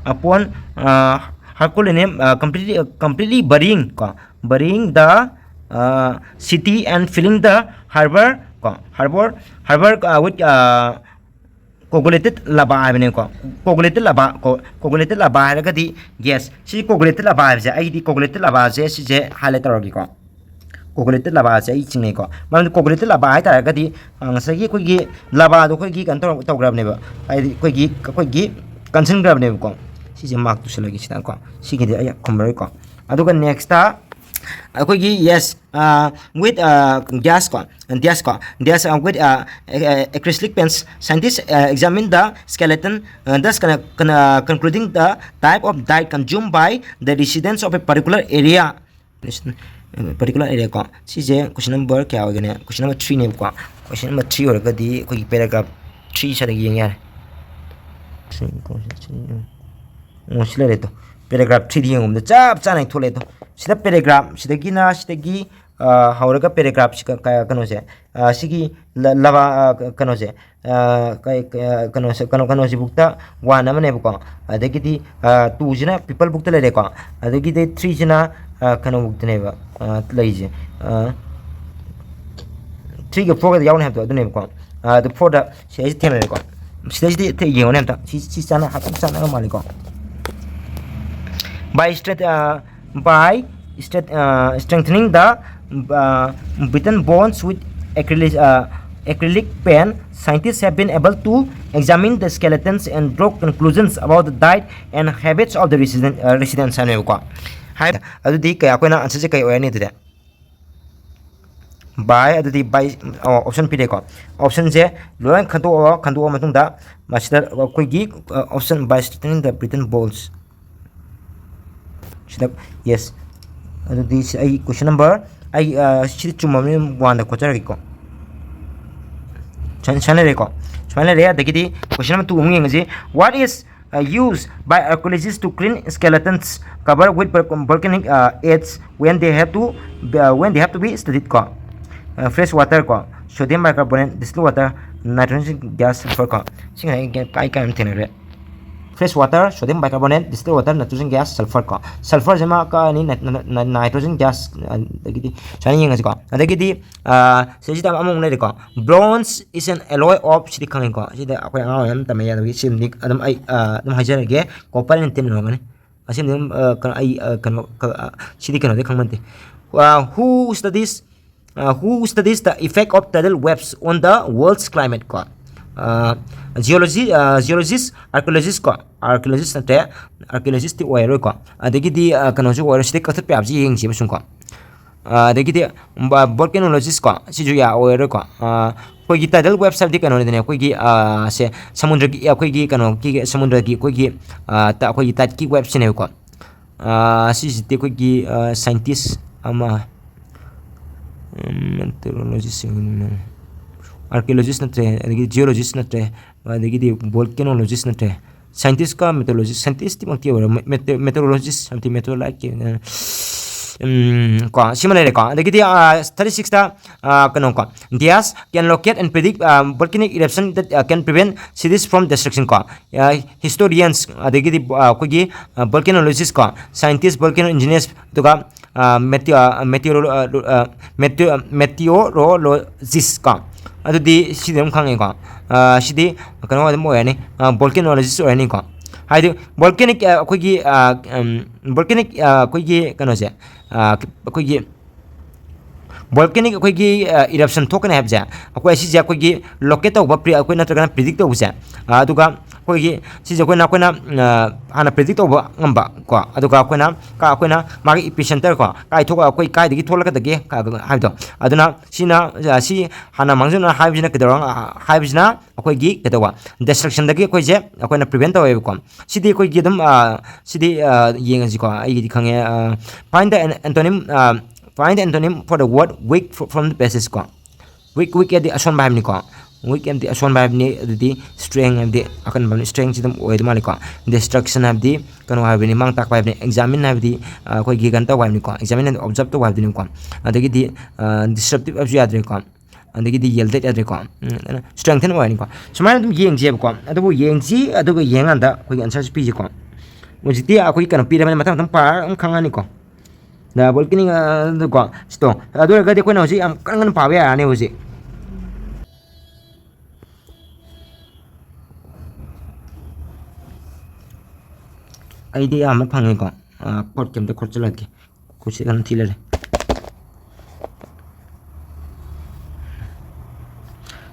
upon, uh, Herculaneum, uh, completely, completely burying ꯀꯣ, burying the, uh, city and filling the harbor ꯀꯣ, harbor, harbor, uh, with, uh, Coagulated lava ꯍꯥꯏꯕꯅꯦꯀꯣ꯫ Coagulated lava, co- coagulated lava ꯍꯥꯏꯔꯒꯗꯤ, yes, ꯁꯤ coagulated lava ꯍꯥꯏꯕꯁꯦ, ꯑꯩꯗꯤ coagulated lava ꯁꯦ ꯁꯤꯁꯦ highlight ꯇꯧꯔꯒꯦꯀꯣ꯫ Coagulated lava ꯁꯦ ꯑꯩ ꯆꯤꯡꯅꯩꯀꯣ꯫ ꯃꯔꯝꯗꯤ coagulated lava ꯍꯥꯏ ꯇꯥꯔꯒꯗꯤ, ꯑ, ꯉꯁꯥꯏꯒꯤ ꯑꯩꯈꯣꯏꯒꯤ lava ꯗꯣ ꯑꯩꯈꯣꯏꯒꯤ ꯀꯩꯅꯣ ꯇꯧꯔ-, ꯇꯧꯈ꯭ꯔꯕꯅꯦꯕ, ꯍꯥꯏꯗꯤ ꯑꯩꯈꯣꯏꯒꯤ, ꯑꯩꯈꯣꯏꯒꯤ ꯀꯟꯁꯤꯟꯈ꯭ꯔꯕꯅꯦꯕꯀꯣ꯫ ꯁꯤꯁꯦ mark ꯇꯧꯁꯜꯂꯒꯦ ꯁꯤꯗꯀꯣ꯫ ꯁꯤꯒꯤꯗꯤ ꯑꯩ ꯈꯨꯝꯃꯔꯣꯏꯀꯣ꯫ ꯑꯗꯨꯒ next ꯑꯩꯈꯣꯏꯒꯤ, yes, uh, with, uh, gas ꯀꯣ, gas ꯀꯣ, gas, uh, with, uh, acrylic paints, scientists, uh, examine the skeleton, uh, thus con- con- uh, concluding the type of diet consumed by the residents of a particular area. Particular area ꯀꯣ꯫ ꯁꯤꯁꯦ question number ꯀꯌꯥ ꯑꯣꯏꯒꯅꯤ? Question number three ꯅꯦꯕꯀꯣ꯫ Question number three ꯑꯣꯏꯔꯒꯗꯤ ꯑꯩꯈꯣꯏꯒꯤ paragraph three ꯁ꯭ꯋꯥꯏꯗ ꯌꯦꯡ ꯌꯥꯔꯦ꯫ ꯑꯣ, ꯁꯤ ꯂꯩꯔꯦ꯫ ꯑꯗꯣ paragraph three ꯗ ꯌꯦꯡꯉꯨꯕꯗ ꯆꯞ ꯆꯥꯅ ꯊꯣꯛꯂꯛꯑꯦ꯫ ꯑꯗꯣ ꯁꯤꯗ paragraph ꯁꯤꯗꯒꯤꯅ, ꯁꯤꯗꯒꯤ, ꯑ, ꯍꯧꯔꯒ paragraph ꯁꯤ ꯀ-, ꯀ-, ꯀꯩꯅꯣꯁꯦ, ꯑ, ꯁꯤꯒꯤ ꯂ-, ꯂꯕꯥ, ꯑ, ꯀ-, ꯀꯩꯅꯣꯁꯦ, ꯑ, ꯀꯩ-, ꯀ-, ꯀꯩꯅꯣꯁꯦ, ꯀꯩꯅꯣ, ꯀꯩꯅꯣꯁꯤꯕꯨꯛꯇ one ꯑꯃꯅꯦꯕꯀꯣ꯫ ꯑꯗꯒꯤꯗꯤ, ꯑ, two ꯁꯤꯅ people book ꯇ ꯂꯩꯔꯦꯀꯣ꯫ ꯑꯗꯒꯤꯗꯤ three ꯁꯤꯅ, ꯑ, ꯀꯩꯅꯣꯕꯨꯛꯇꯅꯦꯕ, ꯑ, ꯂꯩꯔꯤꯁꯦ꯫ ꯑ, three ꯒ four ꯒꯗ ꯌꯥꯎꯅꯤ ꯍꯥꯏꯕꯗꯣ ꯑꯗꯨꯅꯦꯕꯀꯣ꯫ ꯑ, ꯑꯗꯨ four ꯗ ꯁꯤꯗꯩꯁꯤ ꯊꯦꯡꯅꯔꯦꯀꯣ꯫ ꯁꯤꯗꯩꯁꯤꯗꯤ ꯊꯦ-, ꯌꯦꯡꯉꯨꯅꯦ ꯑꯝꯇ꯫ ꯁꯤ, ꯁꯤ ꯆꯥꯅ, ꯍꯥꯏꯐꯦꯠ ꯆꯥꯟꯅꯕ ꯃꯥꯜꯂꯤꯀꯣ꯫ By strength-, uh, by strength-, uh, strengthening the, uh, brittle bones with acrylic, uh, acrylic paint, scientists have been able to examine the skeletons and draw conclusions about the diet and habits of the resident, uh, residents ꯍꯥꯏꯅꯦꯕꯀꯣ꯫ ꯍꯥꯏ-, ꯑꯗꯨꯗꯤ ꯀꯩ, ꯑꯩꯈꯣꯏꯅ answer ꯁꯦ ꯀꯩ ꯑꯣꯏꯔꯅꯤ ꯑꯗꯨꯗꯤ? By, ꯑꯗꯨꯗꯤ by, ꯑꯣ, option ꯄꯤꯔꯦꯀꯣ꯫ Option ꯁꯦ ꯂꯣꯏ ꯈꯟꯗꯣꯛꯑꯣ, ꯈꯟꯗꯣꯛꯑ ꯃꯇꯨꯡꯗ ꯃꯁꯤꯗ ꯑꯩꯈꯣꯏꯒꯤ, ꯑ, option by strengthening the brittle bones꯫ ꯁꯤꯗ, yes꯫ ꯑꯗꯨꯗꯤ ꯁꯤ ꯑꯩ question number, ꯑꯩ, ꯑ, ꯁꯤꯗꯤ ꯆꯨꯝꯃꯕꯅꯤꯅ one ꯗ ꯈꯣꯠꯆꯔꯒꯦꯀꯣ꯫ ꯁꯨꯃꯥꯏꯅ, ꯁꯨꯃꯥꯏꯅ ꯂꯩꯔꯦꯀꯣ꯫ ꯁꯨꯃꯥꯏꯅ ꯂꯩꯔꯦ꯫ ꯑꯗꯒꯤꯗꯤ question number two ꯑꯃꯨꯛ ꯌꯦꯡꯉꯁꯤ꯫ What is, uh, used by archaeologists to clean skeletons covered with vol-, volcanic, uh, ash when they have to, uh, when they have to be studied ꯀꯣ? Uh, fresh water ꯀꯣ, sodium bicarbonate, distilled water, nitrogen gas, sulfur ꯀꯣ꯫ ꯁꯤ ꯉꯁꯥꯏ ꯀꯥꯏ ꯀꯥꯏ ꯑꯃ ꯊꯦꯡꯅꯈ꯭ꯔꯦ꯫ fresh water, sodium bicarbonate, distilled water, nitrogen gas, sulfur ꯀꯣ꯫ Sulfurꯁꯤꯃ ꯀꯛꯑꯅꯤ, ꯅꯥꯏ-, ꯅꯥꯏ-, ꯅꯥꯏ-, nitrogen gas, ꯑꯗꯒꯤꯗꯤ ꯁꯨꯃꯥꯏꯅ ꯌꯦꯡꯉꯁꯤꯀꯣ꯫ ꯑꯗꯒꯤꯗꯤ, ꯑ, ꯁꯤꯁꯤꯗ ꯑꯃꯃꯨꯛ ꯂꯩꯔꯦꯀꯣ꯫ Bronze is an alloy of, ꯁꯤꯗꯤ ꯈꯪꯉꯤꯀꯣ꯫ ꯁꯤꯗ ꯑꯩꯈꯣꯏ ꯑꯉꯥꯡ ꯑꯣꯏꯔꯤꯉꯩꯗ ꯇꯝꯃꯦ, ꯑꯗꯨꯒꯤ ꯁꯤꯃꯗꯤ ꯑꯗꯨꯝ ꯑꯩ, ꯑ, ꯑꯗꯨꯝ ꯍꯥꯏꯖꯔꯒꯦ, copper and tin ꯑꯣꯏꯔꯝꯒꯅꯤ꯫ ꯑꯁꯤꯃꯗꯤ ꯑꯗꯨꯝ, ꯑ, ꯀꯩꯅꯣ, ꯑꯩ, ꯑ, ꯀꯩꯅꯣ, ꯀ-, ꯑ, ꯁꯤꯗꯤ ꯀꯩꯅꯣꯗꯤ ꯈꯪꯕ ꯅꯠꯇꯦ꯫ ꯑ, who studies, ꯑ, who studies the effect of tidal waves on the world's climate ꯀꯣ꯫ ꯑ, geology, ꯑ, geologist, archaeologist ꯀꯣ, archaeologist ꯅꯠꯇ꯭ꯔꯦ, archaeologist ꯇꯤ ꯑꯣꯏꯔꯔꯣꯏꯀꯣ꯫ ꯑꯗꯒꯤꯗꯤ, ꯑ, ꯀꯩꯅꯣꯁꯨ ꯑꯣꯏꯔꯣꯏ, ꯁꯤꯗꯩ ꯀꯛꯊꯠꯄ ꯌꯥꯕꯁꯤ ꯌꯦꯡꯁꯦꯕ ꯁꯨꯝ ꯀꯣ꯫ ꯑ, ꯑꯗꯒꯤꯗꯤ, ꯕ-, volcanologist ꯀꯣ, ꯁꯤꯁꯨ ꯌꯥ-, ꯑꯣꯏꯔꯔꯣꯏꯀꯣ꯫ ꯑ, ꯑꯩꯈꯣꯏꯒꯤ tidal waves ꯍꯥꯏꯕꯗꯤ ꯀꯩꯅꯣꯅꯤꯗꯅ, ꯑꯩꯈꯣꯏꯒꯤ, ꯑ, ꯁꯦ, ꯁꯃꯨꯗ꯭ꯔꯒꯤ, ꯑꯩꯈꯣꯏꯒꯤ ꯀꯩꯅꯣꯒꯤ, ꯁꯃꯨꯗ꯭ꯔꯒꯤ ꯑꯩꯈꯣꯏꯒꯤ, ꯑ, ꯇ-, ꯑꯩꯈꯣꯏꯒꯤ tide ꯀꯤ wave ꯁꯤꯅꯦꯕꯀꯣ꯫ ꯑ, ꯁꯤꯁꯤꯗꯤ ꯑꯩꯈꯣꯏꯒꯤ, ꯑ, scientist ꯑꯃ, ꯎꯝ, meteorologist, archaeologist ꯅꯠꯇ꯭ꯔꯦ, ꯑꯗꯒꯤ geologist ꯅꯠꯇ꯭ꯔꯦ, ꯑꯗꯒꯤꯗꯤ volcanologist ꯅꯠꯇ꯭ꯔꯦ, scientist ꯀ meteorologist, scientist ꯃꯛꯇꯤ ꯑꯣꯏꯔꯣꯏ, mete-, meteorologist ꯍꯥꯏꯕꯗꯤ meteorolite ꯀꯤ, ꯎꯝ, ꯀꯣ, ꯁꯤꯃ ꯂꯩꯔꯦꯀꯣ꯫ ꯑꯗꯒꯤꯗꯤ, ꯑ, thirty six ꯇ, ꯑ, ꯀꯩꯅꯣ ꯀꯣ, Dias can locate and predict, ꯑ, volcanic eruption that, ꯑ, can prevent cities from destruction ꯀꯣ꯫ ꯑ, historians, ꯑꯗꯒꯤꯗꯤ, ꯑ, ꯑꯩꯈꯣꯏꯒꯤ, ꯑ, volcanologist ꯀꯣ, scientist, volcano engineers, ꯑꯗꯨꯒ, ꯑ, meteo-, ꯑ, meteorolo-, ꯑ, ꯑ, meteo-, meteorologist ꯀꯣ꯫ ꯑꯗꯨꯗꯤ ꯁꯤꯗꯤ ꯑꯗꯨꯝ ꯈꯪꯉꯦꯀꯣ꯫ ꯑ, ꯁꯤꯗꯤ ꯀꯩꯅꯣ ꯑꯗꯨꯝ ꯑꯣꯏꯔꯅꯤ, ꯑ, volcanologist ꯑꯣꯏꯔꯅꯤꯀꯣ꯫ ꯍꯥꯏꯗꯤ volcanic, ꯑ, ꯑꯩꯈꯣꯏꯒꯤ, ꯑ, ꯎꯝ, volcanic, ꯑ, ꯑꯩꯈꯣꯏꯒꯤ ꯀꯩꯅꯣꯁꯦ, ꯑ, ꯑꯩꯈꯣꯏꯒꯤ volcanic ꯑꯩꯈꯣꯏꯒꯤ, ꯑ, eruption ꯊꯣꯛꯀꯅꯤ ꯍꯥꯏꯕꯁꯦ, ꯑꯩꯈꯣꯏ ꯑꯁꯤꯁꯦ ꯑꯩꯈꯣꯏꯒꯤ locate ꯇꯧꯕ, pre-, ꯑꯩꯈꯣꯏ ꯅꯠꯇ꯭ꯔꯒꯅ predict ꯇꯧꯕꯁꯦ, ꯑ, ꯑꯗꯨꯒ ꯑꯩꯈꯣꯏꯒꯤ ꯁꯤꯁꯦ ꯑꯩꯈꯣꯏꯅ, ꯑꯩꯈꯣꯏꯅ, ꯑ, ꯍꯥꯟꯅ predict ꯇꯧꯕ ꯉꯝꯕ ꯀꯣ, ꯑꯗꯨꯒ ꯑꯩꯈꯣꯏꯅ ꯀ-, ꯑꯩꯈꯣꯏꯅ ꯃꯥꯒꯤ epicenter ꯀꯣ, ꯀꯥꯏ ꯊꯣꯛ-, ꯑꯩꯈꯣꯏ ꯀꯥꯏꯗꯒꯤ ꯊꯣꯛꯂꯛꯀꯗꯒꯦ ꯍꯥꯏꯕꯗꯣ, ꯑꯗꯨꯅ ꯁꯤꯅ, ꯑ, ꯁꯤ ꯍꯥꯟꯅ ꯃꯥꯡꯖꯧꯅꯅ ꯍꯥꯏꯕꯁꯤꯅ ꯀꯩꯗꯧꯔ-, ꯍꯥꯏꯕꯁꯤꯅ ꯑꯩꯈꯣꯏꯒꯤ ꯀꯩꯗꯧꯕ, destruction ꯗꯒꯤ ꯑꯩꯈꯣꯏꯁꯦ ꯑꯩꯈꯣꯏꯅ prevent ꯇꯧꯋꯦꯕꯀꯣ꯫ ꯁꯤꯗꯤ ꯑꯩꯈꯣꯏꯒꯤ ꯑꯗꯨꯝ, ꯑ, ꯁꯤꯗꯤ, ꯑ, ꯌꯦꯡꯉꯁꯤꯀꯣ, ꯑꯩꯒꯤꯗꯤ ꯈꯪꯉꯦ, ꯑ, find the an-, antonym, ꯑ, find the antonym for the word weak fro-, from the passage ꯀꯣ꯫ Weak, weak ꯍꯥꯏꯗꯤ ꯑꯁꯣꯟꯕ ꯍꯥꯏꯕꯅꯤꯀꯣ꯫ Weak ꯍꯥꯏꯗꯤ ꯑꯁꯣꯟꯕ ꯍꯥꯏꯕꯅꯤ, ꯑꯗꯨꯗꯤ strength ꯍꯥꯏꯕꯗꯤ ꯑꯀꯟꯕ ꯍꯥꯏꯕꯅꯤ, strength ꯁꯤ ꯑꯗꯨꯝ ꯑꯣꯏꯗꯧ ꯃꯥꯜꯂꯤꯀꯣ꯫ Destruction ꯍꯥꯏꯕꯗꯤ ꯀꯩꯅꯣ ꯍꯥꯏꯕꯅꯤ, ꯃꯥꯡ ꯇꯥꯛꯄ ꯍꯥꯏꯕꯅꯤ, examine ꯍꯥꯏꯕꯗꯤ, ꯑ, ꯑꯩꯈꯣꯏꯒꯤ ꯀꯩꯅꯣ ꯇꯧꯕ ꯍꯥꯏꯕꯅꯤꯀꯣ, examine ꯍꯥꯏꯕꯗꯤ observe ꯇꯧꯕ ꯍꯥꯏꯕꯗꯨꯅꯤꯀꯣ꯫ ꯑꯗꯒꯤꯗꯤ, ꯑ, disruptive ꯍꯥꯏꯕꯁꯨ ꯌꯥꯗ꯭ꯔꯦꯀꯣ꯫ ꯑꯗꯒꯤꯗꯤ ꯌꯦꯜꯗꯦꯠ ꯌꯥꯗ꯭ꯔꯦꯀꯣ꯫ ꯎꯝ, ꯑꯗꯨꯅ ꯁ꯭ꯇ꯭ꯔꯦꯡꯊꯟ ꯑꯣꯏꯔꯅꯤꯀꯣ꯫ ꯁꯨꯃꯥꯏꯅ ꯑꯗꯨꯝ ꯌꯦꯡꯁꯦꯕꯀꯣ꯫ ꯑꯗꯨꯕꯨ ꯌꯦꯡꯁꯤ, ꯑꯗꯨꯒ ꯌꯦꯡꯀꯥꯟꯗ ꯑꯩꯈꯣꯏꯒꯤ ꯑꯟꯁꯔꯁꯤ ꯄꯤꯁꯤꯀꯣ꯫ ꯍꯧꯖꯤꯛꯇꯤ ꯑꯩꯈꯣꯏꯒꯤ ꯀꯩꯅꯣ ꯄꯤꯔꯕꯅꯤꯅ ꯃꯊꯪ ꯃꯊꯪ ꯄꯥꯔꯒ ꯑꯗꯨꯝ ꯈꯪꯉꯅꯤꯀꯣ꯫ ꯗ ꯕꯣꯜꯀꯦꯅꯤꯛ, ꯑ, ꯀꯣ, ꯁꯤꯇꯣ꯫ ꯑꯗꯨ ꯑꯣꯏꯔꯒꯗꯤ ꯑꯩꯈꯣꯏꯅ ꯍꯧꯖꯤꯛ ꯌꯥꯝ ꯀꯟꯅ ꯀꯟꯅ ꯄꯥꯕ ꯌꯥꯔꯅꯤ ꯍꯧꯖꯤꯛ꯫ ꯑꯩꯗꯤ ꯑꯌꯥꯝꯕ ꯐꯪꯉꯦꯀꯣ꯫ ꯑ, ꯈꯣꯠꯀꯦ, ꯑꯝꯇ ꯈꯣꯠꯆꯜꯂꯛꯀꯦ꯫ ꯈꯨꯠꯁꯤ ꯀꯟꯅ ꯊꯤ ꯂꯩꯔꯦ꯫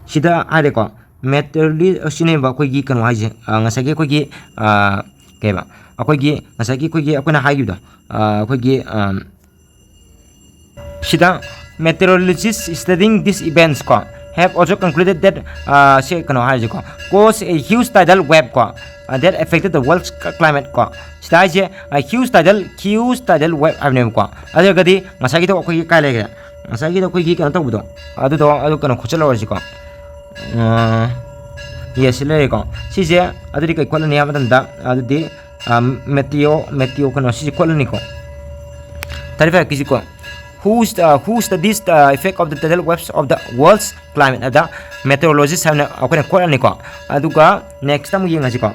ꯁꯤꯗ ꯍꯥꯏꯔꯦꯀꯣ, ꯃꯦꯇꯔꯂꯤ-, ꯁꯤꯅꯦꯕ ꯑꯩꯈꯣꯏꯒꯤ ꯀꯩꯅꯣ ꯍꯥꯏꯁꯦ, ꯑ, ꯉꯁꯥꯏꯒꯤ ꯑꯩꯈꯣꯏꯒꯤ, ꯑ, ꯀꯩꯕ, ꯑꯩꯈꯣꯏꯒꯤ ꯉꯁꯥꯏꯒꯤ ꯑꯩꯈꯣꯏꯒꯤ ꯑꯩꯈꯣꯏꯅ ꯍꯥꯏꯈꯤꯕꯗꯣ, ꯑ, ꯑꯩꯈꯣꯏꯒꯤ, ꯑ, ꯁꯤꯗ meteorologists studying these events ꯀꯣ have also concluded that, ꯑ, ꯁꯤ ꯀꯩꯅꯣ ꯍꯥꯏꯔꯤꯁꯦꯀꯣ, cause a huge tidal wave ꯀꯣ, ꯑ, that affected the world's climate ꯀꯣ꯫ ꯁꯤꯗ ꯍꯥꯏꯁꯦ, ꯑ, huge tidal, huge tidal wave ꯍꯥꯏꯕꯅꯦꯕꯀꯣ꯫ ꯑꯗꯨ ꯑꯣꯏꯔꯒꯗꯤ ꯉꯁꯥꯏꯒꯤꯗꯣ ꯑꯩꯈꯣꯏꯒꯤ ꯀꯥꯏ ꯂꯩꯒꯦ? ꯉꯁꯥꯏꯒꯤꯗꯣ ꯑꯩꯈꯣꯏꯒꯤ ꯀꯩꯅꯣ ꯇꯧꯕꯗꯣ, ꯑꯗꯨꯗꯣ, ꯑꯗꯨ ꯀꯩꯅꯣ ꯈꯣꯠꯆꯜꯍꯧꯔꯁꯤꯀꯣ꯫ ꯑ, yes, ꯁꯤ ꯂꯩꯔꯦꯀꯣ꯫ ꯁꯤꯁꯦ ꯑꯗꯨꯗꯤ ꯀꯩ ꯈꯣꯠꯂꯅꯤ ꯍꯥꯏꯕ ꯃꯇꯝꯗ, ꯑꯗꯨꯗꯤ, ꯑ, ꯃꯦꯇꯤꯑꯣ, ꯃꯦꯇꯤꯑꯣ ꯀꯩꯅꯣ ꯁꯤꯁꯦ ꯈꯣꯠꯂꯅꯤꯀꯣ꯫ Thirty five ꯀꯤꯁꯤꯀꯣ꯫ Who st-, uh, who studies the effect of the tidal waves of the world's climate? ꯑꯗ meteorologist ꯍꯥꯏꯅ ꯑꯩꯈꯣꯏꯅ ꯈꯣꯠꯂꯅꯤꯀꯣ꯫ ꯑꯗꯨꯒ next ꯑꯃꯨꯛ ꯌꯦꯡꯉꯁꯤꯀꯣ꯫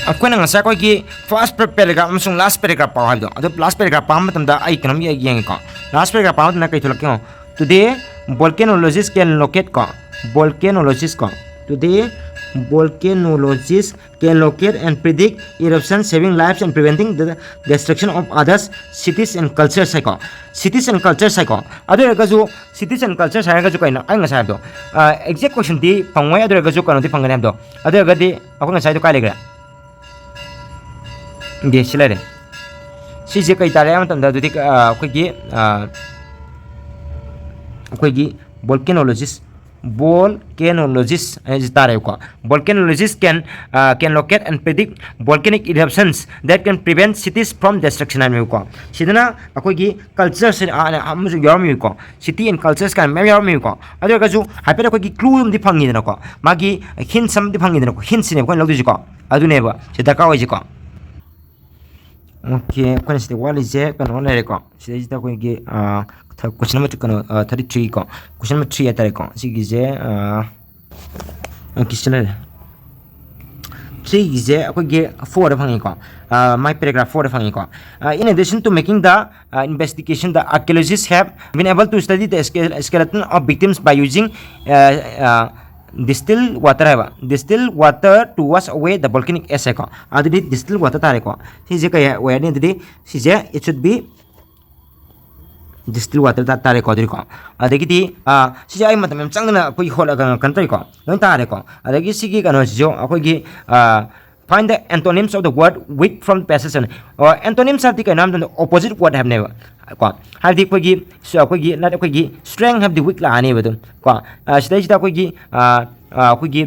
ꯑꯩꯈꯣꯏꯅ ꯉꯁꯥꯏ ꯑꯩꯈꯣꯏꯒꯤ first paragraph ꯑꯃꯁꯨꯡ last paragraph ꯄꯥꯎ ꯍꯥꯏꯕꯗꯣ, ꯑꯗꯨ last paragraph ꯄꯥꯕ ꯃꯇꯝꯗ ꯑꯩ ꯀꯩꯅꯣꯝ ꯌꯦ-, ꯌꯦꯡꯉꯦꯀꯣ꯫ Last paragraph ꯄꯥꯕ ꯃꯇꯝꯗ ꯀꯩ ꯊꯣꯛꯂꯛꯀꯦ ꯌꯦꯡꯉꯣ꯫ Today, volcanologists can locate ꯀꯣ, volcanologist ꯀꯣ, today, volcanologists can locate and predict eruption, saving lives and preventing the destruction of others, cities and cultures ꯍꯥꯏꯀꯣ꯫ Cities and cultures ꯍꯥꯏꯀꯣ꯫ ꯑꯗꯨ ꯑꯣꯏꯔꯒꯁꯨ cities and cultures ꯍꯥꯏꯔꯒꯁꯨ ꯀꯩꯅꯣ? ꯑꯩ ꯉꯁꯥꯏ ꯍꯥꯏꯕꯗꯣ, ꯑ, exact questionꯗꯤ ꯐꯪꯉꯣꯏ, ꯑꯗꯨ ꯑꯣꯏꯔꯒꯁꯨ ꯀꯩꯅꯣꯗꯤ ꯐꯪꯒꯅꯤ ꯍꯥꯏꯕꯗꯣ꯫ ꯑꯗꯨ ꯑꯣꯏꯔꯒꯗꯤ ꯑꯩꯈꯣꯏ ꯉꯁꯥꯏꯗꯣ ꯀꯥꯏ ꯂꯩꯈ꯭ꯔꯦ? ꯗꯦ, ꯁꯤ ꯂꯩꯔꯦ꯫ ꯁꯤꯁꯦ ꯀꯩ ꯇꯥꯔꯦ ꯍꯥꯏꯕ ꯃꯇꯝꯗ, ꯑꯗꯨꯗꯤ, ꯑ, ꯑꯩꯈꯣꯏꯒꯤ, ꯑ, ꯑꯩꯈꯣꯏꯒꯤ volcanologist, volcanologist ꯍꯥꯏꯁꯦ ꯇꯥꯔꯦꯕꯀꯣ꯫ Volcanologist can, ꯑ, can locate and predict volcanic eruptions that can prevent cities from destruction ꯍꯥꯏꯕꯅꯦꯕꯀꯣ꯫ ꯁꯤꯗꯅ ꯑꯩꯈꯣꯏꯒꯤ cultures ꯑꯃꯁꯨ ꯌꯥꯎꯔꯝꯃꯤꯀꯣ, city and cultures ꯀꯥꯏꯅ ꯃꯌꯥꯝ ꯌꯥꯎꯔꯝꯃꯤꯀꯣ꯫ ꯑꯗꯨ ꯑꯣꯏꯔꯒꯁꯨ ꯍꯥꯏꯐꯦꯠ ꯑꯩꯈꯣꯏꯒꯤ clue ꯑꯃꯗꯤ ꯐꯪꯉꯤꯗꯅꯀꯣ, ꯃꯥꯒꯤ hints ꯑꯃꯗꯤ ꯐꯪꯉꯤꯗꯅꯀꯣ, hintsꯅꯦꯕ ꯑꯩꯈꯣꯏꯅ ꯂꯧꯗꯣꯏꯁꯤꯀꯣ꯫ ꯑꯗꯨꯅꯦꯕ ꯁꯤ ꯗꯔꯀꯥꯔ ꯑꯣꯏꯁꯦꯀꯣ꯫ ꯑꯣꯀꯦ, ꯑꯩꯈꯣꯏꯅ ꯁꯤꯗ ꯋꯥꯠꯂꯤꯁꯦ ꯀꯩꯅꯣ ꯂꯩꯔꯦꯀꯣ꯫ ꯁꯤꯗꯩꯁꯤꯗ ꯑꯩꯈꯣꯏꯒꯤ ꯀꯣꯏꯁꯟ ꯅꯝꯕꯔ ꯀꯩꯅꯣ ꯊꯥꯔꯇꯤ ꯊ꯭ꯔꯤ ꯀꯣ, ꯀꯣꯏꯁꯟ ꯅꯝꯕꯔ ꯊ꯭ꯔꯤ ꯍꯥꯏꯇꯥꯔꯦꯀꯣ꯫ ꯁꯤꯒꯤꯁꯦ ꯀꯤꯁꯟ ꯂꯩꯔꯦ꯫ ꯊ꯭ꯔꯤꯒꯤꯁꯦ ꯑꯩꯈꯣꯏꯒꯤ ꯐꯣꯔꯗ ꯐꯪꯉꯤꯀꯣ꯫ ꯃꯥꯏ ꯄꯦꯔꯥꯒ꯭ꯔꯥꯐ ꯐꯣꯔꯗ ꯐꯪꯉꯤꯀꯣ꯫ In addition to making the investigation, the archaeologists have been able to study the skeleton of victims by using distilled water ꯍꯥꯏꯕ, distilled water to wash away the volcanic ash ꯍꯥꯏꯀꯣ꯫ ꯑꯗꯨꯗꯤ distilled water ꯇꯥꯔꯦꯀꯣ꯫ ꯁꯤꯁꯦ ꯀꯩ ꯑꯣꯏꯔꯅꯤ ꯑꯗꯨꯗꯤ? ꯁꯤꯁꯦ it should be distilled water ꯇꯥꯔꯦꯀꯣ꯫ ꯑꯗꯨꯗꯤꯀꯣ, ꯑꯗꯒꯤꯗꯤ ꯁꯤꯁꯦ ꯑꯩ ꯃꯇꯝ ꯌꯥꯝ ꯆꯪꯗꯅ ꯑꯩꯈꯣꯏ ꯍꯣꯠꯂꯒ ꯀꯩꯅꯣ ꯇꯧꯔꯤꯀꯣ, ꯂꯣꯏ ꯇꯥꯔꯦꯀꯣ꯫ ꯑꯗꯒꯤ ꯁꯤꯒꯤ ꯀꯩꯅꯣꯁꯤꯁꯨ ꯑꯩꯈꯣꯏꯒꯤ find the antonyms of the word weak from the passage. ꯑꯦꯟꯇꯣꯅꯤꯝꯁ ꯍꯥꯏꯕꯗꯤ ꯀꯩꯅꯣ ꯍꯥꯏꯕ ꯃꯇꯝꯗ opposite word ꯍꯥꯏꯕꯅꯦꯕ ꯀꯣ꯫ ꯍꯥꯏꯕꯗꯤ ꯑꯩꯈꯣꯏꯒꯤ ꯑꯩꯈꯣꯏꯒꯤ ꯅꯠ ꯑꯩꯈꯣꯏꯒꯤ strength ꯍꯥꯏꯕꯗꯤ weak ꯂꯥꯛꯑꯅꯦꯕ ꯑꯗꯨꯝ ꯀꯣ꯫ ꯁꯤꯗꯩꯁꯤꯗ ꯑꯩꯈꯣꯏꯒꯤ ꯑꯩꯈꯣꯏꯒꯤ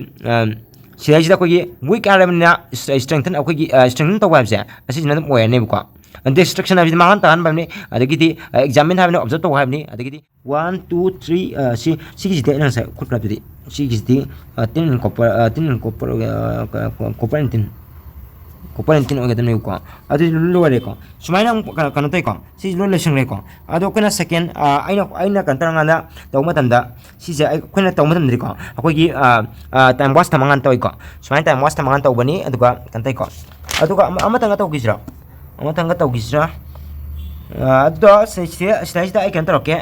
ꯁꯤꯗꯩꯁꯤꯗ ꯑꯩꯈꯣꯏꯒꯤ weak ꯍꯥꯏꯔꯕꯅꯤꯅ strengthen, ꯑꯩꯈꯣꯏꯒꯤ strengthen ꯇꯧꯕ ꯍꯥꯏꯕꯁꯦ ꯑꯁꯤꯁꯤꯅ ꯑꯗꯨꯝ ꯑꯣꯏꯔꯅꯦꯕꯀꯣ꯫ Destruction ꯍꯥꯏꯕꯁꯤꯗꯤ ꯃꯥꯡꯍꯟ ꯇꯥꯍꯟꯕ ꯍꯥꯏꯕꯅꯤ, ꯑꯗꯒꯤꯗꯤ examine ꯍꯥꯏꯕꯅ observe ꯇꯧꯕ ꯍꯥꯏꯕꯅꯤ, ꯑꯗꯒꯤꯗꯤ ꯋꯥꯟ ꯇꯨ ꯊ꯭ꯔꯤ ꯁꯤ ꯁꯤꯒꯤꯁꯤꯗꯤ ꯑꯩꯅ ꯉꯁꯥꯏ ꯈꯨꯠꯈ꯭ꯔꯗꯨꯗꯤ ꯁꯤꯒꯤꯁꯤꯗꯤ ꯇꯤꯟ ꯑꯦꯟ ꯀꯣꯄꯔ ꯇꯤꯟ ꯑꯦꯟ ꯀꯣꯄꯔ ꯀꯣꯄꯔ ꯑꯦꯟ ꯇꯤꯟ ꯀꯣꯄꯔ ꯑꯦꯟ ꯇꯤꯟ ꯑꯣꯏꯒꯗꯕꯅꯦꯕꯀꯣ꯫ ꯑꯗꯨꯗꯤ ꯂꯣꯏꯔꯦꯀꯣ꯫ ꯁꯨꯃꯥꯏꯅ ꯑꯃꯨꯛ ꯀꯩꯅꯣ ꯇꯧꯋꯤꯀꯣ꯫ ꯁꯤꯁꯤ ꯂꯣꯏ ꯂꯣꯏꯁꯟꯈ꯭ꯔꯦꯀꯣ꯫ ꯑꯗꯣ ꯑꯩꯈꯣꯏꯅ ꯁꯦꯀꯦꯟ ꯑꯩꯅ ꯑꯩꯅ ꯀꯩꯅꯣ ꯇꯧꯔꯀꯥꯟꯗ ꯇꯧꯕ ꯃꯇꯝꯗ ꯁꯤꯁꯦ ꯑꯩꯈꯣꯏꯅ ꯇꯧꯕ ꯃꯇꯝꯗꯗꯤꯀꯣ ꯑꯩꯈꯣꯏꯒꯤ time waste ꯊꯝꯃꯀꯥꯟꯗ ꯇꯧꯏꯀꯣ꯫ ꯁꯨꯃꯥꯏꯅ time waste ꯊꯝꯃꯀꯥꯟꯗ ꯇꯧꯕꯅꯤ꯫ ꯑꯗꯨꯒ ꯀꯩꯅꯣ ꯇꯧꯏꯀꯣ꯫ ꯑꯗꯨꯒ ꯑꯃ ꯑꯃꯇꯪꯒ ꯇꯧꯈꯤꯁꯤꯔꯣ? ꯑꯃꯇꯪꯒ ꯇꯧꯈꯤꯁꯤꯔꯥ? ꯑꯗꯨꯗꯣ ꯁꯤꯗꯩꯁꯤꯗ ꯑꯩ ꯀꯩꯅꯣ ꯇꯧꯔꯛꯀꯦ꯫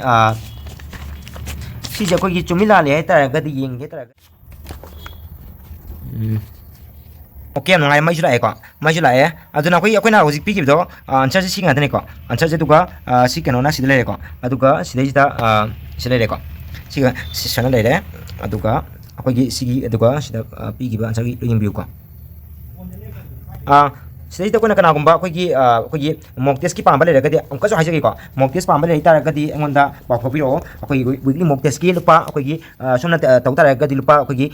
ꯁꯤꯁꯦ ꯑꯩꯈꯣꯏꯒꯤ ꯆꯨꯝꯃꯤ ꯂꯥꯜꯂꯤ ꯍꯥꯏꯇꯥꯔꯒꯗꯤ ꯌꯦꯡꯒꯦ ꯇꯧꯔꯒ ꯎꯝ꯫ ꯑꯣꯀꯦ, ꯌꯥꯝ ꯅꯨꯡꯉꯥꯏ꯫ ꯃꯩꯁꯨ ꯂꯥꯛꯑꯦꯀꯣ꯫ ꯃꯩꯁꯨ ꯂꯥꯛꯑꯦ꯫ ꯑꯗꯨꯅ ꯑꯩꯈꯣꯏ ꯑꯩꯈꯣꯏꯅ ꯍꯧꯖꯤꯛ ꯄꯤꯈꯤꯕꯗꯣ ꯑꯟꯁꯔꯁꯦ ꯁꯤ ꯉꯥꯛꯇꯅꯤꯀꯣ꯫ ꯑꯟꯁꯔꯁꯦ ꯑꯗꯨꯒ ꯁꯤ ꯀꯩꯅꯣꯅ ꯁꯤꯗ ꯂꯩꯔꯦꯀꯣ꯫ ꯑꯗꯨꯒ ꯁꯤꯗꯩꯁꯤꯗ ꯁꯤꯗ ꯂꯩꯔꯦꯀꯣ꯫ ꯁꯤꯒ ꯁꯤꯁꯅ ꯂꯩꯔꯦ꯫ ꯑꯗꯨꯒ ꯑꯩꯈꯣꯏꯒꯤ ꯁꯤꯒꯤ ꯑꯗꯨꯒ ꯁꯤꯗ ꯄꯤꯈꯤꯕ ꯑꯟꯁꯔꯒꯤ ꯌꯦꯡꯕꯤꯌꯨꯀꯣ꯫ ꯁꯤꯗꯩꯁꯤꯗ ꯑꯩꯈꯣꯏꯅ ꯀꯅꯥꯒꯨꯝꯕ ꯑꯩꯈꯣꯏꯒꯤ ꯑꯩꯈꯣꯏꯒꯤ mock testꯀꯤ ꯄꯥꯝꯕ ꯂꯩꯔꯒꯗꯤ ꯑꯃꯨꯛꯀꯁꯨ ꯍꯥꯏꯖꯒꯦꯀꯣ꯫ Mock test ꯄꯥꯝꯕ ꯂꯩ ꯇꯥꯔꯒꯗꯤ ꯑꯩꯉꯣꯟꯗ ꯄꯥꯎ ꯐꯥꯎꯕꯤꯔꯛꯑꯣ꯫ ꯑꯩꯈꯣꯏꯒꯤ weekly mock testꯀꯤ ꯂꯨꯄꯥ ꯑꯩꯈꯣꯏꯒꯤ ꯁꯣꯝꯅ ꯇꯧ ꯇꯥꯔꯒꯗꯤ ꯂꯨꯄꯥ ꯑꯩꯈꯣꯏꯒꯤ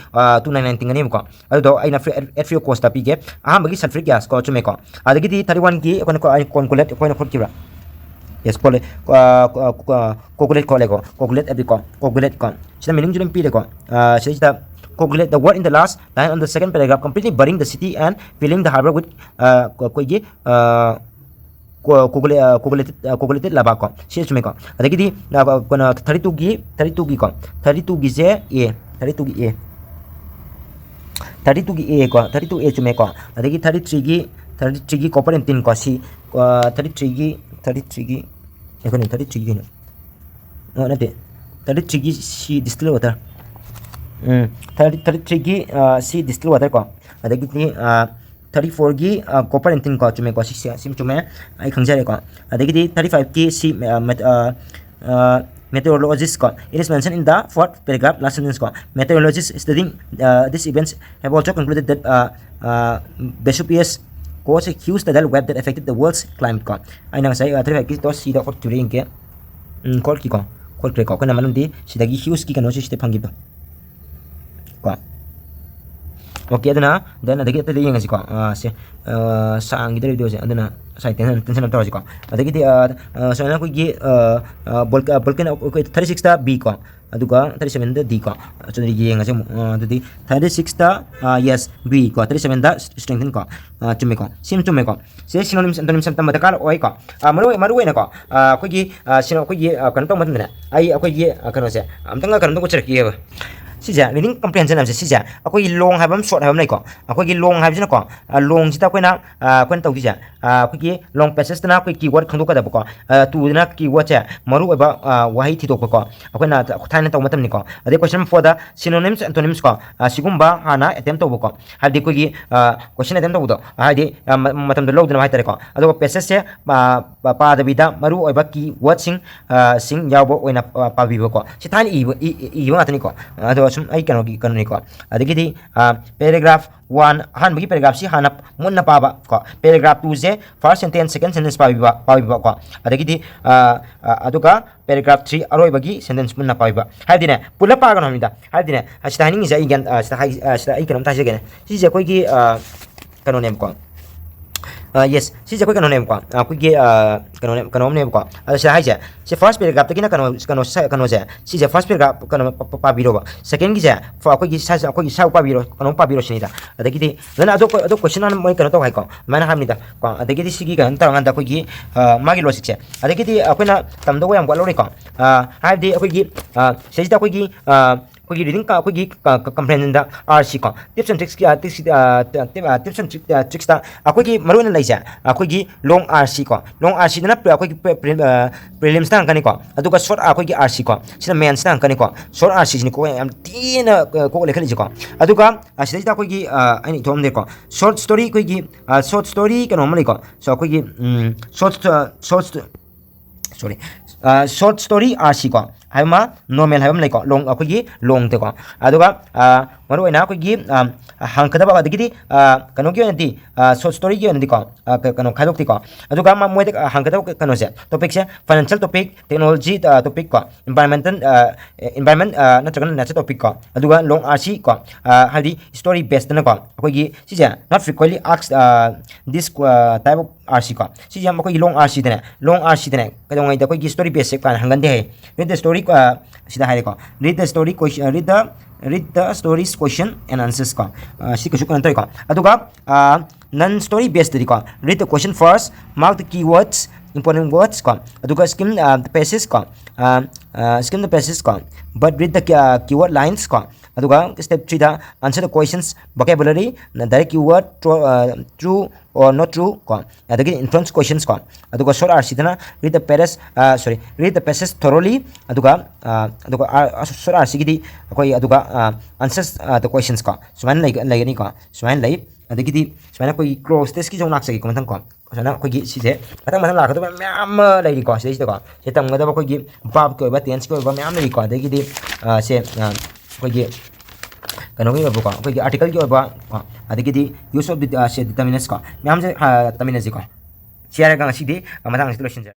two nine nine ꯇꯤꯡꯒꯅꯦꯕꯀꯣ꯫ ꯑꯗꯨꯗꯣ ꯑꯩꯅ free at free of costꯇ ꯄꯤꯒꯦ꯫ ꯑꯍꯥꯟꯕꯒꯤ sulfuric gas ꯀꯣ, ꯆꯨꯝꯃꯦꯀꯣ꯫ ꯑꯗꯒꯤꯗꯤ thirty oneꯒꯤ ꯑꯩꯈꯣꯏꯅ ꯀꯣ-, ꯑꯩ conclude ꯑꯩꯈꯣꯏꯅ ꯈꯣꯠꯈꯤꯕ꯭ꯔꯥ? Yes, ꯈꯣꯠꯂꯦ꯫ Conclude ꯈꯣꯠꯂꯦꯀꯣ꯫ Conclude ꯍꯥꯏꯕꯗꯤꯀꯣ, conclude ꯀꯣ꯫ ꯁꯤꯗ meaningꯁꯨ ꯑꯗꯨꯝ ꯄꯤꯔꯦꯀꯣ꯫ ꯁꯤꯗꯩꯁꯤꯗ conclude the word in the last line on the second paragraph, completely burying the city and filling the harbor with ꯑꯩꯈꯣꯏꯒꯤ ꯀꯣ-, ꯀꯣꯒꯨꯂꯦ-, ꯑ, ꯀꯣꯒꯨꯂꯦꯇꯦꯠ, ꯑ, ꯀꯣꯒꯨꯂꯦꯇꯦꯠ ꯂꯥꯕ ꯀꯣ꯫ ꯁꯤ ꯆꯨꯝꯃꯦꯀꯣ꯫ ꯑꯗꯒꯤꯗꯤ, ꯑ, ꯀꯩꯅꯣ, thirty two ꯒꯤ, thirty two ꯒꯤꯀꯣ, thirty two ꯒꯤꯁꯦ A, thirty two ꯒꯤ A꯫ thirty two ꯒꯤ A ꯀꯣ, thirty two A ꯆꯨꯝꯃꯦꯀꯣ꯫ ꯑꯗꯒꯤ thirty three ꯒꯤ, thirty three ꯒꯤ copper and tin ꯀꯣ, ꯁꯤ, ꯑ, thirty three ꯒꯤ, thirty three ꯒꯤ, ꯉꯥꯏꯈꯣꯅꯦ, thirty three ꯒꯤ ꯀꯩꯅꯣ? ꯑ, ꯅꯠꯇꯦ, thirty three ꯒꯤ C distilled water꯫ ꯎꯝ, thirty, thirty three ꯒꯤ, ꯑ, C distilled water ꯀꯣ꯫ ꯑꯗꯒꯤꯗꯤ, ꯑ, thirty four ꯒꯤ, ꯑ, copper and tin ꯀꯣ, ꯆꯨꯝꯃꯦꯀꯣ, ꯁꯤꯁꯦ, ꯁꯤꯃ ꯆꯨꯝꯃꯦ, ꯑꯩ ꯈꯪꯖꯔꯦꯀꯣ꯫ ꯑꯗꯒꯤꯗꯤ thirty five ꯀꯤ C, ꯑ, met-, ꯑ, ꯑ, meteorologist ꯀꯣ, it is mentioned in the fourth paragraph, last sentence ꯀꯣ, meteorologists studying, ꯑ, these events have also concluded that, ꯑ, ꯑ, Vesuvius caused a huge tidal wave that affected the world's climate ꯀꯣ꯫ ꯑꯩꯅ ꯉꯁꯥꯏ, ꯑ, thirty five ꯀꯤꯗꯣ Cꯗ ꯈꯣꯠꯈꯤꯕ꯭ꯔꯥ ꯌꯦꯡꯒꯦ꯫ ꯎꯝ, ꯈꯣꯠꯈꯤꯀꯣ, ꯈꯣꯠꯈ꯭ꯔꯦꯀꯣ꯫ ꯑꯩꯈꯣꯏꯅ ꯃꯔꯝꯗꯤ ꯁꯤꯗꯒꯤ hugeꯀꯤ ꯀꯩꯅꯣꯁꯤ ꯁꯤꯗ ꯐꯪꯈꯤꯕꯗꯣ ꯀꯣ꯫ OK, ꯑꯗꯨꯅ then ꯑꯗꯒꯤ ꯑꯇꯩꯗ ꯌꯦꯡꯉꯁꯤꯀꯣ꯫ ꯑ, ꯁꯦ, ꯑ, ꯁꯥꯡꯈꯤꯗꯧꯔꯤꯕꯗꯤ ꯑꯣꯏꯁꯦ, ꯑꯗꯨꯅ ꯉꯁꯥꯏ tension, tension ꯑꯃ ꯇꯧꯔꯁꯤꯀꯣ꯫ ꯑꯗꯒꯤꯗꯤ, ꯑ, ꯑ, ꯁꯨꯃꯥꯏꯅ ꯑꯩꯈꯣꯏꯒꯤ, ꯑ, ꯑ, volca-, ꯑ, volcano, ꯑꯩꯈꯣꯏ thirty sixꯇ B ꯀꯣ, ꯑꯗꯨꯒ thirty sevenꯗ D ꯀꯣ꯫ ꯑꯗꯨꯗꯤ ꯌꯦꯡꯉꯁꯦ ꯑꯃꯨꯛ꯫ ꯑ, ꯑꯗꯨꯗꯤ thirty sixꯇ, ꯑ, yes, B ꯀꯣ, thirty sevenꯗ strengthen ꯀꯣ꯫ ꯑ, ꯆꯨꯝꯃꯦꯀꯣ, ꯁꯤꯃ ꯆꯨꯝꯃꯦꯀꯣ꯫ ꯁꯤ synonyms, antonyms ꯌꯥꯝ ꯇꯝꯕ ꯗꯔꯀꯥꯔ ꯑꯣꯏꯀꯣ꯫ ꯑ, ꯃꯔꯨ, ꯃꯔꯨ ꯑꯣꯏꯅꯀꯣ, ꯑ, ꯑꯩꯈꯣꯏꯒꯤ, ꯑ, ꯁꯤꯅ ꯑꯩꯈꯣꯏꯒꯤ, ꯑ, ꯀꯩꯅꯣ ꯇꯧꯕ ꯃꯇꯝꯗꯅꯦ, ꯑꯩ ꯑꯩꯈꯣꯏꯒꯤ, ꯑ, ꯀꯩꯅꯣꯁꯦ ꯑꯝꯇꯪꯒ ꯀꯩꯅꯣꯝꯇ ꯎꯠꯆꯔꯛꯈꯤꯒꯦꯕ꯫ ꯁꯤꯁꯦ reading comprehension ꯍꯥꯏꯕꯁꯦ, ꯁꯤꯁꯦ ꯑꯩꯈꯣꯏꯒꯤ long ꯍꯥꯏꯕ ꯑꯃ, short ꯍꯥꯏꯕ ꯑꯃ ꯂꯩꯀꯣ꯫ ꯑꯩꯈꯣꯏꯒꯤ long ꯍꯥꯏꯕꯁꯤꯅꯀꯣ, ꯑ, longꯁꯤꯗ ꯑꯩꯈꯣꯏꯅ, ꯑ, ꯑꯩꯈꯣꯏꯅ ꯇꯧꯗꯣꯏꯁꯦ, ꯑ, ꯑꯩꯈꯣꯏꯒꯤ long passageꯇꯅ ꯑꯩꯈꯣꯏ keyword ꯈꯪꯗꯣꯛꯀꯗꯕꯀꯣ, ꯑ, toꯗꯅ keywordꯁꯦ ꯃꯔꯨ ꯑꯣꯏꯕ, ꯑ, ꯋꯥꯍꯩ ꯊꯤꯗꯣꯛꯄꯀꯣ, ꯑꯩꯈꯣꯏꯅ ꯊꯥꯏꯅ ꯇꯧꯕ ꯃꯇꯝꯅꯤꯀꯣ꯫ ꯑꯗꯩ question fourꯗ synonyms, antonyms ꯀꯣ, ꯑ, ꯁꯤꯒꯨꯝꯕ ꯍꯥꯟꯅ attempt ꯇꯧꯕꯀꯣ꯫ ꯍꯥꯏꯕꯗꯤ ꯑꯩꯈꯣꯏꯒꯤ, ꯑ, question attempt ꯇꯧꯕꯗꯣ, ꯍꯥꯏꯗꯤ, ꯑ, ꯃ-, ꯃꯇꯝꯗꯣ ꯂꯧꯗꯅꯕ ꯍꯥꯏꯇꯥꯔꯦꯀꯣ꯫ ꯑꯗꯨꯒ passageꯁꯦ, ꯑ, ꯄ-, ꯄꯥꯗꯕꯤꯗ ꯃꯔꯨ ꯑꯣꯏꯕ keywordꯁꯤꯡ, ꯑ, ꯁꯤꯡ ꯌꯥꯎꯕ ꯑꯣꯏꯅ, ꯑ, ꯄꯥꯕꯤꯕꯀꯣ꯫ ꯁꯤ ꯊꯥꯏꯅ ꯏꯕ, ꯏ-, ꯏ-, ꯏꯕ ꯉꯥꯛꯇꯅꯤꯀꯣ꯫ ꯑꯗꯣ ꯁꯨꯝ ꯑꯩ ꯀꯩꯅꯣꯒꯤ, ꯀꯩꯅꯣꯅꯤꯀꯣ꯫ ꯑꯗꯒꯤꯗꯤ, ꯑ, paragraph one, ꯑꯍꯥꯟꯕꯒꯤ paragraphꯁꯤ ꯍꯥꯟꯅ ꯃꯨꯟꯅ ꯄꯥꯕ ꯀꯣ꯫ Paragraph twoꯁꯦ first sentence, second sentence ꯄꯥꯕꯤꯕ, ꯄꯥꯕꯤꯕ ꯀꯣ꯫ ꯑꯗꯒꯤꯗꯤ, ꯑ, ꯑ, ꯑꯗꯨꯒ paragraph three ꯑꯔꯣꯏꯕꯒꯤ sentence ꯄꯨꯟꯅ ꯄꯥꯕꯤꯕ꯫ ꯍꯥꯏꯕꯗꯤꯅꯦ, ꯄꯨꯂꯞ ꯄꯥꯒꯅꯨ ꯍꯥꯏꯕꯅꯤꯗ꯫ ꯍꯥꯏꯕꯗꯤꯅꯦ, ꯑꯁꯤꯗ ꯍꯥꯏꯅꯤꯡꯉꯤꯁꯦ ꯑꯩ ꯒ꯭ꯌꯥꯟ, ꯑ, ꯁꯤꯗ ꯍꯥꯏ-, ꯑ, ꯁꯤꯗ ꯑꯩ ꯀꯩꯅꯣꯝꯇ ꯍꯥꯏꯖꯒꯦꯅꯦ꯫ ꯁꯤꯁꯦ ꯑꯩꯈꯣꯏꯒꯤ, ꯑ, ꯀꯩꯅꯣꯅꯦꯕꯀꯣ꯫ ꯌꯦꯁ, ꯁꯤꯁꯦ ꯑꯩꯈꯣꯏ ꯀꯩꯅꯣꯅꯦꯕꯀꯣ, ꯑꯩꯈꯣꯏꯒꯤ ꯀꯩꯅꯣꯅꯦ, ꯀꯩꯅꯣꯝꯅꯦꯕꯀꯣ꯫ ꯑꯗꯣ ꯁꯤꯗ ꯍꯥꯏꯁꯦ, ꯁꯤ ꯐꯥꯔꯁ ꯄꯦꯔꯥꯒ꯭ꯔꯥꯐꯇꯒꯤꯅ ꯀꯩꯅꯣ, ꯀꯩꯅꯣ, ꯀꯩꯅꯣꯁꯦ, ꯁꯤꯁꯦ ꯐꯥꯔꯁ ꯄꯦꯔꯥꯒ꯭ꯔꯥꯐ ꯀꯩꯅꯣ ꯄꯥꯕꯤꯔꯣꯕ꯫ ꯁꯦꯀꯦꯟꯒꯤꯁꯦ ꯑꯩꯈꯣꯏꯒꯤ ꯁꯥꯏꯁ, ꯑꯩꯈꯣꯏꯒꯤ ꯁꯥꯏ ꯄꯥꯕꯤꯔꯣ, ꯀꯩꯅꯣ ꯄꯥꯕꯤꯔꯣ ꯁꯤꯅꯤꯗ꯫ ꯑꯗꯒꯤꯗꯤ ꯑꯗꯨꯅ ꯑꯗꯣ, ꯑꯗꯣ ꯀꯣꯏꯁꯟ ꯍꯥꯟꯅ ꯃꯣꯏ ꯀꯩꯅꯣ ꯇꯧ ꯍꯥꯏꯀꯣ, ꯑꯗꯨꯃꯥꯏꯅ ꯍꯥꯏꯕꯅꯤꯗ ꯀꯣ꯫ ꯑꯗꯒꯤꯗꯤ ꯁꯤꯒꯤ ꯀꯩꯅꯣ ꯇꯧꯔꯀꯥꯟꯗ ꯑꯩꯈꯣꯏꯒꯤ ꯃꯥꯒꯤ ꯂꯣꯖꯤꯛꯁꯦ, ꯑꯗꯒꯤꯗꯤ ꯑꯩꯈꯣꯏꯅ ꯇꯝꯗꯧꯕ ꯌꯥꯝ ꯋꯥꯠꯍꯧꯔꯤꯀꯣ꯫ ꯍꯥꯏꯕꯗꯤ ꯑꯩꯈꯣꯏꯒꯤ ꯁꯤꯗꯩꯁꯤꯗ ꯑꯩꯈꯣꯏꯒꯤ ꯑꯩꯈꯣꯏꯒꯤ ꯔꯤꯗꯤꯡ, ꯑꯩꯈꯣꯏꯒꯤ ꯀꯝꯄ꯭ꯔꯦꯟꯁꯟꯗ ꯑꯥꯔ ꯁꯤ ꯀꯣ, ꯇꯤꯞꯁ ꯑꯦꯟ ꯇ꯭ꯔꯤꯛꯁꯀꯤ, ꯇꯤꯞꯁ ꯑꯦꯟ ꯇ꯭ꯔꯤꯛꯁꯇ ꯑꯩꯈꯣꯏꯒꯤ ꯃꯔꯨ ꯑꯣꯏꯅ ꯂꯩꯁꯦ, ꯑꯩꯈꯣꯏꯒꯤ ꯂꯣꯡ ꯑꯥꯔ ꯁꯤ ꯀꯣ, ꯂꯣꯡ ꯑꯥꯔ ꯁꯤꯗꯅ ꯑꯩꯈꯣꯏꯒꯤ ꯄ꯭ꯔꯤꯂꯤꯝꯁꯇ ꯍꯪꯉꯛꯀꯅꯤꯀꯣ, ꯑꯗꯨꯒ ꯁꯣꯔꯠ ꯑꯩꯈꯣꯏꯒꯤ ꯑꯥꯔ ꯁꯤ ꯀꯣ, ꯁꯤꯅ ꯃꯦꯟꯁꯇ ꯍꯪꯉꯛꯀꯅꯤꯀꯣ꯫ ꯁꯣꯔꯠ ꯑꯥꯔ ꯁꯤꯁꯤꯅꯤ ꯀꯣ ꯌꯥꯝ ꯊꯤꯅ ꯀꯣꯛ ꯂꯩꯈꯠꯂꯤꯁꯦꯀꯣ꯫ ꯑꯗꯨꯒ ꯁꯤꯗꯩꯁꯤꯗ ꯑꯩꯈꯣꯏꯒꯤ ꯑꯩꯅ ꯏꯊꯣꯛꯑꯝꯗꯦꯀꯣ, ꯁꯣꯔꯠ ꯁ꯭ꯇꯣꯔꯤ, ꯑꯩꯈꯣꯏꯒꯤ ꯁꯣꯔꯠ ꯁ꯭ꯇꯣꯔꯤ ꯀꯩꯅꯣ ꯑꯃ ꯂꯩꯀꯣ꯫ ꯁꯣ ꯑꯩꯈꯣꯏꯒꯤ ꯁꯣꯔꯠ ꯁꯣꯔꯠ ꯁꯣꯔꯤ, ꯁꯣꯔꯠ ꯁ꯭ꯇꯣꯔꯤ ꯑꯥꯔ ꯁꯤ ꯀꯣ ꯍꯥꯏꯕ ꯑꯃ, ꯅꯣꯔꯃꯦꯜ ꯍꯥꯏꯕ ꯑꯃ ꯂꯩꯀꯣ, ꯂꯣꯡ, ꯑꯩꯈꯣꯏꯒꯤ ꯂꯣꯡꯗꯀꯣ꯫ ꯑꯗꯨꯒ ꯃꯔꯨꯑꯣꯏꯅ ꯑꯩꯈꯣꯏꯒꯤ ꯍꯪꯒꯗꯕ, ꯑꯗꯒꯤꯗꯤ ꯀꯩꯅꯣꯒꯤ ꯑꯣꯏꯅꯗꯤ, ꯁꯣꯔꯠ ꯁ꯭ꯇꯣꯔꯤꯒꯤ ꯑꯣꯏꯅꯗꯤꯀꯣ, ꯀꯩꯅꯣ ꯈꯥꯏꯗꯣꯛꯇꯦꯀꯣ꯫ ꯑꯗꯨꯒ ꯃꯣꯏꯗ ꯍꯪꯒꯗꯕ ꯀꯩꯅꯣꯁꯦ, ꯇꯣꯄꯤꯛꯁꯦ ꯐꯥꯏꯅꯥꯟꯁꯤꯌꯦꯜ ꯇꯣꯄꯤꯛ, ꯇꯦꯛꯅꯣꯂꯣꯖꯤ ꯇꯣꯄꯤꯛ ꯀꯣ, ꯏꯟꯚꯥꯏꯔꯣꯟꯃꯦꯟꯇꯦꯜ, ꯏꯟꯚꯥꯏꯔꯣꯟꯃꯦꯟ ꯅꯠꯇ꯭ꯔꯒꯅ ꯅꯦꯆꯔ ꯇꯣꯄꯤꯛ ꯀꯣ, ꯑꯗꯨꯒ ꯂꯣꯡ ꯑꯥꯔ ꯁꯤ ꯀꯣ, ꯍꯥꯏꯗꯤ ꯁ꯭ꯇꯣꯔꯤ ꯕꯦꯁꯇꯅꯀꯣ, ꯑꯩꯈꯣꯏꯒꯤ ꯁꯤꯁꯦ not frequently asked this type of R C ꯀꯣ꯫ ꯁꯤꯁꯦ ꯌꯥꯝ ꯑꯩꯈꯣꯏꯒꯤ ꯂꯣꯡ ꯑꯥꯔ ꯁꯤꯗꯅꯦ, ꯂꯣꯡ ꯑꯥꯔ ꯁꯤꯗꯅꯦ ꯀꯩꯗꯧꯉꯩꯗ ꯑꯩꯈꯣꯏꯒꯤ ꯁ꯭ꯇꯣꯔꯤ ꯕꯦꯁꯁꯦ ꯀꯥꯏꯅ ꯍꯪꯒꯟꯗꯦ ꯍꯥꯏ꯫ Read the story, ꯁꯤꯗ ꯍꯥꯏꯔꯦꯀꯣ, read the story question, read the read the stories question and answers ꯀꯣ꯫ ꯁꯤ ꯀꯩꯁꯨ ꯀꯩꯅꯣ ꯇꯧꯋꯤꯀꯣ꯫ ꯑꯗꯨꯒ ꯅꯟ story ꯕꯦꯁꯇꯗꯤꯀꯣ, read the question first, mark the keywords, important words ꯀꯣ, ꯑꯗꯨꯒ skim the passage ꯀꯣ, skim the passage ꯀꯣ, but read the keyword lines ꯀꯣ꯫ ꯑꯗꯨꯒ step threeꯗ answer the questions, vocabulary, direct keyword, true or not true ꯀꯣ, ꯑꯗꯒꯤ inference questions ꯀꯣ꯫ ꯑꯗꯨꯒ ꯁꯣꯔꯠ ꯑꯥꯔ ꯁꯤꯗꯅ read the passage, sorry, read the passage thoroughly, ꯑꯗꯨꯒ ꯑꯗꯨꯒ ꯁꯣꯔꯠ ꯑꯥꯔ ꯁꯤꯒꯤꯗꯤ ꯑꯩꯈꯣꯏ ꯑꯗꯨꯒ answers the questions ꯀꯣ, ꯁꯨꯃꯥꯏꯅ ꯂꯩꯒꯅꯤꯀꯣ, ꯁꯨꯃꯥꯏꯅ ꯂꯩ꯫ ꯑꯗꯒꯤꯗꯤ ꯁꯨꯃꯥꯏꯅ ꯑꯩꯈꯣꯏꯒꯤ ꯀ꯭ꯔꯣꯁ ꯇꯦꯁꯀꯤꯁꯨ ꯑꯃꯨꯛ ꯂꯥꯛꯆꯒꯦꯀꯣ ꯃꯊꯪ ꯀꯣ꯫ ꯁꯨꯃꯥꯏꯅ ꯑꯩꯈꯣꯏꯒꯤ ꯁꯤꯁꯦ ꯃꯊꯪ ꯃꯊꯪ ꯂꯥꯛꯀꯗꯕ ꯃꯌꯥꯝ ꯑꯃ ꯂꯩꯔꯤꯀꯣ ꯁꯤꯗꯩꯁꯤꯗꯀꯣ꯫ ꯁꯤ ꯇꯝꯒꯗꯕ ꯑꯩꯈꯣꯏꯒꯤ verb ꯀꯤ ꯑꯣꯏꯕ, tense ꯀꯤ ꯑꯣꯏꯕ ꯃꯌꯥꯝ ꯂꯩꯔꯤꯀꯣ꯫ ꯑꯗꯒꯤꯗꯤ ꯁꯦ ꯑꯩꯈꯣꯏꯒꯤ ꯀꯩꯅꯣꯒꯤ ꯑꯣꯏꯕꯀꯣ, ꯑꯩꯈꯣꯏꯒꯤ article ꯒꯤ ꯑꯣꯏꯕ ꯀꯣ, ꯑꯗꯒꯤꯗꯤ use of the say determinants ꯀꯣ, ꯃꯌꯥꯝꯁꯦ ꯇꯝꯃꯤꯟꯅꯁꯤꯀꯣ꯫ ꯁꯤ ꯍꯥꯏꯔꯒ ꯉꯁꯤꯗꯤ ꯃꯇꯥꯡ ꯑꯁꯤꯗ ꯂꯣꯏꯁꯤꯟꯖꯔꯦ꯫